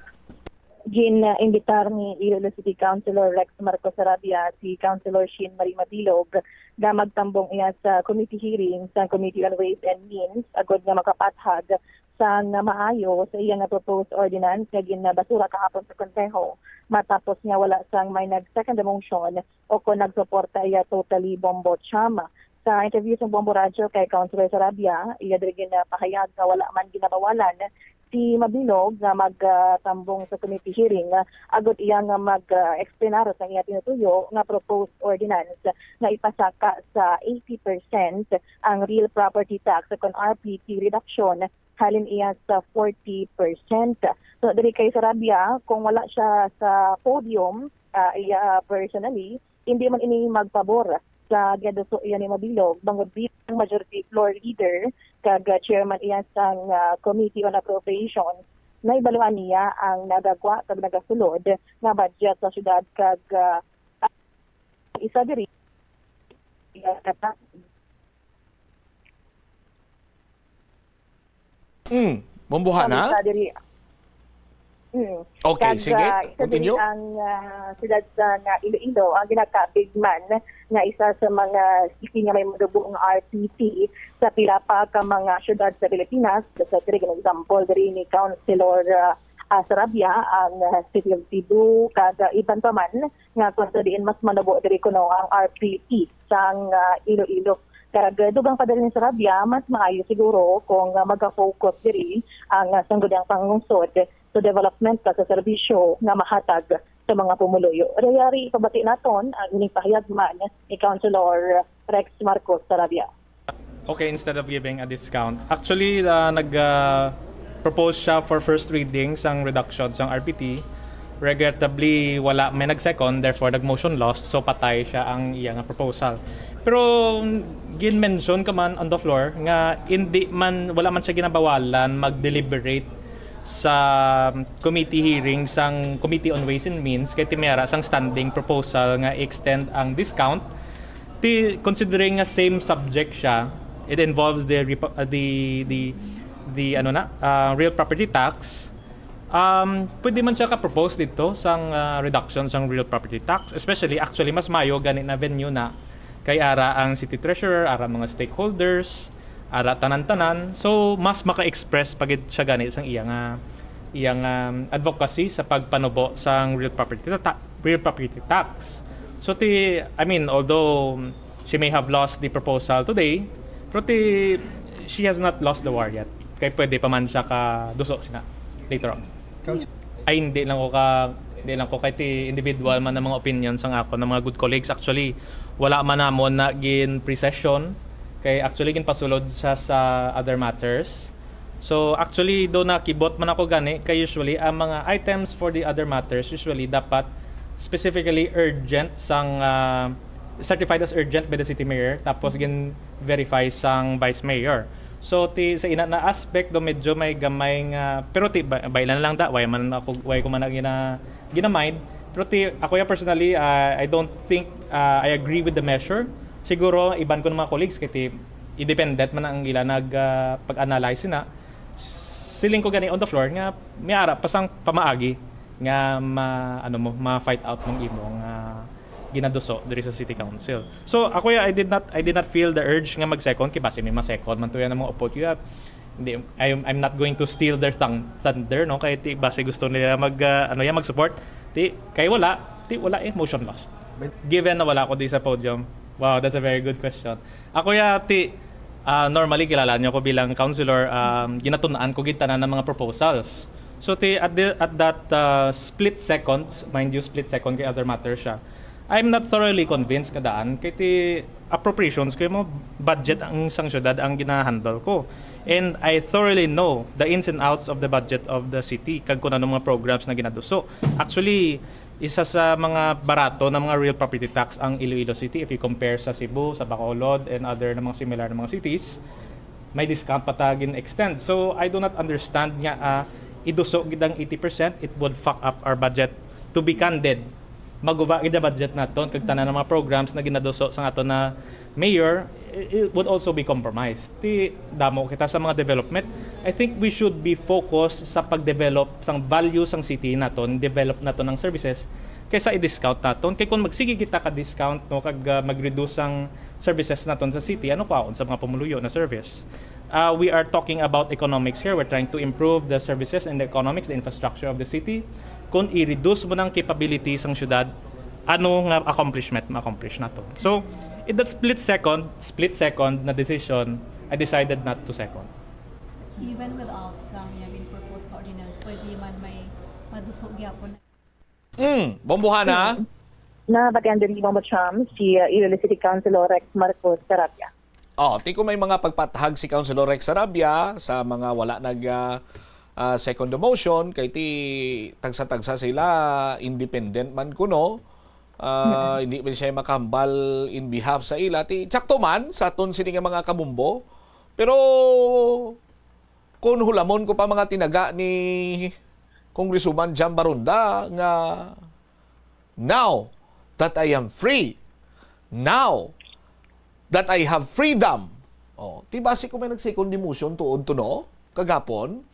Gin-imbitar ni Iloilo City Councilor Rex Marcos Sarabia si Councilor Sheen Marie Mabilog nga magtambong iya sa committee hearing sa Committee on Ways and Means agod nga makapathag sang maayo sa iya nga proposed ordinance nga ginbasura kahapon sa Konseho, matapos nga wala sang may nag-second the motion o kon nagsuporta iya totally, Bombo Cham. Sa interview sa Bombo Radyo kay Councilor Sarabia, iya diri ginapahayag nga wala man ginabawalan si Mabilog nga magtambong sa committee hearing, ah, agud iya nga mag-explanar sa iya tinutuyo nga proposed ordinance nga ipasaka sa eighty percent ang real property tax o kon R P T reduction halin iya sa forty percent. So, diri kay Sarabia, kung wala siya sa podium, ah, iya personally, hindi man ini magpabor sa ginaduso iya ni Mabilog, bangod bilang majority floor leader kag, ah, chairman iya sang, ah, Committee on Appropriations, nahibaluan niya ang nagagwa kag nagasulod nga budget sa syudad kag, ah, isa diri, Mm. Bomboha na? Sa diri. Mm. Okay, kag, sige. Ah, isa diri ang, ah, siyudad sa nga Iloilo ang ginakabig man nga isa sa mga city nga may madubo nga R P T sa pila pa ka mga siyudad sa Pilipinas. Sa diri, example diri ni Councilor, ah, ah, Sarabia, ang, ah, City of Cebu, kag, ah, iban pa man nga kung sa diin mas manubo diri kuno ang R P T sang, ah, Iloilo. Kag, ah, dugang pa diri ni Sarabia, mas maayo siguro kung, ah, maga-focus diri ang, ah, sangguniang panglungsod sa development kag sa serbisyo nga mahatag sa mga pumuluyo. Yari, pabati naton ang ining pahayag man ni Councilor Rex Marcos Sarabia. Okay, instead of giving a discount. Actually, ah, nag, ah, propose siya for first reading sang reduction sang R P T. Regrettably, wala may nag-second, therefore nag-motion lost, so patay siya ang iya nga proposal. Pero gin-mention ka man on the floor nga hindi man, wala man siya ginabawalan mag-deliberate sa committee hearing sang Committee on Ways and Means kay ti may ara sang standing proposal nga extend ang discount. Ti, considering nga same subject siya, it involves the repo- uh, the the the ano na, uh, real property tax. Um, pwede man siya ka-propose dito sang, uh, reduction sang real property tax, especially, actually, mas mayo gani na venue na kay ara ang city treasurer, ara mga stakeholders, ara tanan-tanan. So, mas maka-express pa gid siya gani sang iya nga, iya nga, um, advocacy sa pagpanubo sang real property ta- real property tax. So, ti, I mean, although she may have lost the proposal today, pero ti, she has not lost the war yet. Kay pwede pa man siya ka duso sina later on. Ay, hindi lang ko ka, hindi lang ko kay ti individual man ang mga opinion sang ako ng mga good colleagues. Actually, wala man namon na gin pre-session. Kay actually, ginpasulod sa, sa other matters. So, actually, do nakibot man ako gani, kay usually, ang mga items for the other matters, usually, dapat specifically urgent sang, ah, certified as urgent by the city mayor, tapos gin-verify sang vice mayor. So, ti, sa ina na aspect, do medyo may gamay nga, pero ti, ba- bailan lang da, why man ako, why ko man na gina, gina-mind. Pero ti, ako ya personally, ah, I don't think, ah, I agree with the measure. Siguro, iban ko ng mga colleagues, kay ti, independent man ang ila nag, ah, pag-analyze na. Siling ko gani on the floor nga may ara pa sang pamaagi nga ma, ano mo, ma-fight out mong imo nga ginaduso diri sa city council. So, ako ya, I did not, I did not feel the urge nga mag-second, kay basi may ma-second man to yan ang mga upod ko ya. Hindi, I, I'm not going to steal their thun- thunder, no? Kay ti, basi gusto nila mag, ah, ano yan, mag-support. Ti, kay wala, ti, wala eh, motion lost. Given na wala ko di sa podium, wow, that's a very good question. Ako ya, ti, ah, normally kilala niyo ko bilang councilor, um, ginatun-an ko gid tanan ng mga proposals. So ti, at, the, at that, ah, split seconds, mind you, split second kay other matter siya, I'm not thoroughly convinced nga daan kay ti appropriations ko mo budget ang sang syudad ang ginahandle ko. And I thoroughly know the ins and outs of the budget of the city kag kung ano mga programs na ginaduso. Actually, isa sa mga barato na mga real property tax ang Iloilo City if you compare sa Cebu, sa Bacolod, and other na mga similar na mga cities. May discount pa ta gin-extend. So, I do not understand nga, ah, iduso gid ang eighty percent, it would fuck up our budget. To be candid, Maguba gid ang budget naton, kag tanan ng mga programs na ginaduso sa aton na mayor, i-, it would also be compromised. Ti damo kita sa mga development. I think we should be focused sa pag-develop sang value sang city naton, develop naton ang services, kaysa i-discount naton. Kay kung magsige kita ka discount, no, kag, ah, mag-reduce ang services naton sa city, ano kwaon sa mga pumuluyo na service? Uh, we are talking about economics here. We're trying to improve the services and the economics, the infrastructure of the city. Kung i-reduce mo ng capability sang syudad, ano nga accomplishment ma-accomplish nato? So, in that split second, split second na decision, I decided not to second. Even without sang iyang proposed ordinance, pwede man may maduso gyapon. Mm, Bombohana? Nabatian diri mo, Cham, si uh, Iloilo City Councilor Rex Marcos Sarabia. Oh, ti ko may mga pagpathag si Councilor Rex Sarabia sa mga wala nag ah, ah, second motion, kay ti tagsa-tagsa sila, independent man kuno. Ah, hindi man siya makahambal in behalf sa ila. Ti sakto man sa aton sini nga mga kabumbo. Pero kung hulamon ko pa mga tinaga ni Congresswoman Jam Barunda nga, "Now that I am free, now that I have freedom." Oh, ti basi ko may nag-second demotion tuod to, no? Kagapon.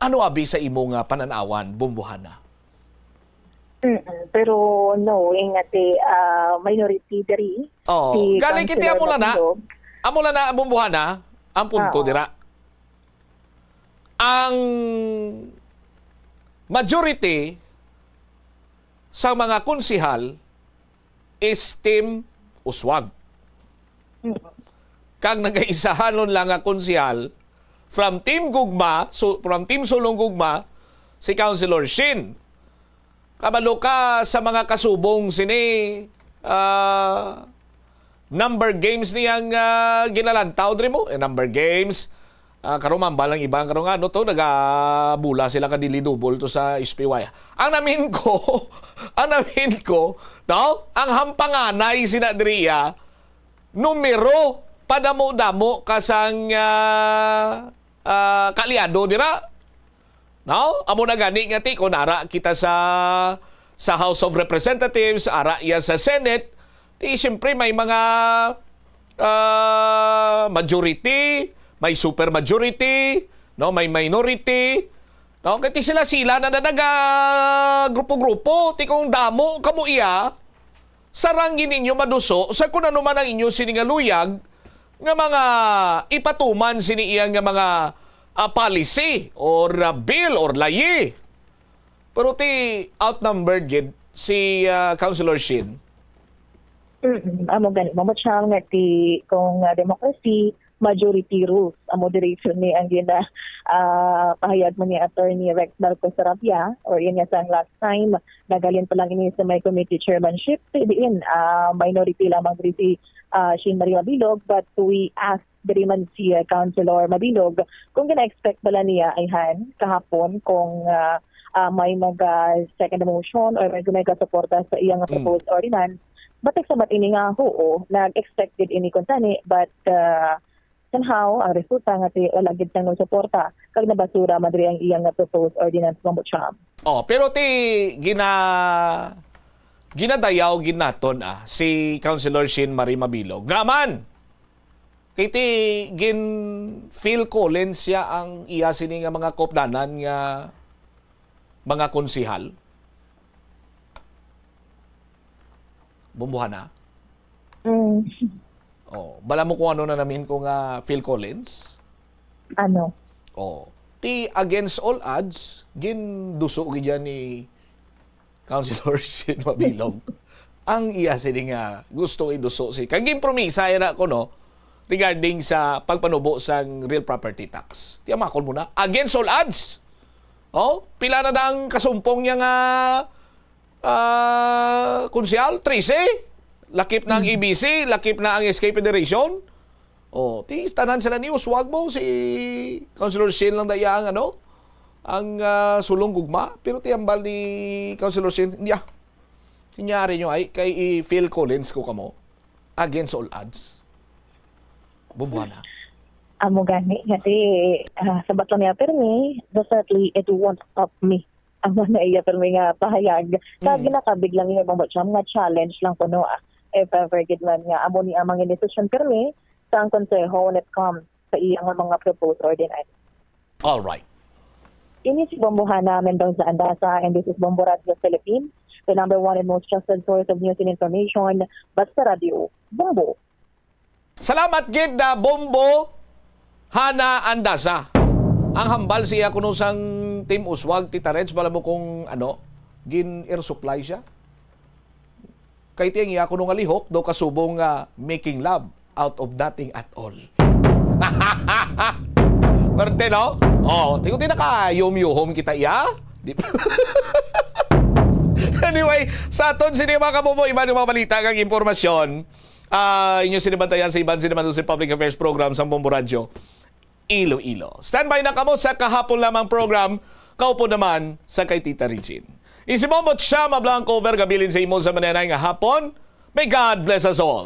Ano abi sa imo nga panan-awan, Bombohana? Mm-mm. Pero no, ing ati ah, minority diri. Oh, Si gani kiti Councilor amo lang na. Matindog. Amo lang na, Bombohana, ang punto Oo. dira. Ang majority sa mga konsihal is Team Uswag. Mm. Kag nagaisahanon lang nga konsihal from Team Gugma, so, from Team Sulong Gugma, si Councilor Shin. Kabalo ka sa mga kasubong sini, ah, number games niyang ah, ginalantaw diri mo? Eh, number games. Ah, karon mambal ang iba karon nga ano to, nagabula sila ka dili double to sa H P Y. Ang namin ko, ang namin ko, no? Ang hampanganay sina diri ah, numero padamo-damo ka sang ah, ah, kaalyado dira. No? Amo na gani nga ti kung ara kita sa sa House of Representatives, ara iya sa Senate, ti siyempre may mga ah, majority, may super majority, no, may minority, no? Kay ti sila-sila na, na naga grupo-grupo, ti kung damo kamo iya, sarang gid ninyo maduso sa kun ano man ang inyo sini nga luyag nga mga ipatuman sini iya nga mga ah, policy or ah, bill or layi. Pero ti outnumbered gid si ah, Councilor Shin. Mm-mm. Amo gani mo, Cham, nga ti kung ah, democracy, majority rules. Amo diri ni ang gina ah, pahayag mo ni Attorney Rex Marcos Sarabia, or yun nga sang last time, naghalin pa lang ini sa may committee chairmanship, ti diin ah, minority lamang diri si ah, Shin Marie Mabilog, but we ask diri man si ah, Councilor Mabilog kung gina-expect bala niya ayhan kahapon kung ah, ah, may mag ah, second motion or may, may gasuporta sa iyang Mm. proposed ordinance. Batik sa bat ini nga, oo, nag-expect gid ini kuntani, but ah, somehow ang resulta nga ti wala gid sang nagsuporta kag nabasura man diri ang iyang nga proposed ordinance, Mambo Cham. Oh, pero ti gina ginadayaw gid naton ah, si Councilor Shin Marie Mabilog. Nga man, kay ti gin Phil Collins siya ang iya sini nga mga kopdanan nga mga konsihal. Bombohana. Mm. Oh, bala mo kung ano na namin ko nga Phil Collins. Ano? Oh. Ti against all odds, ginduso gid yan ni Councilor Shin Mabilog. Ang iya sini nga gusto iduso si kag ginpromisa yan ako, no, regarding sa pagpanubo sang real property tax. Ti amakon mo na, against all odds. Oh, pila na dang kasumpong niya nga ah, konsehal, trese. Lakip na ang A B C, lakip na ang S K Federation. Oh, ti tanan sila ni uswag mo si Councilor Shin lang daya ang ano, ang ah, sulong gugma, pero ti ambal ni Councilor Shin, hindi ah. Sinyari nyo ay kay i Phil Collins ko kamo against all odds. Bombohana. Amo gani nga ti ah, sa bato niya pirmi, definitely it won't stop me Amo na iya pirmi nga pahayag. Kag Mm. ginakabig lang niya, ibang ba siya, mga challenge lang kuno, ah, if ever gid man nga amo ni ang mga desisyon pirmi sa ang konseho when it comes sa iya nga mga proposed ordinance. All right. Ini si Bombo Hana Mendoza Andaza, and this is Bombo Radio Philippines, the number one and most trusted source of news and information. Basta Radio, Bombo. Salamat gid na Bombo Hana Andaza. Ang hambal siya kuno sang Team Uswag, Tita Reds, bala mo kung ano, gin-air supply siya. Kay tiyang iya kuno nga lihok, daw kasubong nga making love out of nothing at all. Perte, no? Oh, tingko tinaka yum-yuhom kita iya. Di ba? Anyway, sa aton sini, mga kabubo, iban nga mga balita kag impormasyon, ah, inyo sinibantayan sa iban sini man sa Public Affairs Program sang Bombo Radyo Iloilo. Standby na kamo sa kahapon lamang program, kaupod naman sa kay Tita Regine. Isi Bombo Chama Blanco, overgabilin sa imo sa mananay nga hapon. May God bless us all.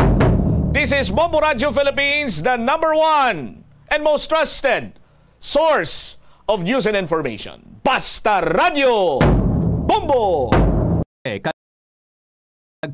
This is Bombo Radio Philippines, the number one and most trusted source of news and information. Basta Radio Bombo! Eh, kag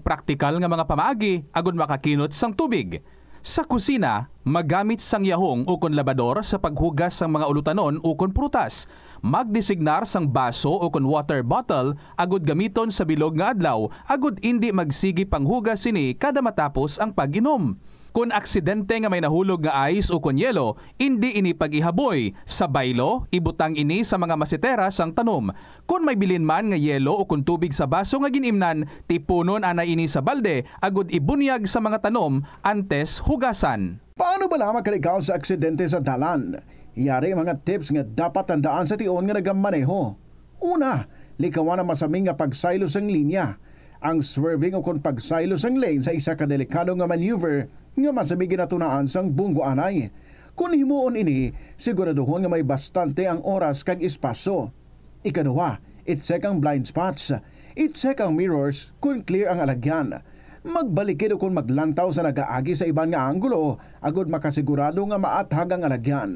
praktikal nga mga pamaagi agud makakinot sang tubig. Sa kusina, magamit sang yahong ukon labador sa paghugas sang mga ulutanon ukon prutas. Magdesignar sang baso ukon water bottle agud gamiton sa bilog nga adlaw agud indi magsigi panghugas sini kada matapos ang pag-inom. Kon aksidente nga may nahulog nga ice ukon yelo, indi ini pag-ihaboy. Sa baylo, ibutang ini sa mga masetera sang tanom. Kon may bilin man nga yelo ukon tubig sa baso nga gin-imnan, tipunon anay ini sa balde agud ibunyag sa mga tanom antes hugasan. Paano bala makalikaw sa aksidente sa dalan? Yari ang mga tips nga dapat tandaan sa tion nga nagamaneho. Una, likawan ang masami nga pagsaylo sang linya. Ang swerving ukon pagsaylo sang lane sa isa ka delikado nga maneuver nga masami ginatunaan sang bunggo anay. Kon himuon ini, siguraduhon nga may bastante ang oras kag espasyo. Ikaduha, i-check ang blind spots. I-check ang mirrors kon clear ang alagyan. Magbalikid ukon maglantaw sa nagaagi sa iban nga anggulo agud makasigurado nga maathag ang alagyan.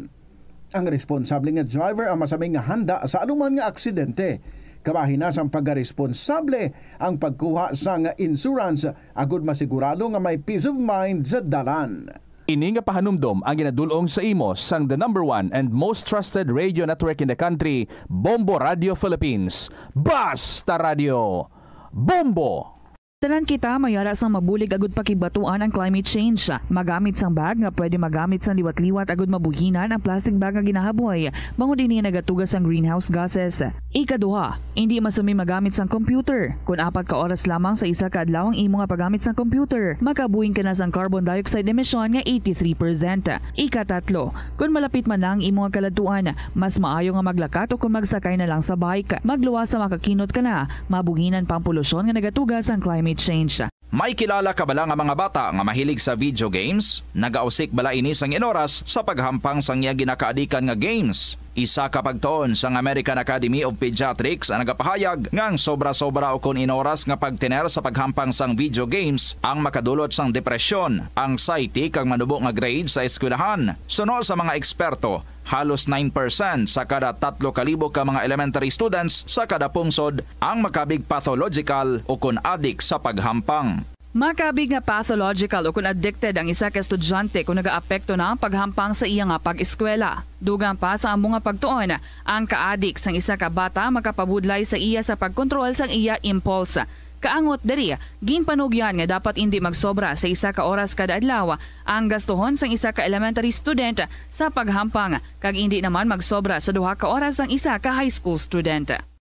Ang responsable nga driver ang masami nga handa sa anuman nga aksidente. Kabahin na sang pagkaresponsable ang pagkuha sang insurance agud masigurado nga may peace of mind sa dalan. Ini nga pahanumdom ang ginadul-ong sa imo sang the number one and most trusted radio network in the country, Bombo Radio Philippines. Basta Radio, Bombo! Tanan kita may ara sang mabulig agud pakigbatuan ang climate change. Magamit sang bag nga pwede magamit sang liwat-liwat agud mabuhinan ang plastic bag nga ginahaboy, bangod ini nagatuga sang greenhouse gases. Ikaduha, indi masami magamit sang computer. Kon apat ka oras lamang sa isa ka adlaw ang imo nga paggamit sang computer, makabuhin ka na sang carbon dioxide emission nga eighty-three percent. Ikatatlo, kon malapit man na ang imo nga kaladtuan, mas maayo nga maglakat o kon magsakay na lang sa bike. Magluwas sa makakinot ka na, mabuhinan pa ang polusyon nga nagatuga sang climate change. May kilala ka bala nga mga bata nga mahilig sa video games? Nagausik bala ini sang inoras sa paghampang sang iya ginakaadikan nga games? Isa ka pagtuon sang American Academy of Pediatrics ang nagapahayag nga ang sobra-sobra ukon inoras nga pagtener sa paghampang sang video games ang makadulot sang depresyon, anxiety, kag manubo nga grade sa eskwelahan. Suno sa mga eksperto, halos nine percent sa kada tatlo ka libo ka mga elementary students sa kada pungsod ang makabig pathological ukon adik sa paghampang. Makabig nga pathological ukon addicted ang isa ka estudyante kon nagaapekto na ang paghampang sa iya nga pag-eskwela. Dugang pa sa amo nga pagtuon, ang kaadik sang isa ka bata makapabudlay sa iya sa pagkontrol sang iya impulse. Kaangot diri, ginpanugyan nga dapat indi magsobra sa isa ka oras kada adlaw ang gastuhon sang isa ka elementary student sa paghampang, kag indi naman magsobra sa duha ka oras ang isa ka high school student.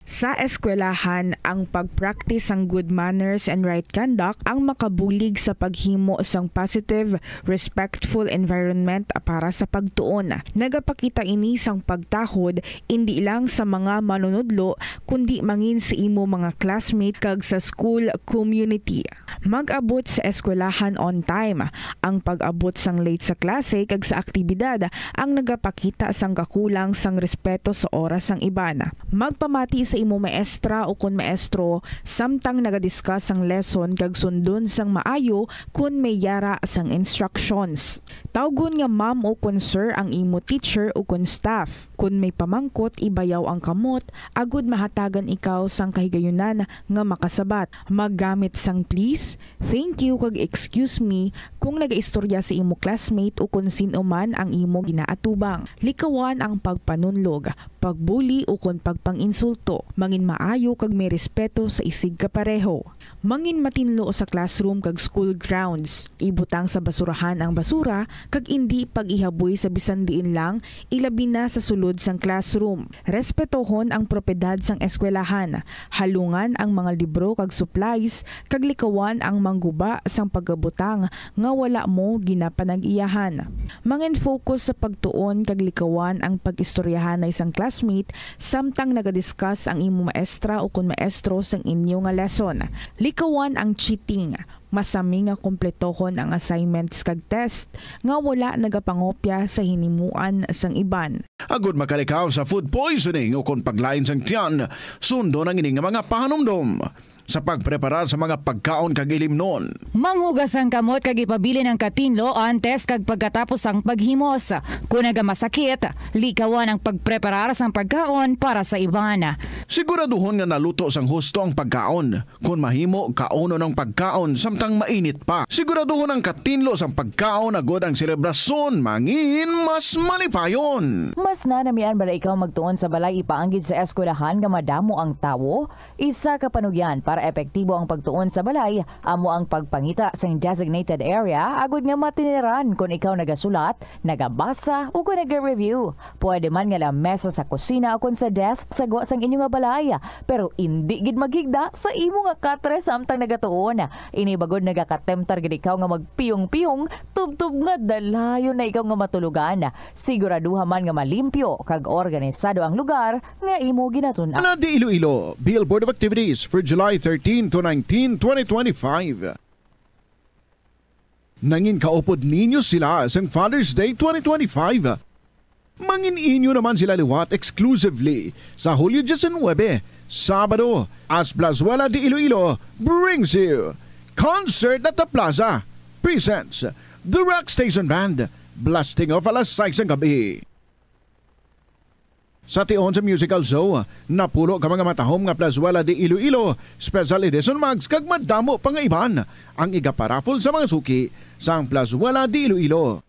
Sa eskwelahan, ang pag-practice sang good manners and right conduct ang makabulig sa paghimo sang positive, respectful environment para sa pagtuon. Nagapakita ini sang pagtahod indi lang sa mga manunudlo, kundi mangin sa imo mga classmate kag sa school community. Mag-abot sa eskwelahan on time. Ang pag-abot sang late sa klase kag sa aktibidad ang nagapakita sang kakulang sang respeto sa oras sang iban. Magpamati sa imo maestra ukon maestro samtang nagadiscuss sang lesson kag sundon sang maayo kon may yara sang instructions. Tawgon nga ma'am ukon sir ang imo teacher ukon staff. Kon may pamangkot, ibayaw ang kamot agod mahatagan ikaw sang kahigayunan nga makasabat. Maggamit sang please, thank you, kag excuse me kung nagaistorya sa imo classmate ukon sin-o man ang imo ginaatubang. Likawan ang pagpanunlog, pagbuli, ukon pagpang-insulto. Mangin maayo kag may respeto sa isigkapareho. Mangin matinlo sa classroom kag school grounds. Ibutang sa basurahan ang basura kag indi pag-ihaboy sa bisan diin lang, ilabi na sa sulod sang classroom. Respetohon ang propiedad sang eskwelahan. Halungan ang mga libro kag supplies, kag likawan ang mangguba sang pagabutang nga wala mo ginapanag-iyahan. Mangin-focus sa pagtuon kag likawan ang pag-istoryahanay sang classmate samtang nagadiscuss ang imo maestra ukon maestro sang inyo nga lesson. Likawan ang cheating. Masami nga kompletohon ang assignments kag test nga wala nagapangopya sa hinimuan sang iban. Agud makalikaw sa food poisoning ukon paglain sang tiyan, sundon ang ini nga mga pahanumdom sa pagpreparar sa mga pagkaon kag ilimnon. Manghugas ang kamot kag ipabilin ang katinlo antes kag pagkatapos sang paghimos. Kon nagamasakit, likawan ang pagpreparar sang pagkaon para sa iban. Siguraduhon nga naluto sang husto ang pagkaon. Kon mahimo, kaunon ang pagkaon samtang mainit pa. Siguraduhon ang katinlo sang pagkaon agod ang selebrasyon mangin mas malipayon. Mas nanamian bala ikaw magtuon sa balay ipaanggid sa eskwelahan nga madamo ang tawo? Isa ka panugyan para epektibo ang pagtuon sa balay amo ang pagpangita sang designated area agud nga matiniran kon ikaw nagasulat, nagabasa, o kon naga-review. Pwede man nga lamesa sa kusina o kon sa desk sa gwa sang inyo nga balay, pero indi gid maghigda sa imo nga katre samtang nagatuon. Ini bagod nagakatemtar gid ikaw nga magpiyong-piyong, tubtob nga dalayon na ikaw nga matulugan. Siguraduha man nga malimpyo kag organisado ang lugar nga imo ginatun-an. Ala de Iloilo, Bill Board of Activities for July thirteen to nineteen, twenty twenty-five. Nangin kaupod ninyo sila sang Father's Day twenty twenty-five. Mangin inyo naman sila liwat exclusively sa Hulyo diecinuebe, Sabado, as Plazuela de Iloilo brings you Concert at the Plaza presents The Rock Station Band, blasting off alas sais sang gabi. Sa tion sa musical show, napulo ka mga matahom nga Plazuela de Iloilo Special Edition mugs kag madamo pa nga iban ang igaparaffle sa mga suki sang Plazuela de Iloilo.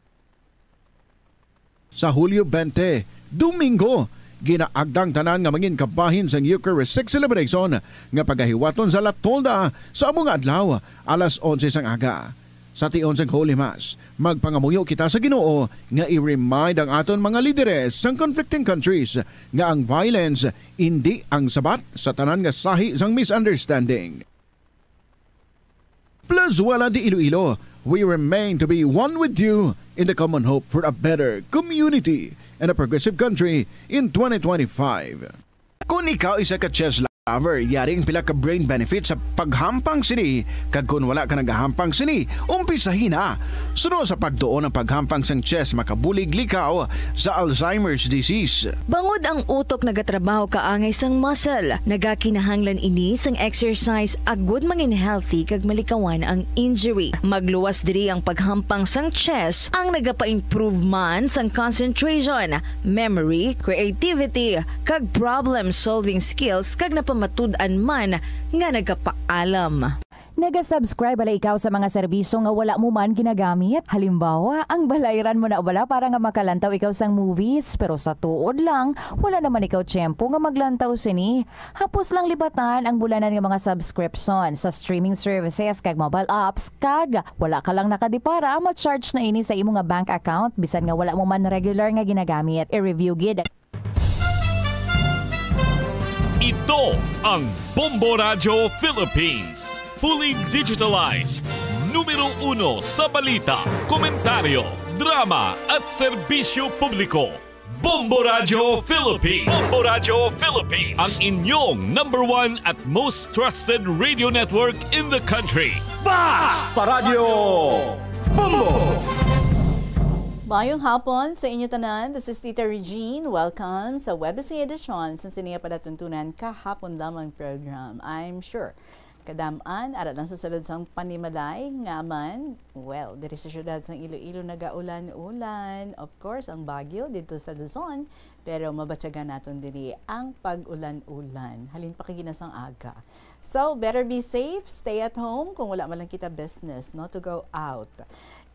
Sa Hulyo twenty, Domingo, ginaagda ang tanan nga mangin kabahin sang Eucharistic celebration nga pagahiwaton sa La Tolda sa amo nga adlaw, alas onse sang aga. Sa tion sang Holy Mass, magpangamuyo kita sa Ginoo nga i-remind ang aton mga lideres sang conflicting countries nga ang violence indi ang sabat sa tanan nga sahi sang misunderstanding. Plazuela de Iloilo, we remain to be one with you in the common hope for a better community and a progressive country in twenty twenty-five. Kon ikaw isa ka chess lover, yari ang pila ka brain benefits sa paghampang sini, kag kon wala ka nagahampang sini, umpisahi na. Suno sa pagtuon, ang paghampang sang chess makabulig likaw sa Alzheimer's disease. Bangod ang utok nagatrabaho kaangay sang muscle, nagakinahanglan ini sang exercise agud mangin healthy kag malikawan ang injury. Magluwas diri ang paghampang sang chess, ang nagapa-improve man sang concentration, memory, creativity, kag problem-solving skills, kag napamatud-an man nga nagapaalam. Naga-subscribe bala ikaw sa mga serbisyo nga wala mo man ginagamit? Halimbawa, ang balayran mo na bala para nga makalantaw ikaw sang movies, pero sa tuod lang, wala naman ikaw tiyempo nga maglantaw sini. Hapos lang libatan ang bulanan nga mga subscription sa streaming services kag mobile apps, kag wala ka lang nakadipara, ma-charge na ini sa imo nga bank account bisan nga wala mo man regular nga ginagamit. I-review gid. Ito ang Bombo Radyo Philippines. Fully digitalized. Numero uno sa balita, komentaryo, drama, at serbisyo publiko. Bombo Radyo Philippines. Bombo Radyo Philippines. Ang inyong number one at most trusted radio network in the country. Basta Radyo Bombo! Mayong hapon sa inyo tanan. This is Tita Regine. Welcome sa Webising Edition sa sini nga palatuntunan kahapon lamang program. I'm sure kadam-an, ara lang sa sulod sang panimalay, nga man, well, diri sa siyudad sang Iloilo nagaulan-ulan. Of course, ang Baguio dito sa Luzon, pero mabatyagan naton diri ang pag-ulan-ulan. Halin pa kay ginasang aga. So, better be safe, stay at home kung wala man lang kita business, no, to go out.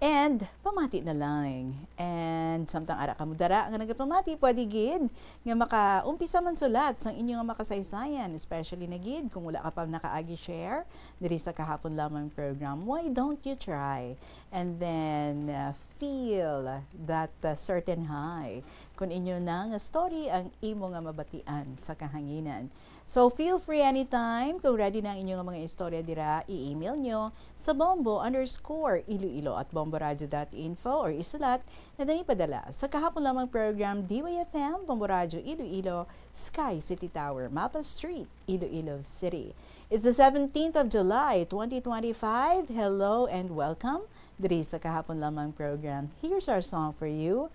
And pamati na lang. And samtang ara kamo dara nga nagapamati, pwede gid nga makaumpisa man sulat sang inyo nga makasaysayan, especially na gid kung wala ka pa nakaagi share diri sa kahapon lamang program. Why don't you try? And then, uh, feel that, uh, certain high kun inyo na nga story ang imo nga mabatian sa kahanginan. So, feel free anytime. Kung ready na ang inyo nga mga istorya dira, i-email nyo sa bombo underscore iloilo at bomboradio dot info or isulat na dali padala sa kahapon lamang program, D Y F M, Bombo Radio Iloilo, Sky City Tower, Mapa Street, Iloilo City. It's the seventeenth of July, twenty twenty-five. Hello and welcome diri sa kahapon lamang program. Here's our song for you,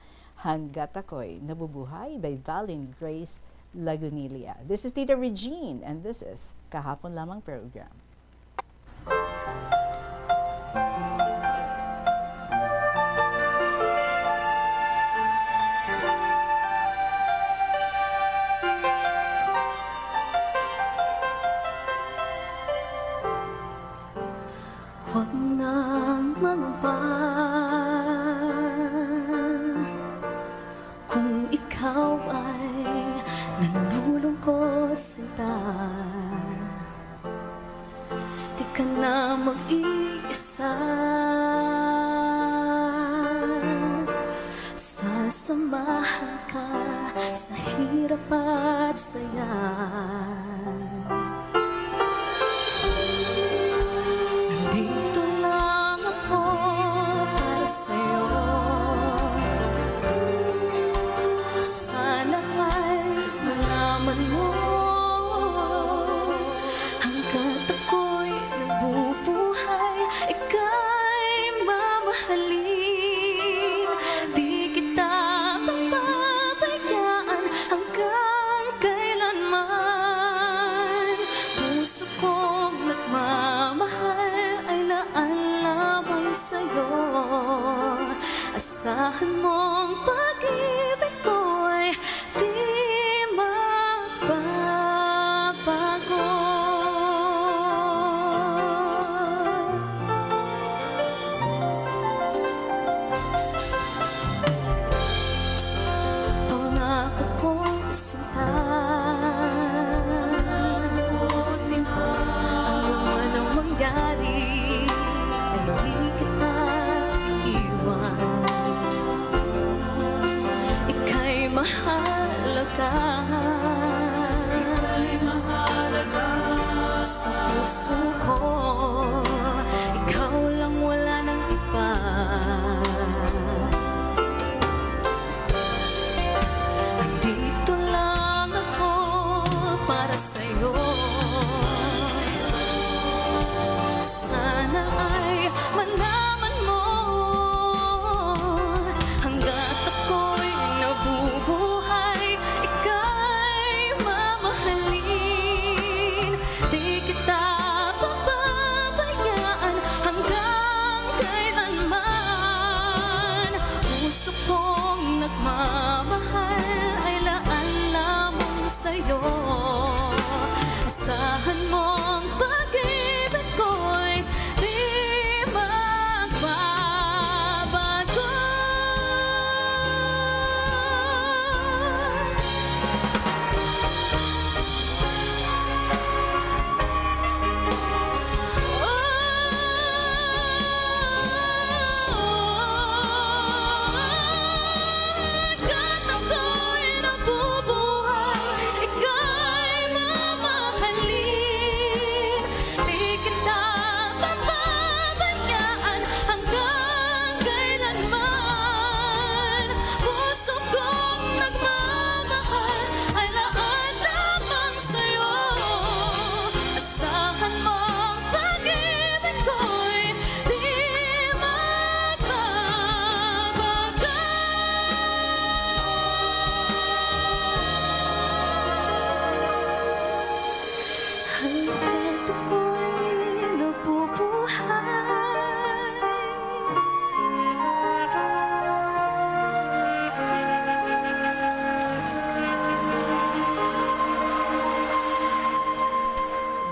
Hanggat Ako'y Nabubuhay by Valin Grace Lagunilla. This is Tita Regine, and this is Kahapon Lamang Program. Huwag nang mangamba kung ikaw ay nalulungkot, sinta. Di ka na mag-iisa. Sasamahan ka sa hirap at saya. Nandito lang ako para sa'yo. Sana ay malaman mo, hanggat ako'y nabubuhay, ika'y mamahalin. Di kita papabayaan hanggang kailanman. Puso kong nagmamahal ay naanaway sa'yo. Asahan mong pag-ibig ko'y di magbabago. Pangako kong sinta, ano man ang mangyari, ay di kita iiwan.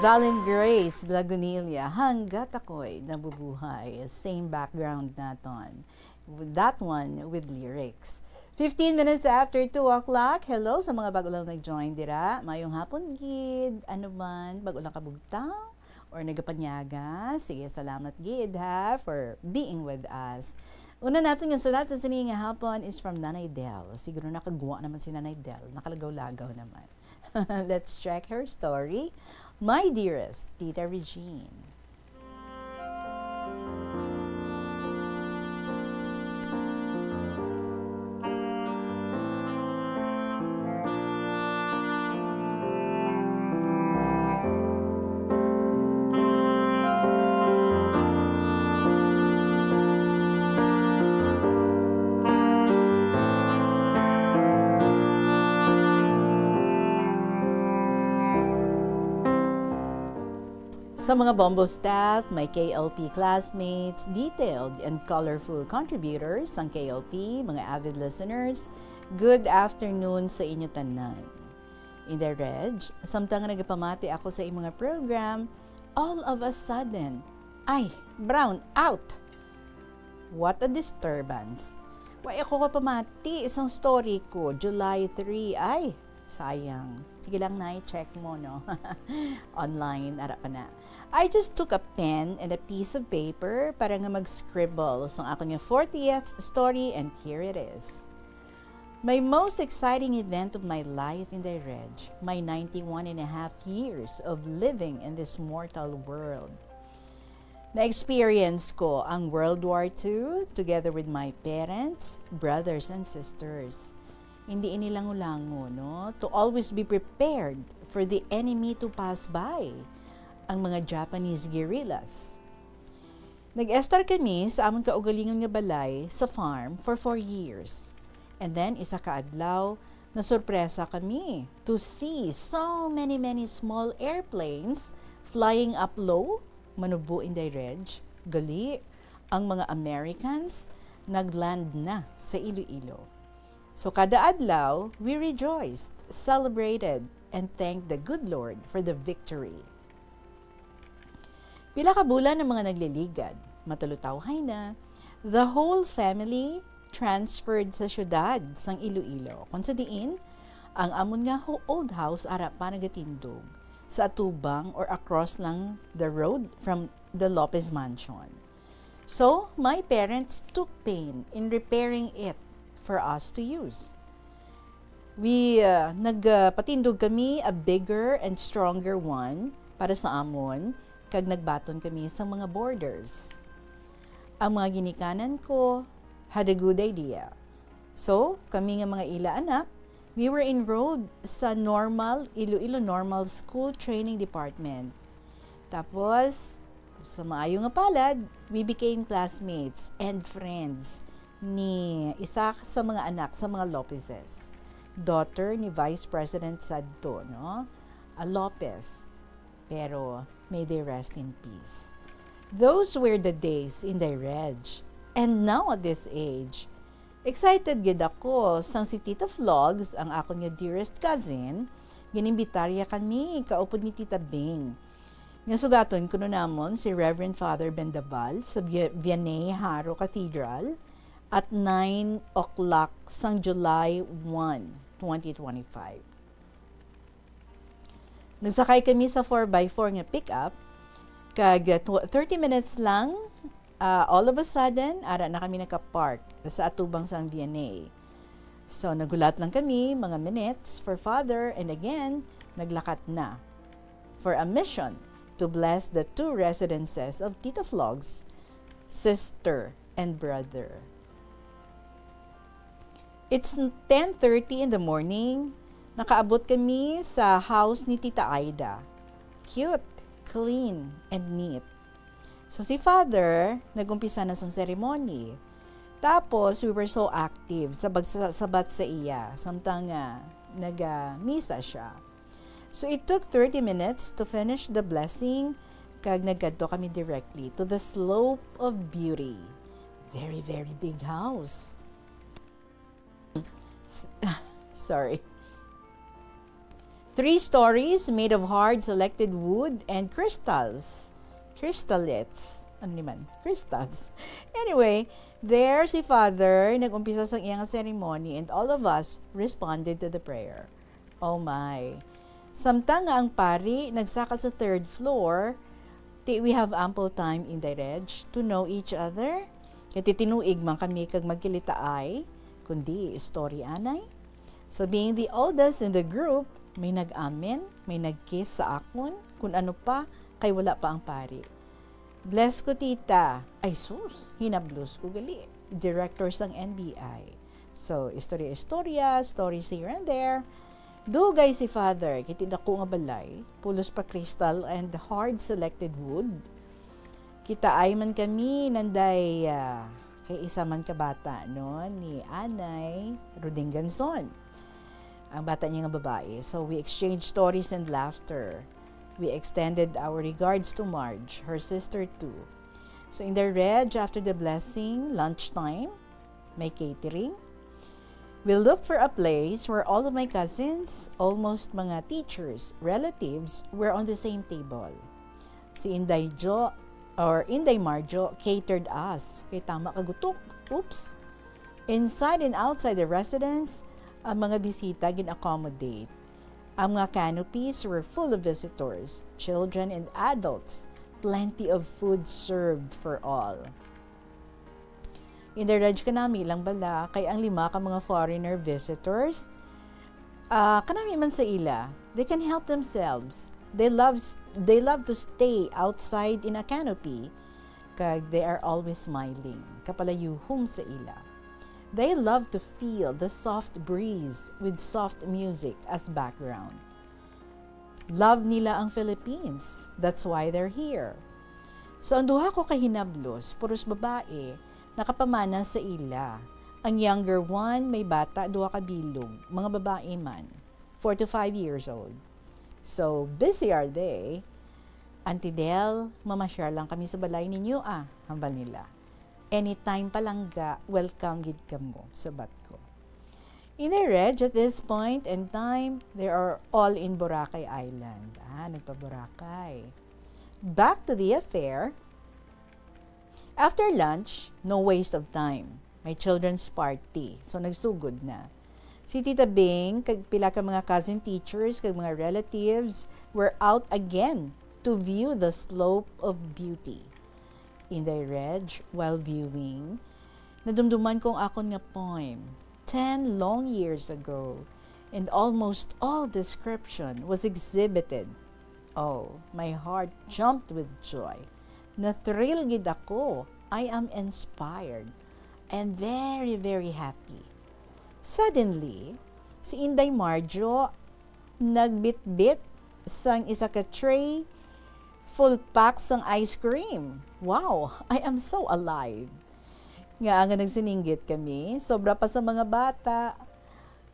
Alan Grace Lagunilla, Hanggat Ako'y Nabubuhay. Same background naton. That one with lyrics. Fifteen minutes after two o'clock. Hello sa mga bago lang nag-join dira. Mayong hapon gid. Ano man, bago lang kabugtaw or nagapanyaga. Sige, salamat gid ha for being with us. Una naton nga sulat sa sini nga hapon is from Nanay Del. Siguro nakagwa naman si Nanay Del. Nakalagaw-lagaw naman. Let's check her story. My dearest Tita Regine. Sa mga Bombo staff, my K L P classmates, detailed and colorful contributors sang K L P, mga avid listeners, good afternoon sa inyo tanan. Inday Reg, samtang nga nagapamati ako sa imong mga program, all of a sudden, ay, brown out! What a disturbance! Wa ako kapamati isang story ko, July three, ay, sayang. Sige lang, Nay, check mo, no? Online, ara pa na. I just took a pen and a piece of paper para nga mag-scribble sang akon nga fortieth story, and here it is. My most exciting event of my life, Inday Reg, my ninety-one and a half years of living in this mortal world. Na-experience ko ang World War Two together with my parents, brothers, and sisters. Hindi ini lango-lango, no? To always be prepared for the enemy to pass by, ang mga Japanese guerrillas. Nag-estar kami sa amon kaugalingon nga balay sa farm for four years. And then, isa ka adlaw, nasurpresa kami to see so many, many small airplanes flying up low, manubo, Inday Reg, gali, ang mga Americans nag-land na sa Iloilo. So, kada adlaw, we rejoiced, celebrated, and thanked the good Lord for the victory. Pila ka bulan ang mga nagliligad, matulutawhay na, the whole family transferred sa siyudad sang Iloilo, kung sa diin ang amon nga ho-, old house ara pa nagatindog sa atubang or across lang the road from the Lopez Mansion. So, my parents took pain in repairing it for us to use. We, uh, nagpatindog kami a bigger and stronger one para sa amon, kag nagbaton kami sa mga boarders. Ang mga ginikanan ko had a good idea. So, kami nga mga ila anak, we were enrolled sa Normal, Iloilo Normal School Training Department. Tapos, sa maayo nga palad, we became classmates and friends ni isa sa mga anak sa mga Lopezes, daughter ni Vice President sadto, no? A Lopez. Pero may they rest in peace. Those were the days, Inday Reg. And now at this age, excited gid ako sang si Tita Flogs, ang akon nga dearest cousin, ginimbitarya kami kaupod ni Tita Bing. Nga sugaton kuno namon si Reverend Father Bendaval sa Via-, Vianney Jaro Cathedral at nine o'clock sang July one, twenty twenty-five. Nagsakay kami sa four by four nga pick-up, kag, uh, tw-, thirty minutes lang, uh, all of a sudden, ara na kami nakapark sa atubang sang V N A. So, naghulat lang kami, mga minutes, for Father, and again, naglakat na for a mission to bless the two residences of Tita Flog's sister and brother. It's ten thirty in the morning. Nakaabot kami sa house ni Tita Aida. Cute, clean, and neat. So, si Father, nag-umpisa na sang ceremony. Tapos, we were so active sa pagsasabat sa iya, samtang, ah, naga-misa siya. So, it took thirty minutes to finish the blessing, kag nagkadto kami directly to the slope of beauty. Very, very big house. Sorry. Three stories made of hard selected wood and crystals. Crystallets. Ano ni man? Crystals. Anyway, there si Father nag-umpisa sang iyang ceremony and all of us responded to the prayer. Oh my. Samtang nga ang pari nagsaka sa third floor, ti we have ample time in the Reg to know each other. Kay ti tinuig man kami kag magkilitaay, kundi istorya anay. So being the oldest in the group, may nag-amen, may nag-kiss sa akon, kun ano pa, kay wala pa ang pari. Bless ko, tita. Ay sus, hinablos ko gali. Director sang N B I. So, istorya-istorya, stories here and there. Dugay si Father, kay ti dako nga balay, pulos pa crystal and hard selected wood. Kitaay man kami, nanday, ah, kay isa man ka bata, no, ni Anay Rodinganson. Ang bata niya nga babae. So, we exchanged stories and laughter. We extended our regards to Marge, her sister too. So, in the Reg, after the blessing, lunchtime, may catering. We looked for a place where all of my cousins, almost mga teachers, relatives, were on the same table. Si Inday Jo, or Inday Marjo, catered us. Kay tama ka gutok. Oops. Inside and outside the residence, ang mga bisita gin-accommodate. Ang mga canopies were full of visitors, children and adults. Plenty of food served for all. In the Reg, kanami lang bala, kay ang lima ka mga foreigner visitors, ah, kanami man sa ila, they can help themselves. They love, they love to stay outside in a canopy, kag they are always smiling, kapalayuhom sa ila. They love to feel the soft breeze with soft music as background. Love nila ang Philippines. That's why they're here. So, ang duha ko ka hinablos, puros babae, nakapamana sa ila. Ang younger one, may bata, duha ka bilog, mga babae man, four to five years old. So, busy are they. Auntie Del, mamasyar lang kami sa balay ninyo, ah, hambal nila. Anytime palangga, welcome gid kamo, sabat ko. In the Reg, at this point in time, they are all in Boracay Island. Ah, nagpa-Boracay. Back to the affair. After lunch, no waste of time. May children's party. So, nagsugod na. Si Tita Bing, kag pila ka mga cousin teachers, kag mga relatives, were out again to view the slope of beauty. In the Reg, while viewing, nadumduman ko ang akon nga poem, ten long years ago, and almost all description was exhibited. Oh, my heart jumped with joy. Na-thrill gid ako. I am inspired. I am very, very happy. Suddenly, si Inday Marjo nagbitbit sang isa ka tray full pack sang ice cream. Wow, I am so alive. Nga nga nagsininggit kami, sobra pa sa mga bata.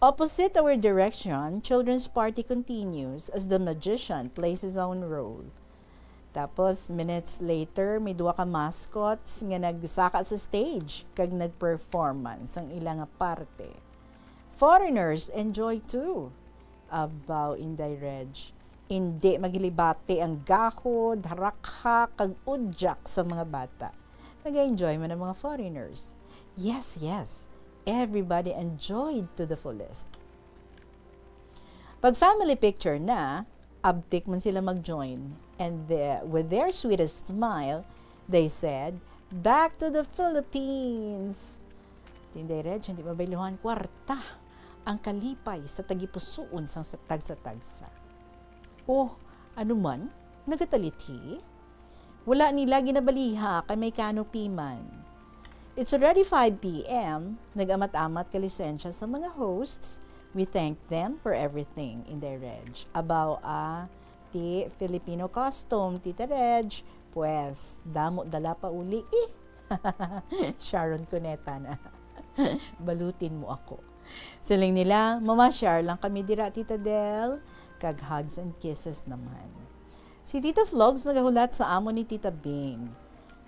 Opposite our direction, children's party continues as the magician plays his own role. Tapos, minutes later, may duha ka mascots nga nagsaka sa stage kag nag-performance ang ila nga parte. Foreigners enjoy too. Abaw, Inday Reg. Indi maghilibati ang gahod, harakha, kag udyak sa mga bata. Nag-enjoy man ang mga foreigners. Yes, yes. Everybody enjoyed to the fullest. Pag family picture na, abtik man sila mag-join. And the, with their sweetest smile, they said, "Back to the Philippines!" Tinday Reg, hindi mabayluhan, kwarta ang kalipay sa tagipusuon sang sa tagsa-tagsa. Oh, ano man? Nagatalithi? Wala nila ginabaliha kay may canopy man. It's already five p m. Nag-amat-amat ka lisensya sa mga hosts. We thank them for everything in their Reg. Abaw, ah, ti Filipino custom, Tita Reg. Pues, damo dala pa uli, eh. Sharon Cuneta na. Balutin mo ako. Siling nila, "Mamasyar lang kami dira, Tita Del." Kag hugs and kisses naman. Si Tita Flogs nagahulat sa amo ni Tita Bing.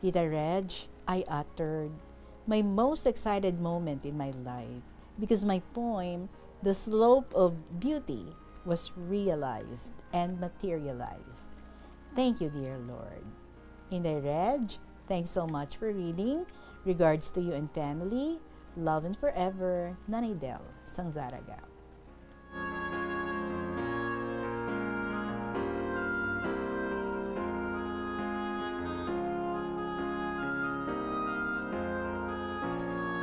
"Tita Reg, I uttered my most excited moment in my life because my poem, The Slope of Beauty, was realized and materialized. Thank you, dear Lord. Inday Reg, thanks so much for reading. Regards to you and family. Love and forever, Nanay Del, sang Zarraga.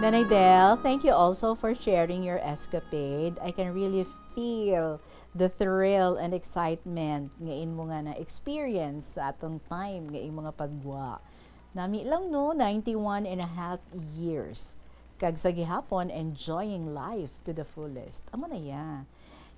Nanay Del, thank you also for sharing your escapade. I can really feel the thrill and excitement nga imo nga na-experience sa atong time nga imo nga paggwa. Nami lang, no, ninety-one and a half years. Kag sa gihapon, enjoying life to the fullest. Amo na ya.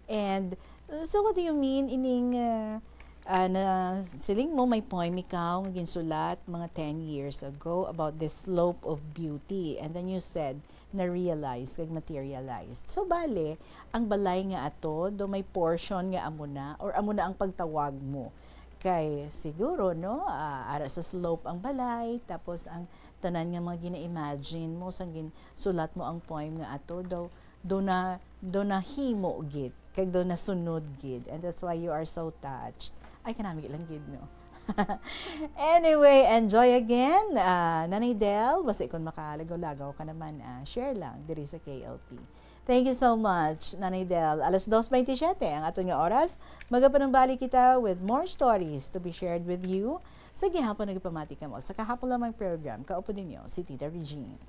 And, so what do you mean ining, uh, uh, na siling mo may poem ikaw nga ginsulat mga ten years ago about the slope of beauty, and then you said, na-realize kag materialized. So, bale, ang balay nga ato, do may portion nga amo na, or amo na ang pagtawag mo. Kay siguro, no, ah, ara sa slope ang balay, tapos ang tanan nga mga gina-imagine mo, sang ginsulat mo ang poem nga ato, do, do na, do nahimo gid, kag do nasunod gid. And that's why you are so touched. Ay, kanami lang gid, no? Anyway, enjoy again. Ah, Nanay Del, basta kung makalagaw-lagaw ka naman, ah, share lang diri sa K L P. Thank you so much, Nanay Del. Alas dos twenty-seven ang aton nga oras. Magapanumbalik kita with more stories to be shared with you. Sa gihapon nagapamati kamo sa kahapon lamang program, kaupod ninyo si Tita Regine.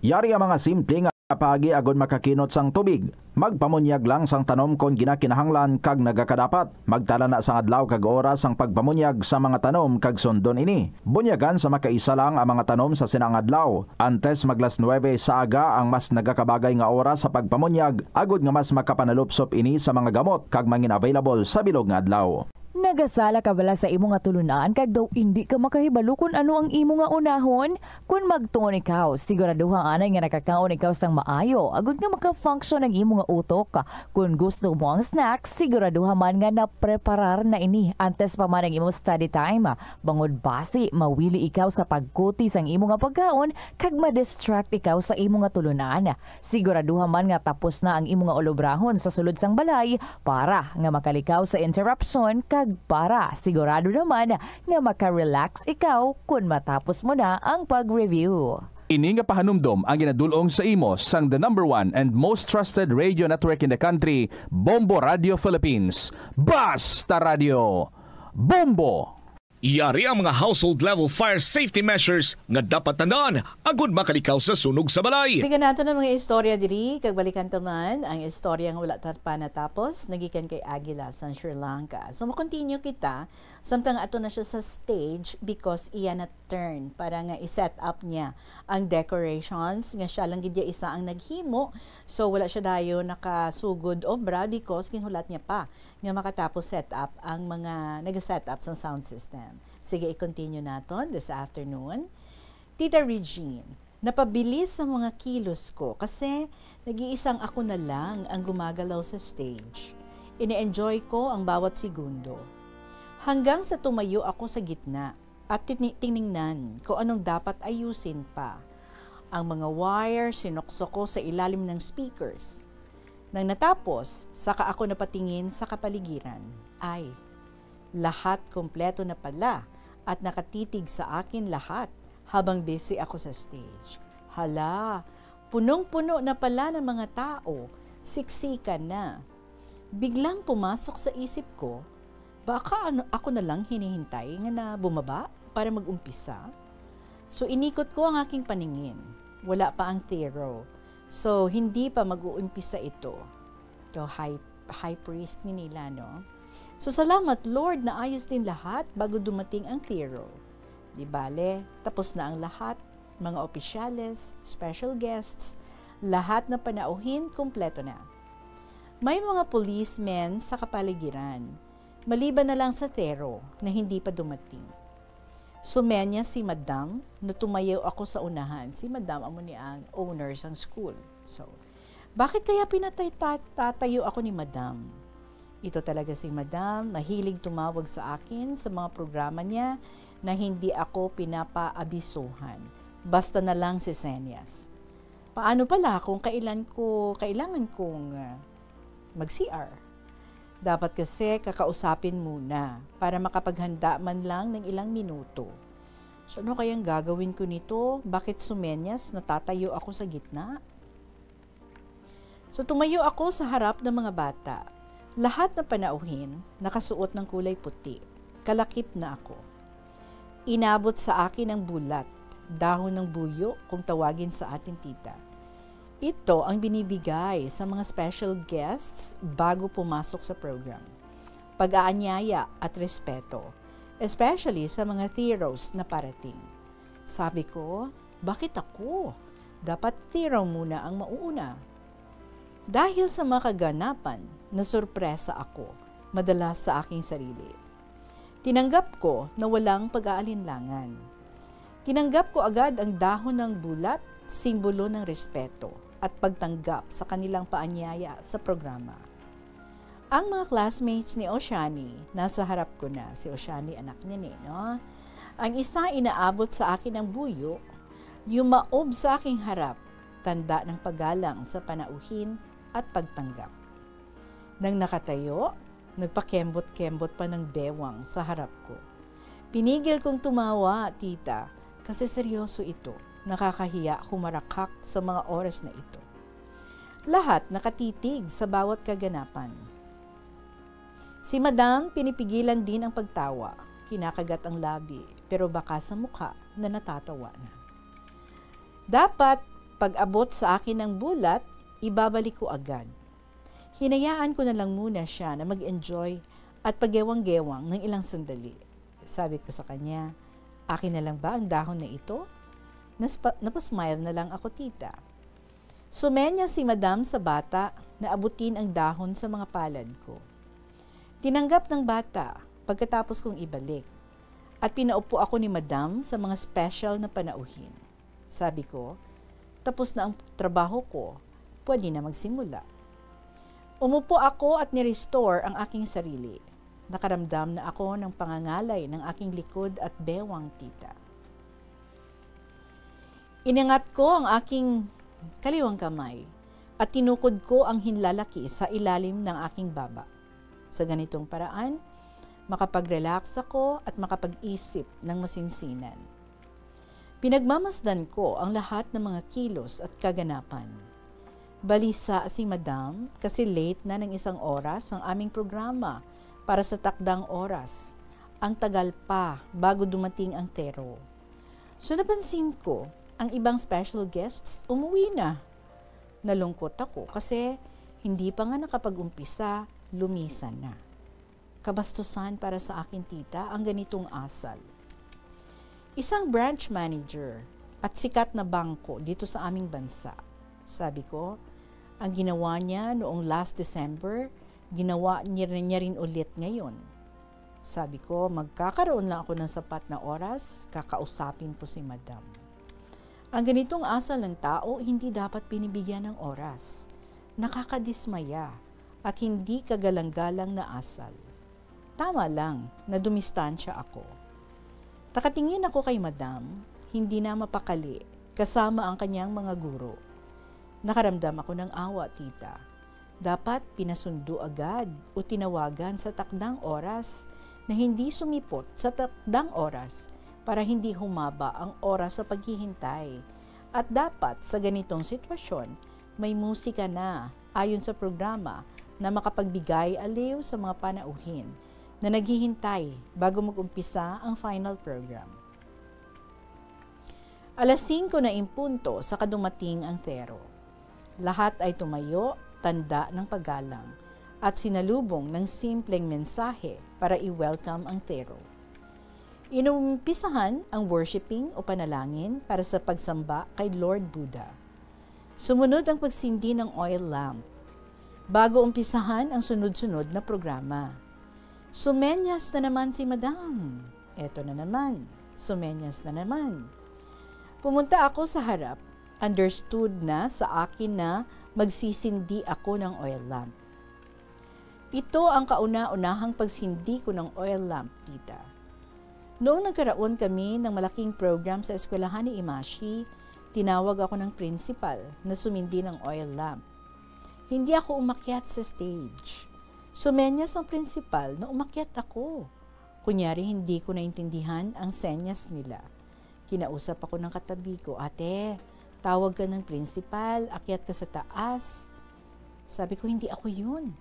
Yari ang mga simple nga paagi agud makakinot sang tubig. Magpamunyag lang sang tanom kon ginakinahanglan kag nagakadapat. Magtala na sang adlaw kag oras sang pagpamunyag sa mga tanom kag sundon ini. Bunyagan sa makaisa lang ang mga tanom sa sina nga adlaw. Antes mag las nuebe sa aga ang mas nagakabagay nga oras sa pagpamunyag, agud nga mas makapanalupsop ini sa mga gamot kag mangin-available sa bilog nga adlaw. Nagasala ka bala sa imo nga tulunan kag daw indi ka makahibalo kon ano ang imo nga unahon? Kon magtuon ikaw, siguraduha anay nga nakakaon ikaw sang maayo, agud nga maka-function ang imo nga utok. Kon gusto mo ang snack, siguraduha man nga napreparar na ini antes pa man ang imo study time, bangod basi mawili ikaw sa pagkuti sang imo nga pagkaon kag ma-distract ikaw sa imo nga tulunan. Siguraduha man nga tapos na ang imo nga ulobrahon sa sulod sang balay para nga makalikaw sa interruption kag para sigurado naman nga maka-relax ikaw kon matapos mo na ang pag-review. Ini nga pahanumdom ang ginadul-ong sa imo sang the number one and most trusted radio network in the country, Bombo Radio Philippines. Basta Radio Bombo! Yari ang mga household level fire safety measures nga dapat tandaan agud makalikaw sa sunog sa balay. Balikan nato ang mga istorya diri, kag balikan ta man ang istorya nga wala ta pa natapos, nagikan kay Aguila sa Sri Lanka. So, mo-continue kita, samtang ato na siya sa stage because iya na turn para nga i-set up niya ang decorations, nga siya lang gid iya isa ang naghimo. So, wala siya dayon nakasugod obra because ginhulat niya pa nga makatapos set up ang mga nag-set up sang sound system. Sige, i-continue naton this afternoon. Tita Regine, napabilis ang mga kilos ko kasi nag-iisang ako na lang ang gumagalaw sa stage. Ine-enjoy ko ang bawat segundo. Hanggang sa tumayo ako sa gitna at tini-, tiningnan kung anong dapat ayusin pa. Ang mga wire, sinuksok ko sa ilalim ng speakers. Nang natapos, saka ako napatingin sa kapaligiran. Ay, lahat kompleto na pala at nakatitig sa akin lahat habang busy ako sa stage. Hala, punong-puno na pala ng mga tao, siksikan na. Biglang pumasok sa isip ko, baka ano, ako na lang hinihintay nga na bumaba para mag-umpisa? So, inikot ko ang aking paningin. Wala pa ang Thero. So, hindi pa mag-uumpisa ito. So, high, high priest ni nila, no? So, salamat, Lord, naayos din lahat bago dumating ang Thero. Di bale, tapos na ang lahat. Mga opisyales, special guests, lahat na panauhin, kompleto na. May mga policemen sa kapaligiran, maliban na lang sa Thero na hindi pa dumating. Sumenya si Madam na tumayo ako sa unahan. Si Madam amo ni ang owner sang school. So, bakit kaya pinatay-, ta-, tatayo ako ni Madam? Ito talaga si Madam, mahilig tumawag sa akin sa mga programa niya na hindi ako pinapaabisuhan. Basta na lang si Senyas. Paano pala kung kailan ko, kailangan kong, ah, mag-C R? Dapat kasi kakausapin muna para makapaghanda man lang ng ilang minuto. So, ano kayang gagawin ko nito? Bakit sumenyas? Natatayo ako sa gitna? So, tumayo ako sa harap ng mga bata. Lahat ng panauhin, nakasuot ng kulay puti. Kalakip na ako. Inabot sa akin ang bulat, dahon ng buyo kung tawagin sa atin, tita. Ito ang binibigay sa mga special guests bago pumasok sa program. Pag-aanyaya at respeto, especially sa mga theros na parating. Sabi ko, "Bakit ako? Dapat thero muna ang mauuna." Dahil sa mga kaganapan, nasurpresa ako, madalas sa aking sarili. Tinanggap ko na walang pag-aalinlangan. Tinanggap ko agad ang dahon ng bulat, simbolo ng respeto at pagtanggap sa kanilang paanyaya sa programa. Ang mga classmates ni Oshani, nasa harap ko na, si Oshani, anak niya ni, no? Ang isa, inaabot sa akin ang buyo, yumaob sa aking harap, tanda ng paggalang sa panauhin at pagtanggap. Nang nakatayo, nagpakembot-kembot pa ng bewang sa harap ko. Pinigil kong tumawa, tita, kasi seryoso ito. Nakakahiya humarakhak sa mga oras na ito. Lahat nakatitig sa bawat kaganapan. Si Madam pinipigilan din ang pagtawa. Kinakagat ang labi, pero baka sa mukha na natatawa na. Dapat, pag-abot sa akin ng bulat, ibabalik ko agad. Hinayaan ko na lang muna siya na mag-enjoy at paggewang-gewang ng ilang sandali. Sabi ko sa kanya, "Akin na lang ba ang dahon na ito?" Naspa- napasmile na lang ako, tita. Sumenya si Madam sa bata na abutin ang dahon sa mga palad ko. Tinanggap ng bata pagkatapos kong ibalik, at pinaupo ako ni Madam sa mga special na panauhin. Sabi ko, "Tapos na ang trabaho ko, pwede na magsimula." Umupo ako at ni-restore ang aking sarili. Nakaramdam na ako ng pangangalay ng aking likod at bewang, tita. Inangat ko ang aking kaliwang kamay at tinukod ko ang hinlalaki sa ilalim ng aking baba. Sa ganitong paraan, makapag-relax ako at makapag-isip ng masinsinan. Pinagmamasdan ko ang lahat ng mga kilos at kaganapan. Balisa si Madam kasi late na ng isang oras ang aming programa para sa takdang oras. Ang tagal pa bago dumating ang thero. So, napansin ko, ang ibang special guests umuwi na. Nalungkot ako kasi hindi pa nga nakapag-umpisa, lumisan na. Kabastusan para sa akin, tita, ang ganitong asal. Isang branch manager at sikat na bangko dito sa aming bansa. Sabi ko, "Ang ginawa niya noong last December, ginawa niya rin, niya rin ulit ngayon." Sabi ko, "Magkakaroon lang ako ng sapat na oras, kakausapin ko si Madam." Ang ganitong asal ng tao hindi dapat binibigyan ng oras. Nakakadismaya at hindi kagalang-galang na asal. Tama lang na dumistansya ako. Nakatingin ako kay Madam, hindi na mapakali, kasama ang kanyang mga guro. Nakaramdam ako ng awa, tita. Dapat pinasundo agad o tinawagan sa takdang oras na hindi sumipot sa takdang oras para hindi humaba ang oras sa paghihintay. At dapat sa ganitong sitwasyon, may musika na ayon sa programa na makapagbigay aliw sa mga panauhin na naghihintay bago mag-umpisa ang final program. Alas singko na in punto saka dumating ang thero. Lahat ay tumayo, tanda ng paggalang, at sinalubong ng simpleng mensahe para i-welcome ang thero. Inumpisahan ang worshiping o panalangin para sa pagsamba kay Lord Buddha. Sumunod ang pagsindi ng oil lamp bago umpisahan ang sunod-sunod na programa. Sumenyas na naman si Madam. Eto na naman. Sumenyas na naman. Pumunta ako sa harap. Understood na sa akin na magsisindi ako ng oil lamp. Ito ang kauna-unahang pagsindi ko ng oil lamp, tita. Noong nagkaroon kami ng malaking program sa eskwelahan ni Imashi, tinawag ako ng principal na sumindi ng oil lamp. Hindi ako umakyat sa stage. Sumenyas ang prinsipal na umakyat ako. Kunyari, hindi ko naintindihan ang senyas nila. Kinausap ako ng katabi ko, "Ate, tawag ka ng prinsipal, akyat ka sa taas." Sabi ko, "Hindi ako yun."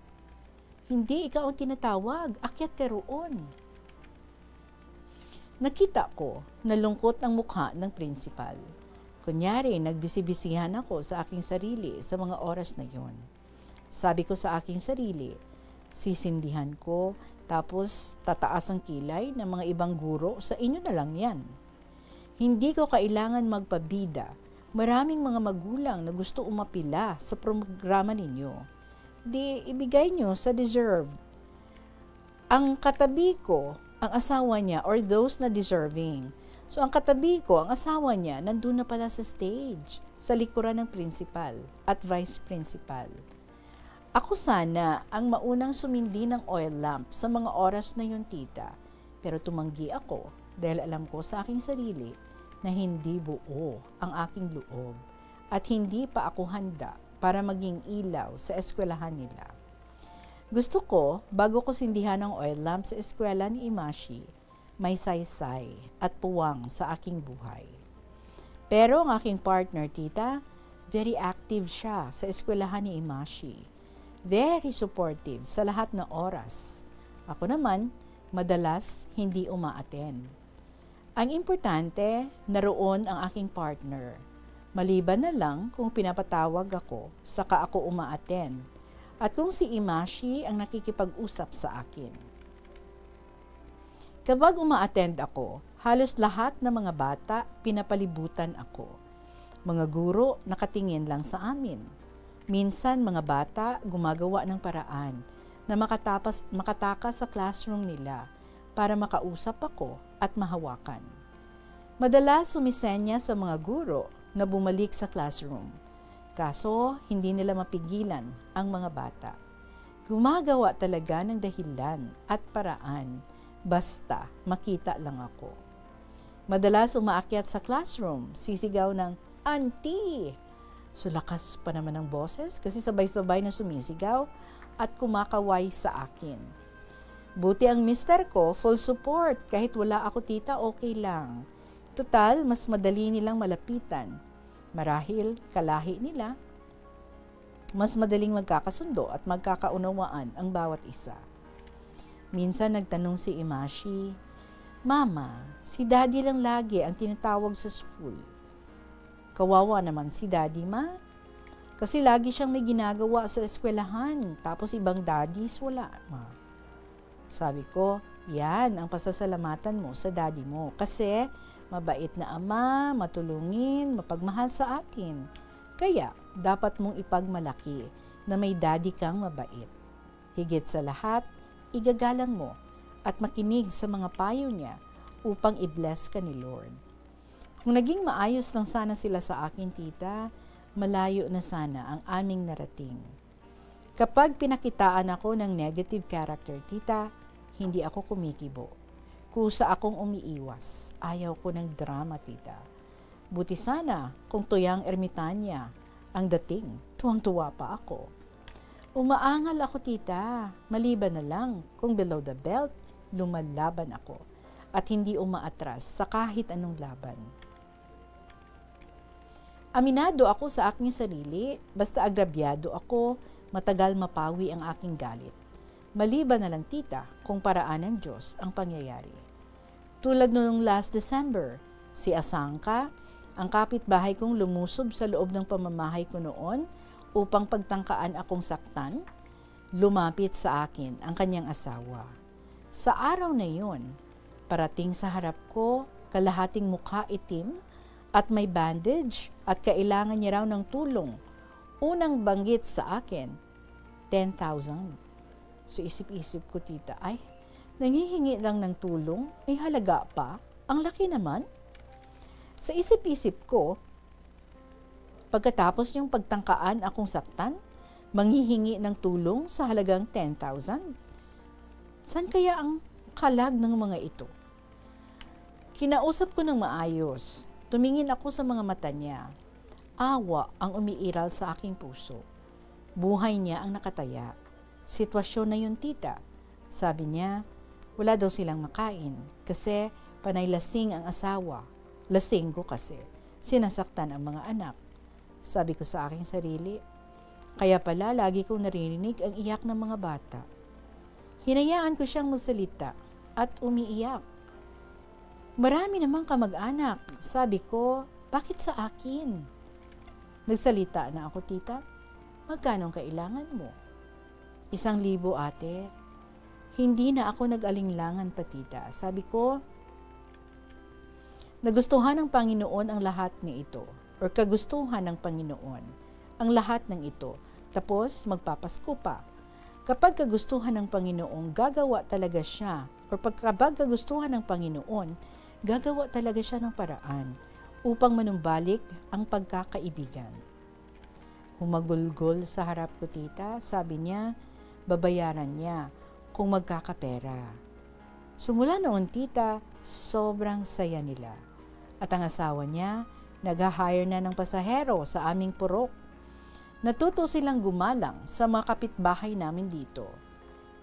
"Hindi, ikaw ang tinatawag. Akyat ka roon." Nakita ko, nalungkot ang mukha ng prinsipal. Kunyari, nagbisi-bisihan ako sa aking sarili sa mga oras na yun. Sabi ko sa aking sarili, "Sisindihan ko, tapos tataas ang kilay ng mga ibang guro, sa inyo na lang yan. Hindi ko kailangan magpabida. Maraming mga magulang na gusto umapila sa programa ninyo. Di ibigay nyo sa deserve." Ang katabi ko, ang asawa niya, or those na deserving. So, ang katabi ko, ang asawa niya, nandun na pala sa stage, sa likuran ng principal at vice principal. Ako sana ang maunang sumindi ng oil lamp sa mga oras na yun, tita. Pero tumanggi ako dahil alam ko sa aking sarili na hindi buo ang aking loob at hindi pa ako handa para maging ilaw sa eskwelahan nila. Gusto ko, bago ko sindihan ang oil lamp sa eskwela ni Imashi, may saysay at puwang sa aking buhay. Pero ang aking partner, tita, very active siya sa eskwelahan ni Imashi. Very supportive sa lahat na oras. Ako naman, madalas hindi uma-attend. Ang importante, naroon ang aking partner. Maliban na lang kung pinapatawag ako, saka ako uma-attend. At kung si Imashi ang nakikipag-usap sa akin. Kapag uma-attend ako, halos lahat ng mga bata pinapalibutan ako. Mga guro nakatingin lang sa amin. Minsan, mga bata gumagawa ng paraan na makatapas, makatakas sa classroom nila para makausap ako at mahawakan. Madalas sumisenya sa mga guro na bumalik sa classroom. Kaso, hindi nila mapigilan ang mga bata. Gumagawa talaga ng dahilan at paraan basta makita lang ako. Madalas umaakyat sa classroom, sisigaw ng, "Auntie!" Sulakas pa naman ang boses kasi sabay-sabay na sumisigaw at kumakaway sa akin. Buti ang mister ko, full support. Kahit wala ako, tita, okay lang. Total, mas madali nilang malapitan. Marahil, kalahi nila, mas madaling magkakasundo at magkakaunawaan ang bawat isa. Minsan nagtanong si Imashi, "Mama, si Daddy lang lagi ang tinatawag sa school." "Kawawa naman si Daddy, ma. Kasi lagi siyang may ginagawa sa eskwelahan, tapos ibang daddies wala, ma." Sabi ko, "Yan ang pasasalamatan mo sa daddy mo. Kasi mabait na ama, matulungin, mapagmahal sa atin. Kaya dapat mong ipagmalaki na may daddy kang mabait. Higit sa lahat, igagalang mo at makinig sa mga payo niya upang i-bless ka ni Lord." Kung naging maayos lang sana sila sa akin, tita, malayo na sana ang aming narating. Kapag pinakitaan ako ng negative character, tita, hindi ako kumikibo. Kusa akong umiiwas. Ayaw ko ng drama, tita. Buti sana kung tuyang ermitanya ang dating. Tuwang-tuwa pa ako. Umaangal ako, tita. Maliban na lang kung below the belt, lumalaban ako at hindi umaatras sa kahit anong laban. Aminado ako sa aking sarili, basta agrabyado ako, matagal mapawi ang aking galit. Maliban na lang, tita, kung paraan ng Diyos ang pangyayari. Tulad noong last December, si Asanka, ang kapitbahay kong lumusob sa loob ng pamamahay ko noon upang pagtangkaan akong saktan, lumapit sa akin ang kanyang asawa. Sa araw na iyon, parating sa harap ko, kalahating mukha itim at may bandage at kailangan niya raw ng tulong. Unang banggit sa akin, ten thousand. So isip-isip ko, tita, "Ay, nangihingi lang ng tulong, may halaga pa? Ang laki naman." Sa isip-isip ko, pagkatapos niyang pagtangkaan akong saktan, manghihingi ng tulong sa halagang ten thousand? San kaya ang kalag ng mga ito? Kinausap ko ng maayos. Tumingin ako sa mga mata niya. Awa ang umiiral sa aking puso. Buhay niya ang nakataya. Sitwasyon na yun, tita. Sabi niya, wala daw silang makain kasi panay lasing ang asawa. Lasing ko kasi. Sinasaktan ang mga anak. Sabi ko sa aking sarili, kaya pala lagi kong naririnig ang iyak ng mga bata. Hinayaan ko siyang magsalita at umiiyak. Marami namang kamag-anak. Sabi ko, bakit sa akin? Nagsalita na ako, tita. Magkano ang kailangan mo? Isang libo, ate. Hindi na ako nag-alinglangan pa, tita. Sabi ko, nagustuhan ng Panginoon ang lahat ni ito, or kagustuhan ng Panginoon ang lahat ng ito, tapos magpapasko pa. Kapag kagustuhan ng Panginoon, gagawa talaga siya, or pagkabag kagustuhan ng Panginoon, gagawa talaga siya ng paraan upang manumbalik ang pagkakaibigan. Humagulgol sa harap ko, tita. Sabi niya, babayaran niya kung magkakapera. Simula noon, tita, sobrang saya nila. At ang asawa niya, nag-hire na ng pasahero sa aming purok. Natuto silang gumalang sa mga kapitbahay namin dito.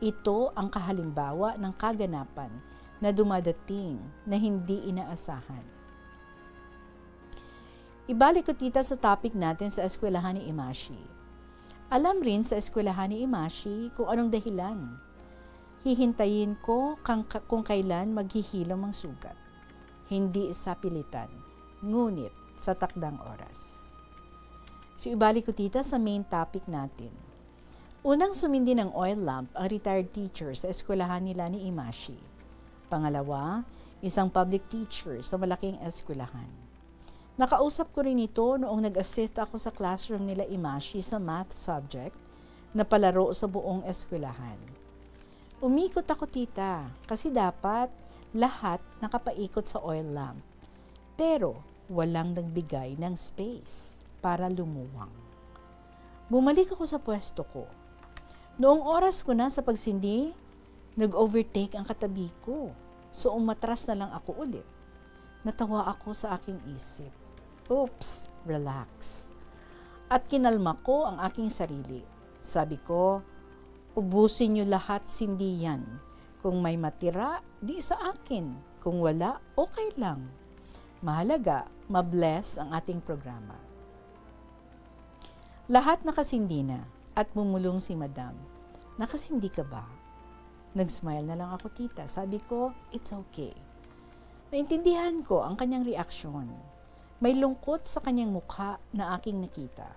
Ito ang kahalimbawa ng kaganapan na dumadating na hindi inaasahan. Ibalik ko, tita, sa topic natin sa eskwelahan ni Imashi. Alam rin sa eskwelahan ni Imashi kung anong dahilan. Hihintayin ko kang, kung kailan maghihilom ang sugat. Hindi sa pilitan, ngunit sa takdang oras. So, ibalik ko, tita, sa main topic natin. Unang sumindi ng oil lamp ang retired teacher sa eskwelahan nila ni Imashi. Pangalawa, isang public teacher sa malaking eskwelahan. Nakausap ko rin ito noong nag-assist ako sa classroom nila Imashi sa math subject na palaro sa buong eskwelahan. Umikot ako, tita, kasi dapat lahat nakapaikot sa oil lamp. Pero walang nagbigay ng space para lumuwang. Bumalik ako sa pwesto ko. Noong oras ko na sa pagsindi, nag-overtake ang katabi ko. So, umatras na lang ako ulit. Natawa ako sa aking isip. Oops, relax. At kinalma ko ang aking sarili. Sabi ko, ubusin niyo lahat, sindi yan. Kung may matira, di sa akin. Kung wala, okay lang. Mahalaga, ma-bless ang ating programa. Lahat nakasindi na at bumulong si Madam. Nakasindi ka ba? Nag-smile na lang ako, tita. Sabi ko, it's okay. Naintindihan ko ang kanyang reaksyon. May lungkot sa kanyang mukha na aking nakita.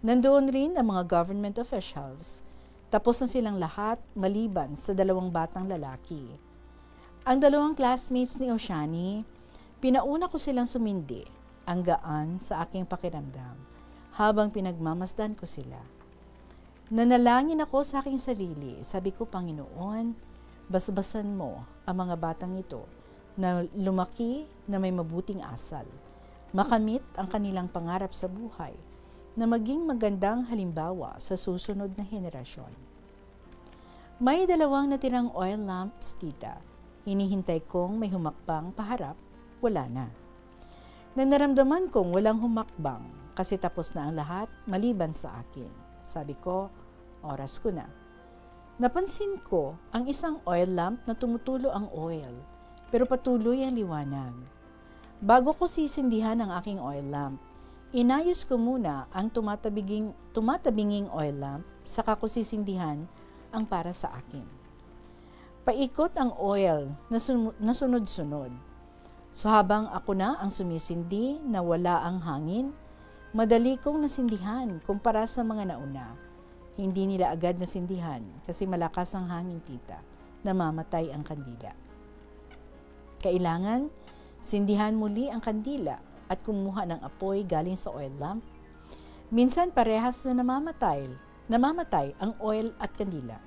Nandoon rin ang mga government officials. Tapos na silang lahat maliban sa dalawang batang lalaki. Ang dalawang classmates ni Oshani, pinauna ko silang sumindi. Ang gaan sa aking pakiramdam habang pinagmamasdan ko sila. Nanalangin ako sa aking sarili. Sabi ko, "Panginoon, basbasan mo ang mga batang ito na lumaki na may mabuting asal, makamit ang kanilang pangarap sa buhay, na maging magandang halimbawa sa susunod na henerasyon." May dalawang natirang oil lamps, tita. Hinihintay kong may humakbang paharap, wala na. Nang naramdaman kong walang humakbang, kasi tapos na ang lahat maliban sa akin, sabi ko, "Oras ko na." Napansin ko ang isang oil lamp na tumutulo ang oil, pero patuloy ang liwanag. Bago ko sisindihan ang aking oil lamp, inayos ko muna ang tumatabiging, tumatabinging oil lamp, saka ko sisindihan ang para sa akin. Paikot ang oil na sum-, na sunod-sunod. So, habang ako na ang sumisindi na wala ang hangin, madali kong nasindihan kumpara sa mga nauna. Hindi nila agad nasindihan kasi malakas ang hangin, tita. Namamatay ang kandila. Kailangan, sindihan muli ang kandila at kumuha ng apoy galing sa oil lamp. Minsan parehas na namamatay, namamatay ang oil at kandila.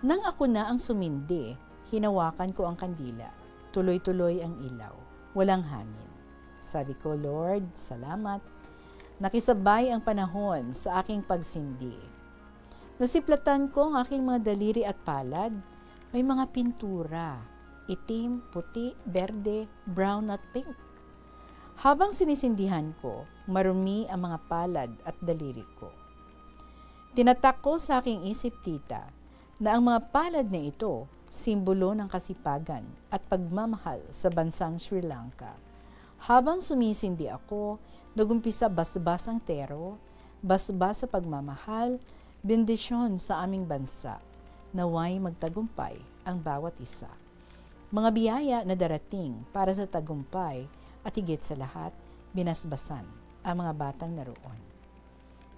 Nang ako na ang sumindi, hinawakan ko ang kandila. Tuloy-tuloy ang ilaw. Walang hangin. Sabi ko, "Lord, salamat. Nakisabay ang panahon sa aking pagsindi." Nasiplatan ko ang aking mga daliri at palad. May mga pintura. Itim, puti, berde, brown at pink. Habang sinisindihan ko, marumi ang mga palad at daliri ko. Tinatak ko sa aking isip, tita, na ang mga palad na ito simbolo ng kasipagan at pagmamahal sa bansang Sri Lanka. Habang sumisindi ako, nagumpisa basbas ang tero, basbas sa pagmamahal, bendisyon sa aming bansa. Naway magtagumpay ang bawat isa. Mga biyaya na darating para sa tagumpay at higit sa lahat, binasbasan ang mga batang naroon.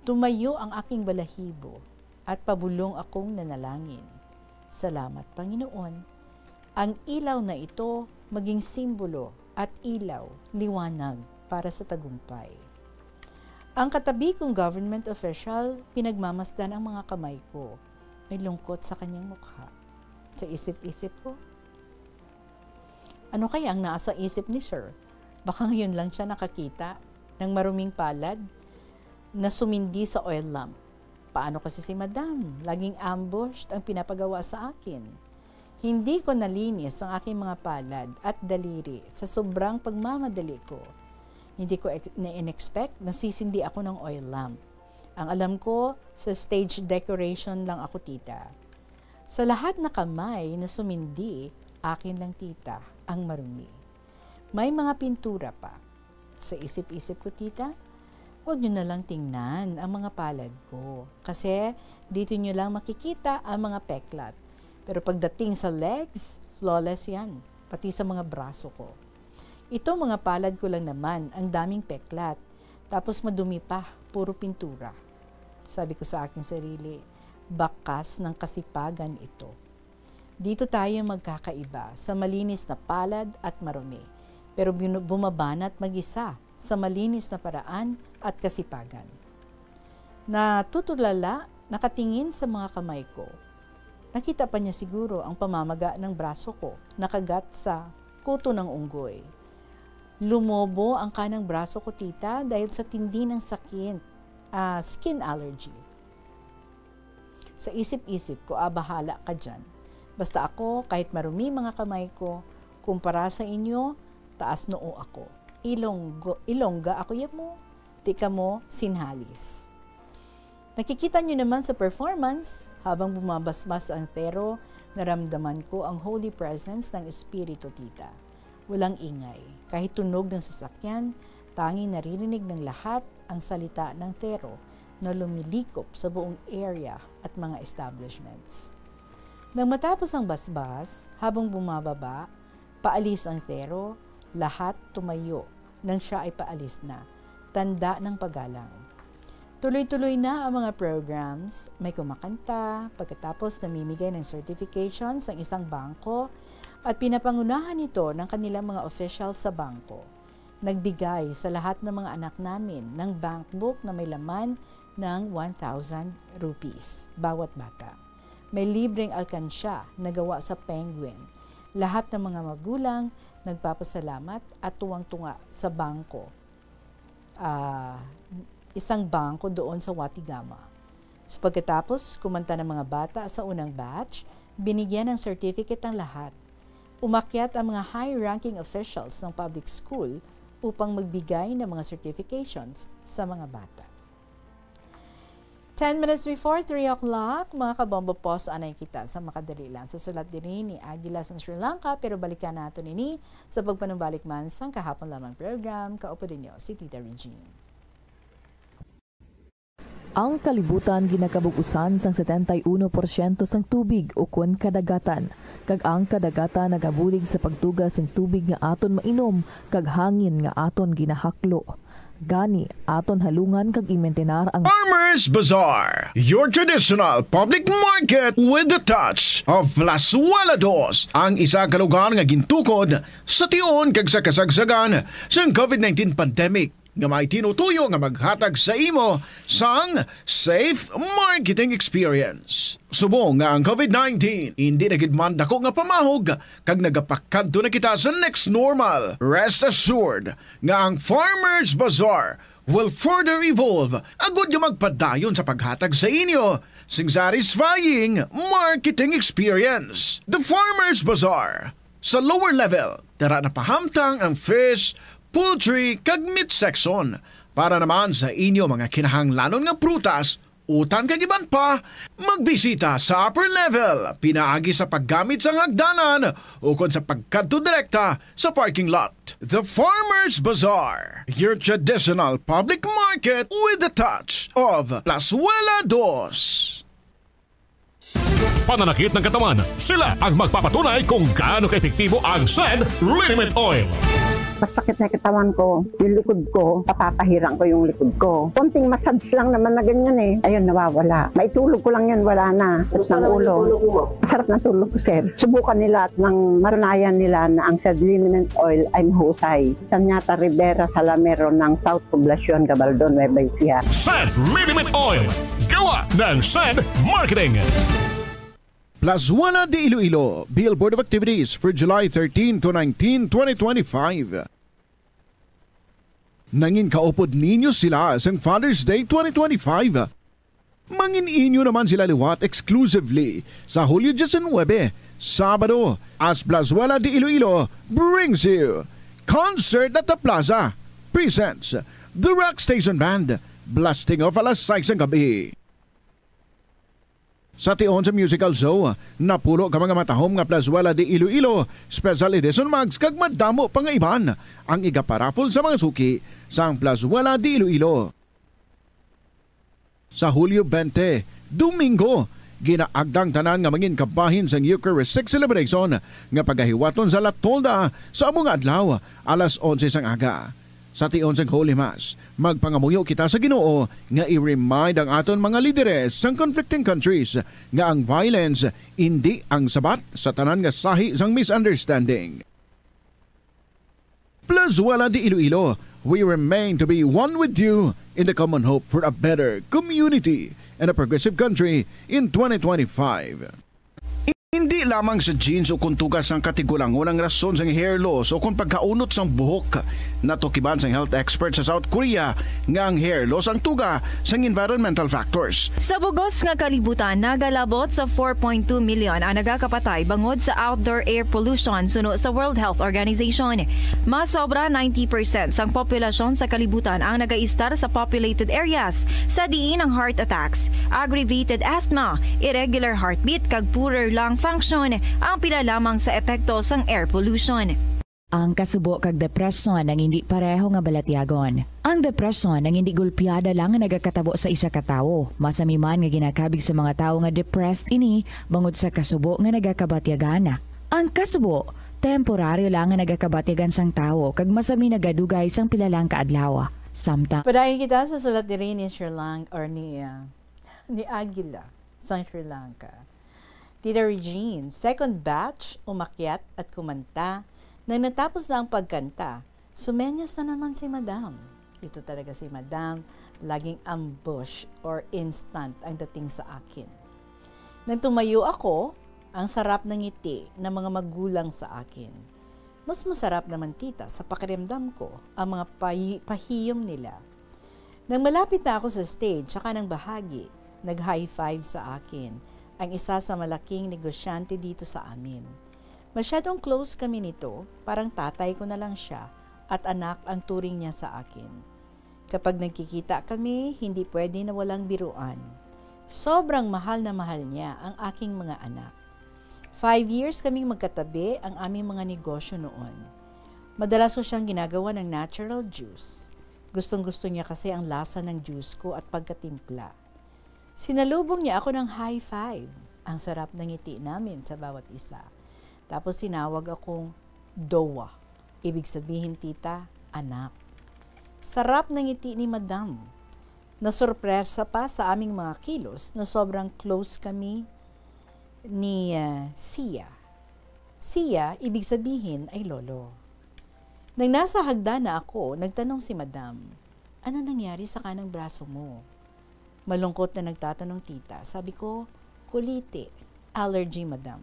Tumayo ang aking balahibo at pabulong akong nanalangin. Salamat, Panginoon. Ang ilaw na ito maging simbolo at ilaw, liwanag para sa tagumpay. Ang katabi kong government official, pinagmamasdan ang mga kamay ko. May lungkot sa kanyang mukha. Sa isip-isip ko, "Ano kaya ang naa sa isip ni Sir? Baka ngayon lang siya nakakita ng maruming palad na sumindi sa oil lamp. Paano kasi si Madam? Laging ambushed ang pinapagawa sa akin. Hindi ko nalinis ang aking mga palad at daliri sa sobrang pagmamadali ko. Hindi ko ex-, na-inexpect na sisindi ako ng oil lamp. Ang alam ko, sa stage decoration lang ako, tita." Sa lahat na kamay na sumindi, akin lang, tita, ang marumi. May mga pintura pa. Sa isip-isip ko, tita, "Huwag niyo na lang tingnan ang mga palad ko. Kasi dito niyo lang makikita ang mga peklat. Pero pagdating sa legs, flawless yan. Pati sa mga braso ko. Ito, mga palad ko lang naman ang daming peklat. Tapos madumi pa, puro pintura." Sabi ko sa aking sarili, "Bakas ng kasipagan ito." Dito tayo magkakaiba sa malinis na palad at marumi, pero binu-, bumabanat mag-isa sa malinis na paraan at kasipagan. Natutulala, nakatingin sa mga kamay ko. Nakita pa niya siguro ang pamamaga ng braso ko, nakagat sa kuto ng unggoy. Lumobo ang kanang braso ko, tita, dahil sa tindi ng sakit, ah, skin allergy. Sa isip-isip ko, "Ah, bahala ka dyan. Basta ako, kahit marumi mga kamay ko, kumpara sa inyo, taas noo ako. Ilonggo, ilongga ako yamo, di kamo sinhalis." Nakikita nyo naman sa performance, habang bumabasbas ang tero, naramdaman ko ang holy presence ng Espiritu, tita. Walang ingay, kahit tunog ng sasakyan, tanging naririnig ng lahat ang salita ng tero na lumilikop sa buong area at mga establishments. Nang matapos ang basbas, habang bumababa, paalis ang tero, lahat tumayo nang siya ay paalis na, tanda ng paggalang. Tuloy-tuloy na ang mga programs, may kumakanta, pagkatapos namimigay ng certifications ang isang bangko at pinapangunahan ito ng kanilang mga official sa bangko. Nagbigay sa lahat ng mga anak namin ng bankbook na may laman ng one thousand rupees bawat bata. May libreng alkansya na gawa sa penguin. Lahat ng mga magulang nagpapasalamat at tuwang-tuwa sa bangko, ah, isang bangko doon sa Watigama. So, pagkatapos kumanta ng mga bata sa unang batch, binigyan ng certificate ang lahat. Umakyat ang mga high-ranking officials ng public school upang magbigay ng mga certifications sa mga bata. Ten minutes before three o'clock, mga kabombo, pause anay kita sa makadali lang sa sulat diri ni Aguila sa Sri Lanka, pero balikan nato nini sa pagpanumbalik man sang kahapon lamang program. Kaupo ninyo si Tita Regine. Ang kalibutan ginakabug-usan sang setenta y uno porsyento sang tubig ukon kadagatan, kag ang kadagatan nagabulig sa pagtuga sing tubig nga aton mainom kag hangin nga aton ginahaklo. Gani, aton halungan kag imintinar ang Farmers Bazaar, your traditional public market with the touch of Plazuela Dos, ang isa ka lugar nga gintukod sa tion kag sa kasagsagan sang covid nineteen pandemic, nga may tinutuyo nga maghatag sa imo sang safe marketing experience. Subong nga ang covid nineteen indi na gid man dako nga pamahog kag nagapakadto na kita sa next normal, rest assured nga ang Farmers Bazaar will further evolve agud nga magpadayon sa paghatag sa inyo sing satisfying marketing experience. The Farmers Bazaar. Sa lower level, tara na pahamtang ang fish, poultry, kag meat section para naman sa inyo mga kinahanglanon nga prutas Utan kag iban pa, magbisita sa upper level pinaagi sa paggamit sang hagdanan ukon sa pagkadto direkta sa parking lot. The Farmers Bazaar, your traditional public market with a touch of Plazuela Dos. Pananakit ng katawan, sila ang magpapatunay kung gaano kaepektibo ang Send Liniment Oil. Masakit na katawan ko, yung likod ko, papapahirang ko yung likod ko. Konting massage lang naman na ganyan eh. Ayun, nawawala. Maitulog ko lang yun, wala na. Sarap ng ulo. Sarap ng tulog ko, sir. Subukan nila at nang matunayan nila na ang Send Liniment Oil ay mahusay. Tanyata Rivera Salamero ng South Poblacion, Gabaldon, Nueva Ecija. Send Liniment Oil. Gawa ng Send Marketing. Plazuela de Iloilo, Bill Board of Activities for July thirteen to nineteen, twenty twenty-five. Nangin kaupod ninyo sila sang Father's Day twenty twenty-five. Mangin inyo naman sila liwat exclusively sa Hulyo diecinuebe, Sabado, as Plazuela de Iloilo brings you Concert at the Plaza presents The Rock Station Band, blasting off alas sais sang gabi. Sa tion sa musical show, napulo ka mga matahom nga Plazuela de Iloilo Special Edition mugs kag madamo pa nga iban ang igaparaffle sa mga suki sang Plazuela de Iloilo. Sa Hulyo twenty, Domingo, ginaagda ang tanan nga mangin kabahin sang Eucharistic Celebration nga pagahiwaton sa La Tolda sa amo nga adlaw, alas onse sang aga. Sa tion sang Holy Mass, magpangamuyo kita sa Ginoo nga i-remind ang aton mga lideres sang conflicting countries nga ang violence indi ang sabat sa tanan nga sahi sang misunderstanding. Plazuela de Iloilo, we remain to be one with you in the common hope for a better community and a progressive country in twenty twenty-five. Hindi lamang sa genes o kung tuga sang katigulangon ang rason sang hair loss o kung pagkaunot sang buhok. Natukiban sang health expert sa South Korea nga ang hair loss ang tuga sang environmental factors. Sa bugos nga kalibutan, nagalabot sa four point two million ang nagakapatay bangod sa outdoor air pollution, suno sa World Health Organization. Mas sobra ninety percent sang populasyon sa kalibutan ang nagaistar sa populated areas, sa diin ang heart attacks, aggravated asthma, irregular heartbeat, kag poorer lung function ang pila lamang sa epekto sang air pollution. Ang kasubo kag depresyon ang indi pareho nga balatyagon. Ang depresyon ang indi gulpiada lang nga nagakatabo sa isa ka tawo. Masami man nga ginakabig sa mga tawo nga depressed ini bangod sa kasubo nga nagakabatyagan. Ang kasubo, temporaryo lang nga nagakabatyagan sang tawo kag masami nagadugay sang pila lang ka adlaw. Samtang Padayon kita sa sulat diri ni Sri Lanka or ni, ah, ni Aguila sang Sri Lanka. Tita Regine, second batch, umakyat at kumanta. Nang natapos na ang pagkanta, sumenyas na naman si Madam. Ito talaga si Madam, laging ambush or instant ang dating sa akin. Nang tumayo ako, ang sarap ng ngiti ng mga magulang sa akin. Mas masarap naman, tita, sa pakiramdam ko ang mga pahi- pahiyom nila. Nang malapit na ako sa stage, saka nang bahagi, nag-high five sa akin ang isa sa malaking negosyante dito sa amin. Masyadong close kami nito, parang tatay ko na lang siya at anak ang turing niya sa akin. Kapag nagkikita kami, hindi pwede na walang biruan. Sobrang mahal na mahal niya ang aking mga anak. Five years kaming magkatabi ang aming mga negosyo noon. Madalas ko siyang ginagawa ng natural juice. Gustong-gusto niya kasi ang lasa ng juice ko at pagkatimpla. Sinalubong niya ako ng high five. Ang sarap ng ngiti namin sa bawat isa. Tapos tinawag akong Dowa. Ibig sabihin, tita, anak. Sarap ng ngiti ni Madam. Nasorpresa pa sa aming mga kilos na sobrang close kami ni, ah, Sia. Sia, ibig sabihin, ay lolo. Nang nasa hagdan na ako, nagtanong si Madam, "Ano nangyari sa kanang braso mo?" Malungkot na nagtatanong, tita. Sabi ko, "Kuliti, allergy, Madam."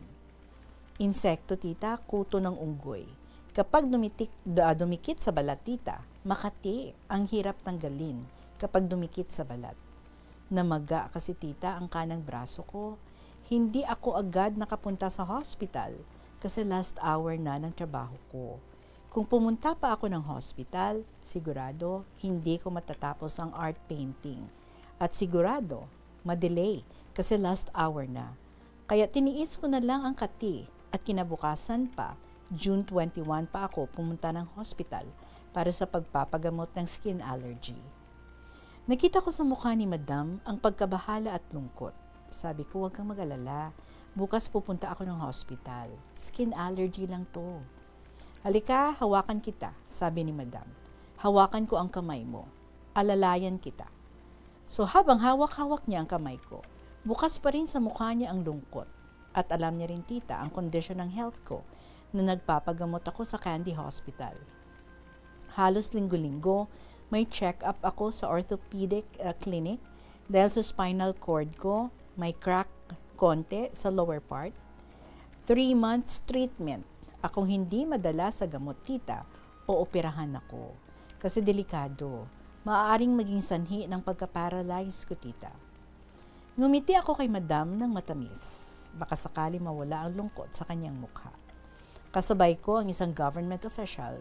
"Insekto, tita, kuto ng unggoy. Kapag dumitik, da, dumikit sa balat, tita, makati, ang hirap tanggalin kapag dumikit sa balat." Namaga kasi, tita, ang kanang braso ko. Hindi ako agad nakapunta sa hospital kasi last hour na ng trabaho ko. Kung pumunta pa ako ng hospital, sigurado hindi ko matatapos ang art painting. At sigurado, ma-delay kasi last hour na. Kaya tiniis ko na lang ang kati at kinabukasan pa, June twenty-one pa ako pumunta ng hospital para sa pagpapagamot ng skin allergy. Nakita ko sa mukha ni Madam ang pagkabahala at lungkot. Sabi ko, "Huwag kang mag-alala. Bukas pupunta ako ng hospital. Skin allergy lang 'to." "Halika, hawakan kita," sabi ni Madam. "Hawakan ko ang kamay mo. Alalayan kita." So, habang hawak-hawak niya ang kamay ko, bukas pa rin sa mukha niya ang lungkot. At alam niya rin, tita, ang kondisyon ng health ko na nagpapagamot ako sa Kandy Hospital. Halos linggo-linggo, may check-up ako sa orthopedic, uh, clinic dahil sa spinal cord ko, may crack konti sa lower part. Three months treatment. Akong hindi madala sa gamot, tita, o operahan ako. Kasi delikado. Maaaring maging sanhi ng pagka-paralyze ko, tita. Ngumiti ako kay Madam ng matamis. Baka sakali mawala ang lungkot sa kanyang mukha. Kasabay ko ang isang government official.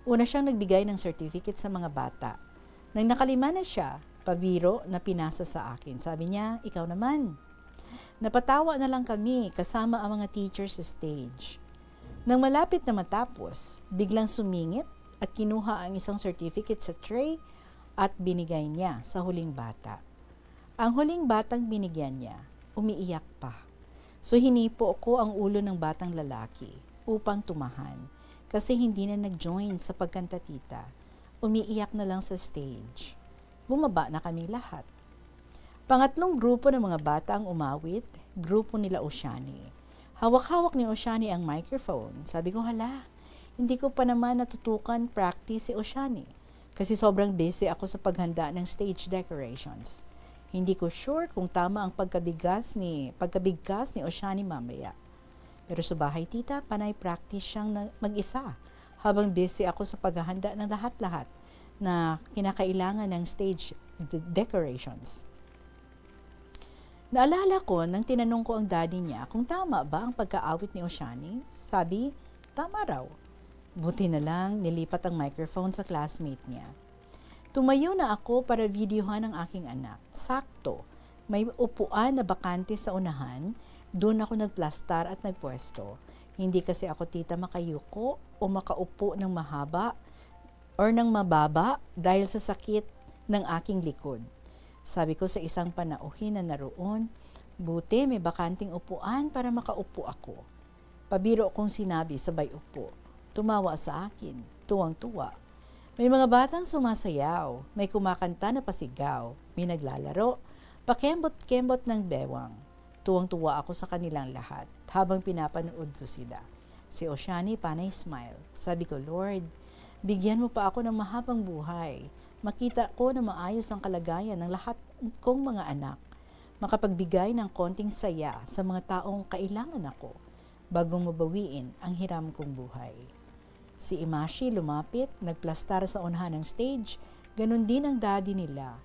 Una siyang nagbigay ng certificate sa mga bata. Nang nakalima na siya, pabiro na pinasa sa akin. Sabi niya, "Ikaw naman." Napatawa na lang kami kasama ang mga teacher sa stage. Nang malapit na matapos, biglang sumingit at kinuha ang isang certificate sa tray at binigay niya sa huling bata. Ang huling batang binigyan niya, umiiyak pa. So, hinipo ko ang ulo ng batang lalaki upang tumahan kasi hindi na nag-join sa pagkanta, tita. Umiiyak na lang sa stage. Bumaba na kaming lahat. Pangatlong grupo ng mga bata ang umawit, grupo nila Oceani. Hawak-hawak ni Oceani ang microphone. Sabi ko, "Hala, hindi ko pa naman natutukan practice si Oceani kasi sobrang busy ako sa paghanda ng stage decorations. Hindi ko sure kung tama ang pagkabigkas ni, pagkabigkas ni Oceani mamaya." Pero sa bahay, tita, panay practice siyang na-, mag-isa habang busy ako sa paghahanda ng lahat-lahat na kinakailangan ng stage de-, decorations. Naalala ko nang tinanong ko ang daddy niya kung tama ba ang pagkaawit ni Oceani. Sabi, tama raw. Buti na lang, nilipat ang microphone sa classmate niya. Tumayo na ako para videohan ang aking anak. Sakto, may upuan na bakante sa unahan, doon ako nagplastar at nagpwesto. Hindi kasi ako, tita, makayuko o makaupo ng mahaba or ng mababa dahil sa sakit ng aking likod. Sabi ko sa isang panauhin na naroon, "Buti may bakanting upuan para makaupo ako." Pabiro kong sinabi, sabay upo. Tumawa sa akin, tuwang-tuwa. May mga batang sumasayaw, may kumakanta na pasigaw, may naglalaro, pakembot-kembot ng bewang. Tuwang-tuwa ako sa kanilang lahat habang pinapanood ko sila. Si Oceani panay smile. Sabi ko, "Lord, bigyan mo pa ako ng mahabang buhay. Makita ko na maayos ang kalagayan ng lahat kong mga anak. Makapagbigay ng konting saya sa mga taong kailangan ako bago mo bawiin ang hiram kong buhay." Si Imashi lumapit, nagplastar sa unahan ng stage, ganun din ang daddy nila.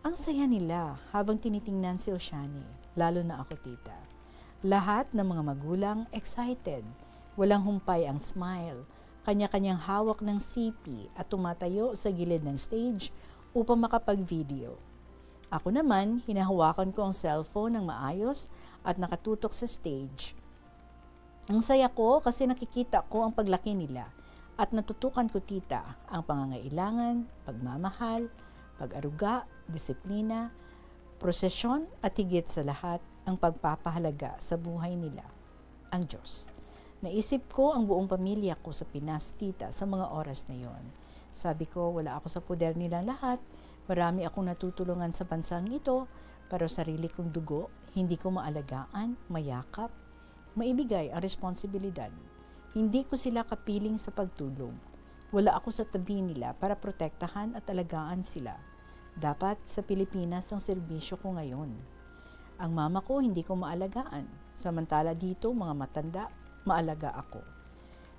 Ang saya nila habang tinitingnan si Oceani, lalo na ako, tita. Lahat ng mga magulang excited. Walang humpay ang smile. Kanya-kanyang hawak ng sipi at tumatayo sa gilid ng stage upang makapag-video. Ako naman, hinahawakan ko ang cellphone ng maayos at nakatutok sa stage. Ang saya ko kasi nakikita ko ang paglaki nila at natutukan ko, tita, ang pangangailangan, pagmamahal, pag-aruga, disiplina, prosesyon, at higit sa lahat, ang pagpapahalaga sa buhay nila, ang Diyos. Naisip ko ang buong pamilya ko sa Pinas, tita, sa mga oras na yon. Sabi ko, "Wala ako sa poder nilang lahat. Marami akong natutulungan sa bansang ito, pero sarili kong dugo, hindi ko maalagaan, mayakap, maibigay ang responsibilidad. Hindi ko sila kapiling sa pagtulog. Wala ako sa tabi nila para protektahan at alagaan sila. Dapat sa Pilipinas ang serbisyo ko ngayon. Ang mama ko hindi ko maalagaan, samantala dito, mga matanda, maalaga ako."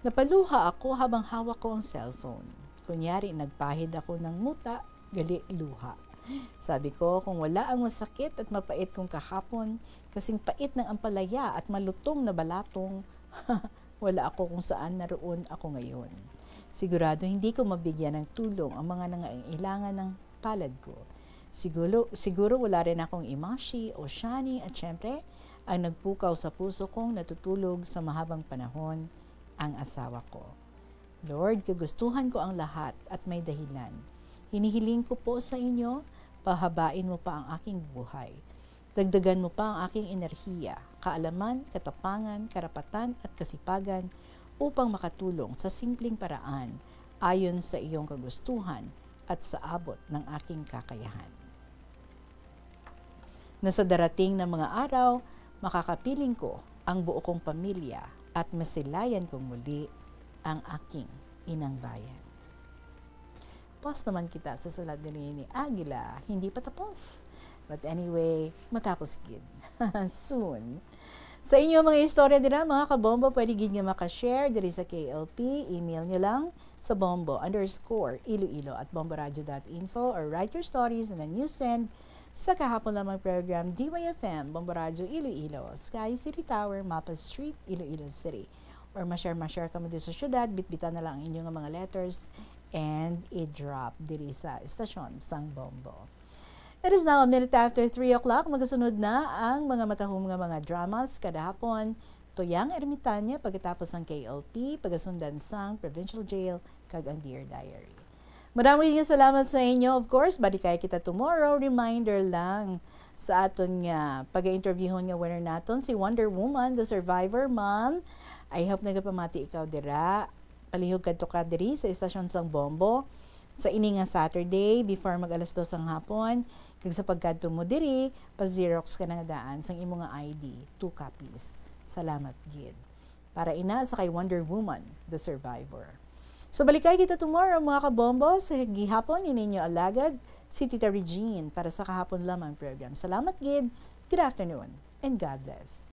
Napaluha ako habang hawak ko ang cellphone. Kunyari, nagpahid ako ng muta, gali luha. Sabi ko, "Kung wala ang masakit at mapait kong kahapon, kasing pait ng ampalaya at malutong na balatong, wala ako kung saan naroon ako ngayon. Sigurado hindi ko mabigyan ng tulong ang mga nangangailangan ng palad ko." Siguro, siguro wala rin akong imashi o shani at syempre, ang nagpukaw sa puso kong natutulog sa mahabang panahon, ang asawa ko. Lord, kagustuhan ko ang lahat at may dahilan. Hinihiling ko po sa inyo, pahabain mo pa ang aking buhay. Dagdagan mo pa ang aking enerhiya, kaalaman, katapangan, karapatan at kasipagan upang makatulong sa simpleng paraan ayon sa iyong kagustuhan at sa abot ng aking kakayahan. Na sa darating na mga araw, makakapiling ko ang buo kong pamilya at masilayan kong muli ang aking inang bayan. Pause naman kita sa sulat diri ni Aguila. Hindi pa tapos. But anyway, matapos gid. Soon. Sa inyo mga istorya dira, mga kabombo, pwede gid nga maka-share diri sa K L P. Email nyo lang sa bombo underscore iloilo at bomboradio dot info or write your stories in the news send sa kahapon lamang program, D Y F M, Bombo Radio Iloilo, Sky City Tower, Mapa Street, Iloilo City. Or ma-share, ma-share kamo diri sa syudad, bitbitan na lang ang inyo nga mga letters and i-drop diri sa estasyon sang Bombo. It is now a minute after three o'clock. Magasunod na ang mga matahom nga mga dramas kada hapon. Tuyang Ermitanya pagkatapos ang K L P, pagasundan sang Provincial Jail, kag ang Dear Diary. Madamo nga salamat sa inyo. Of course, balikay kita tomorrow. Reminder lang sa aton nga pag-interviewhon nga winner naton, si Wonder Woman, the survivor, ma'am. I hope nagapamati ikaw dira. Palihog kadto ka diri sa estasyon sang Bombo sa ini nga Saturday before mag alas dos ang hapon. Kag sa pagkadto mo diri, pa-xerox ka na nga daan sang imo nga I D, two copies. Salamat gid. Para ina sa kay Wonder Woman, the survivor. So, balikay kita tomorrow, mga kabombo, sa gihapon ni ninyo alagad, si Tita Regine, para sa kahapon lamang program. Salamat gid. Good afternoon and God bless.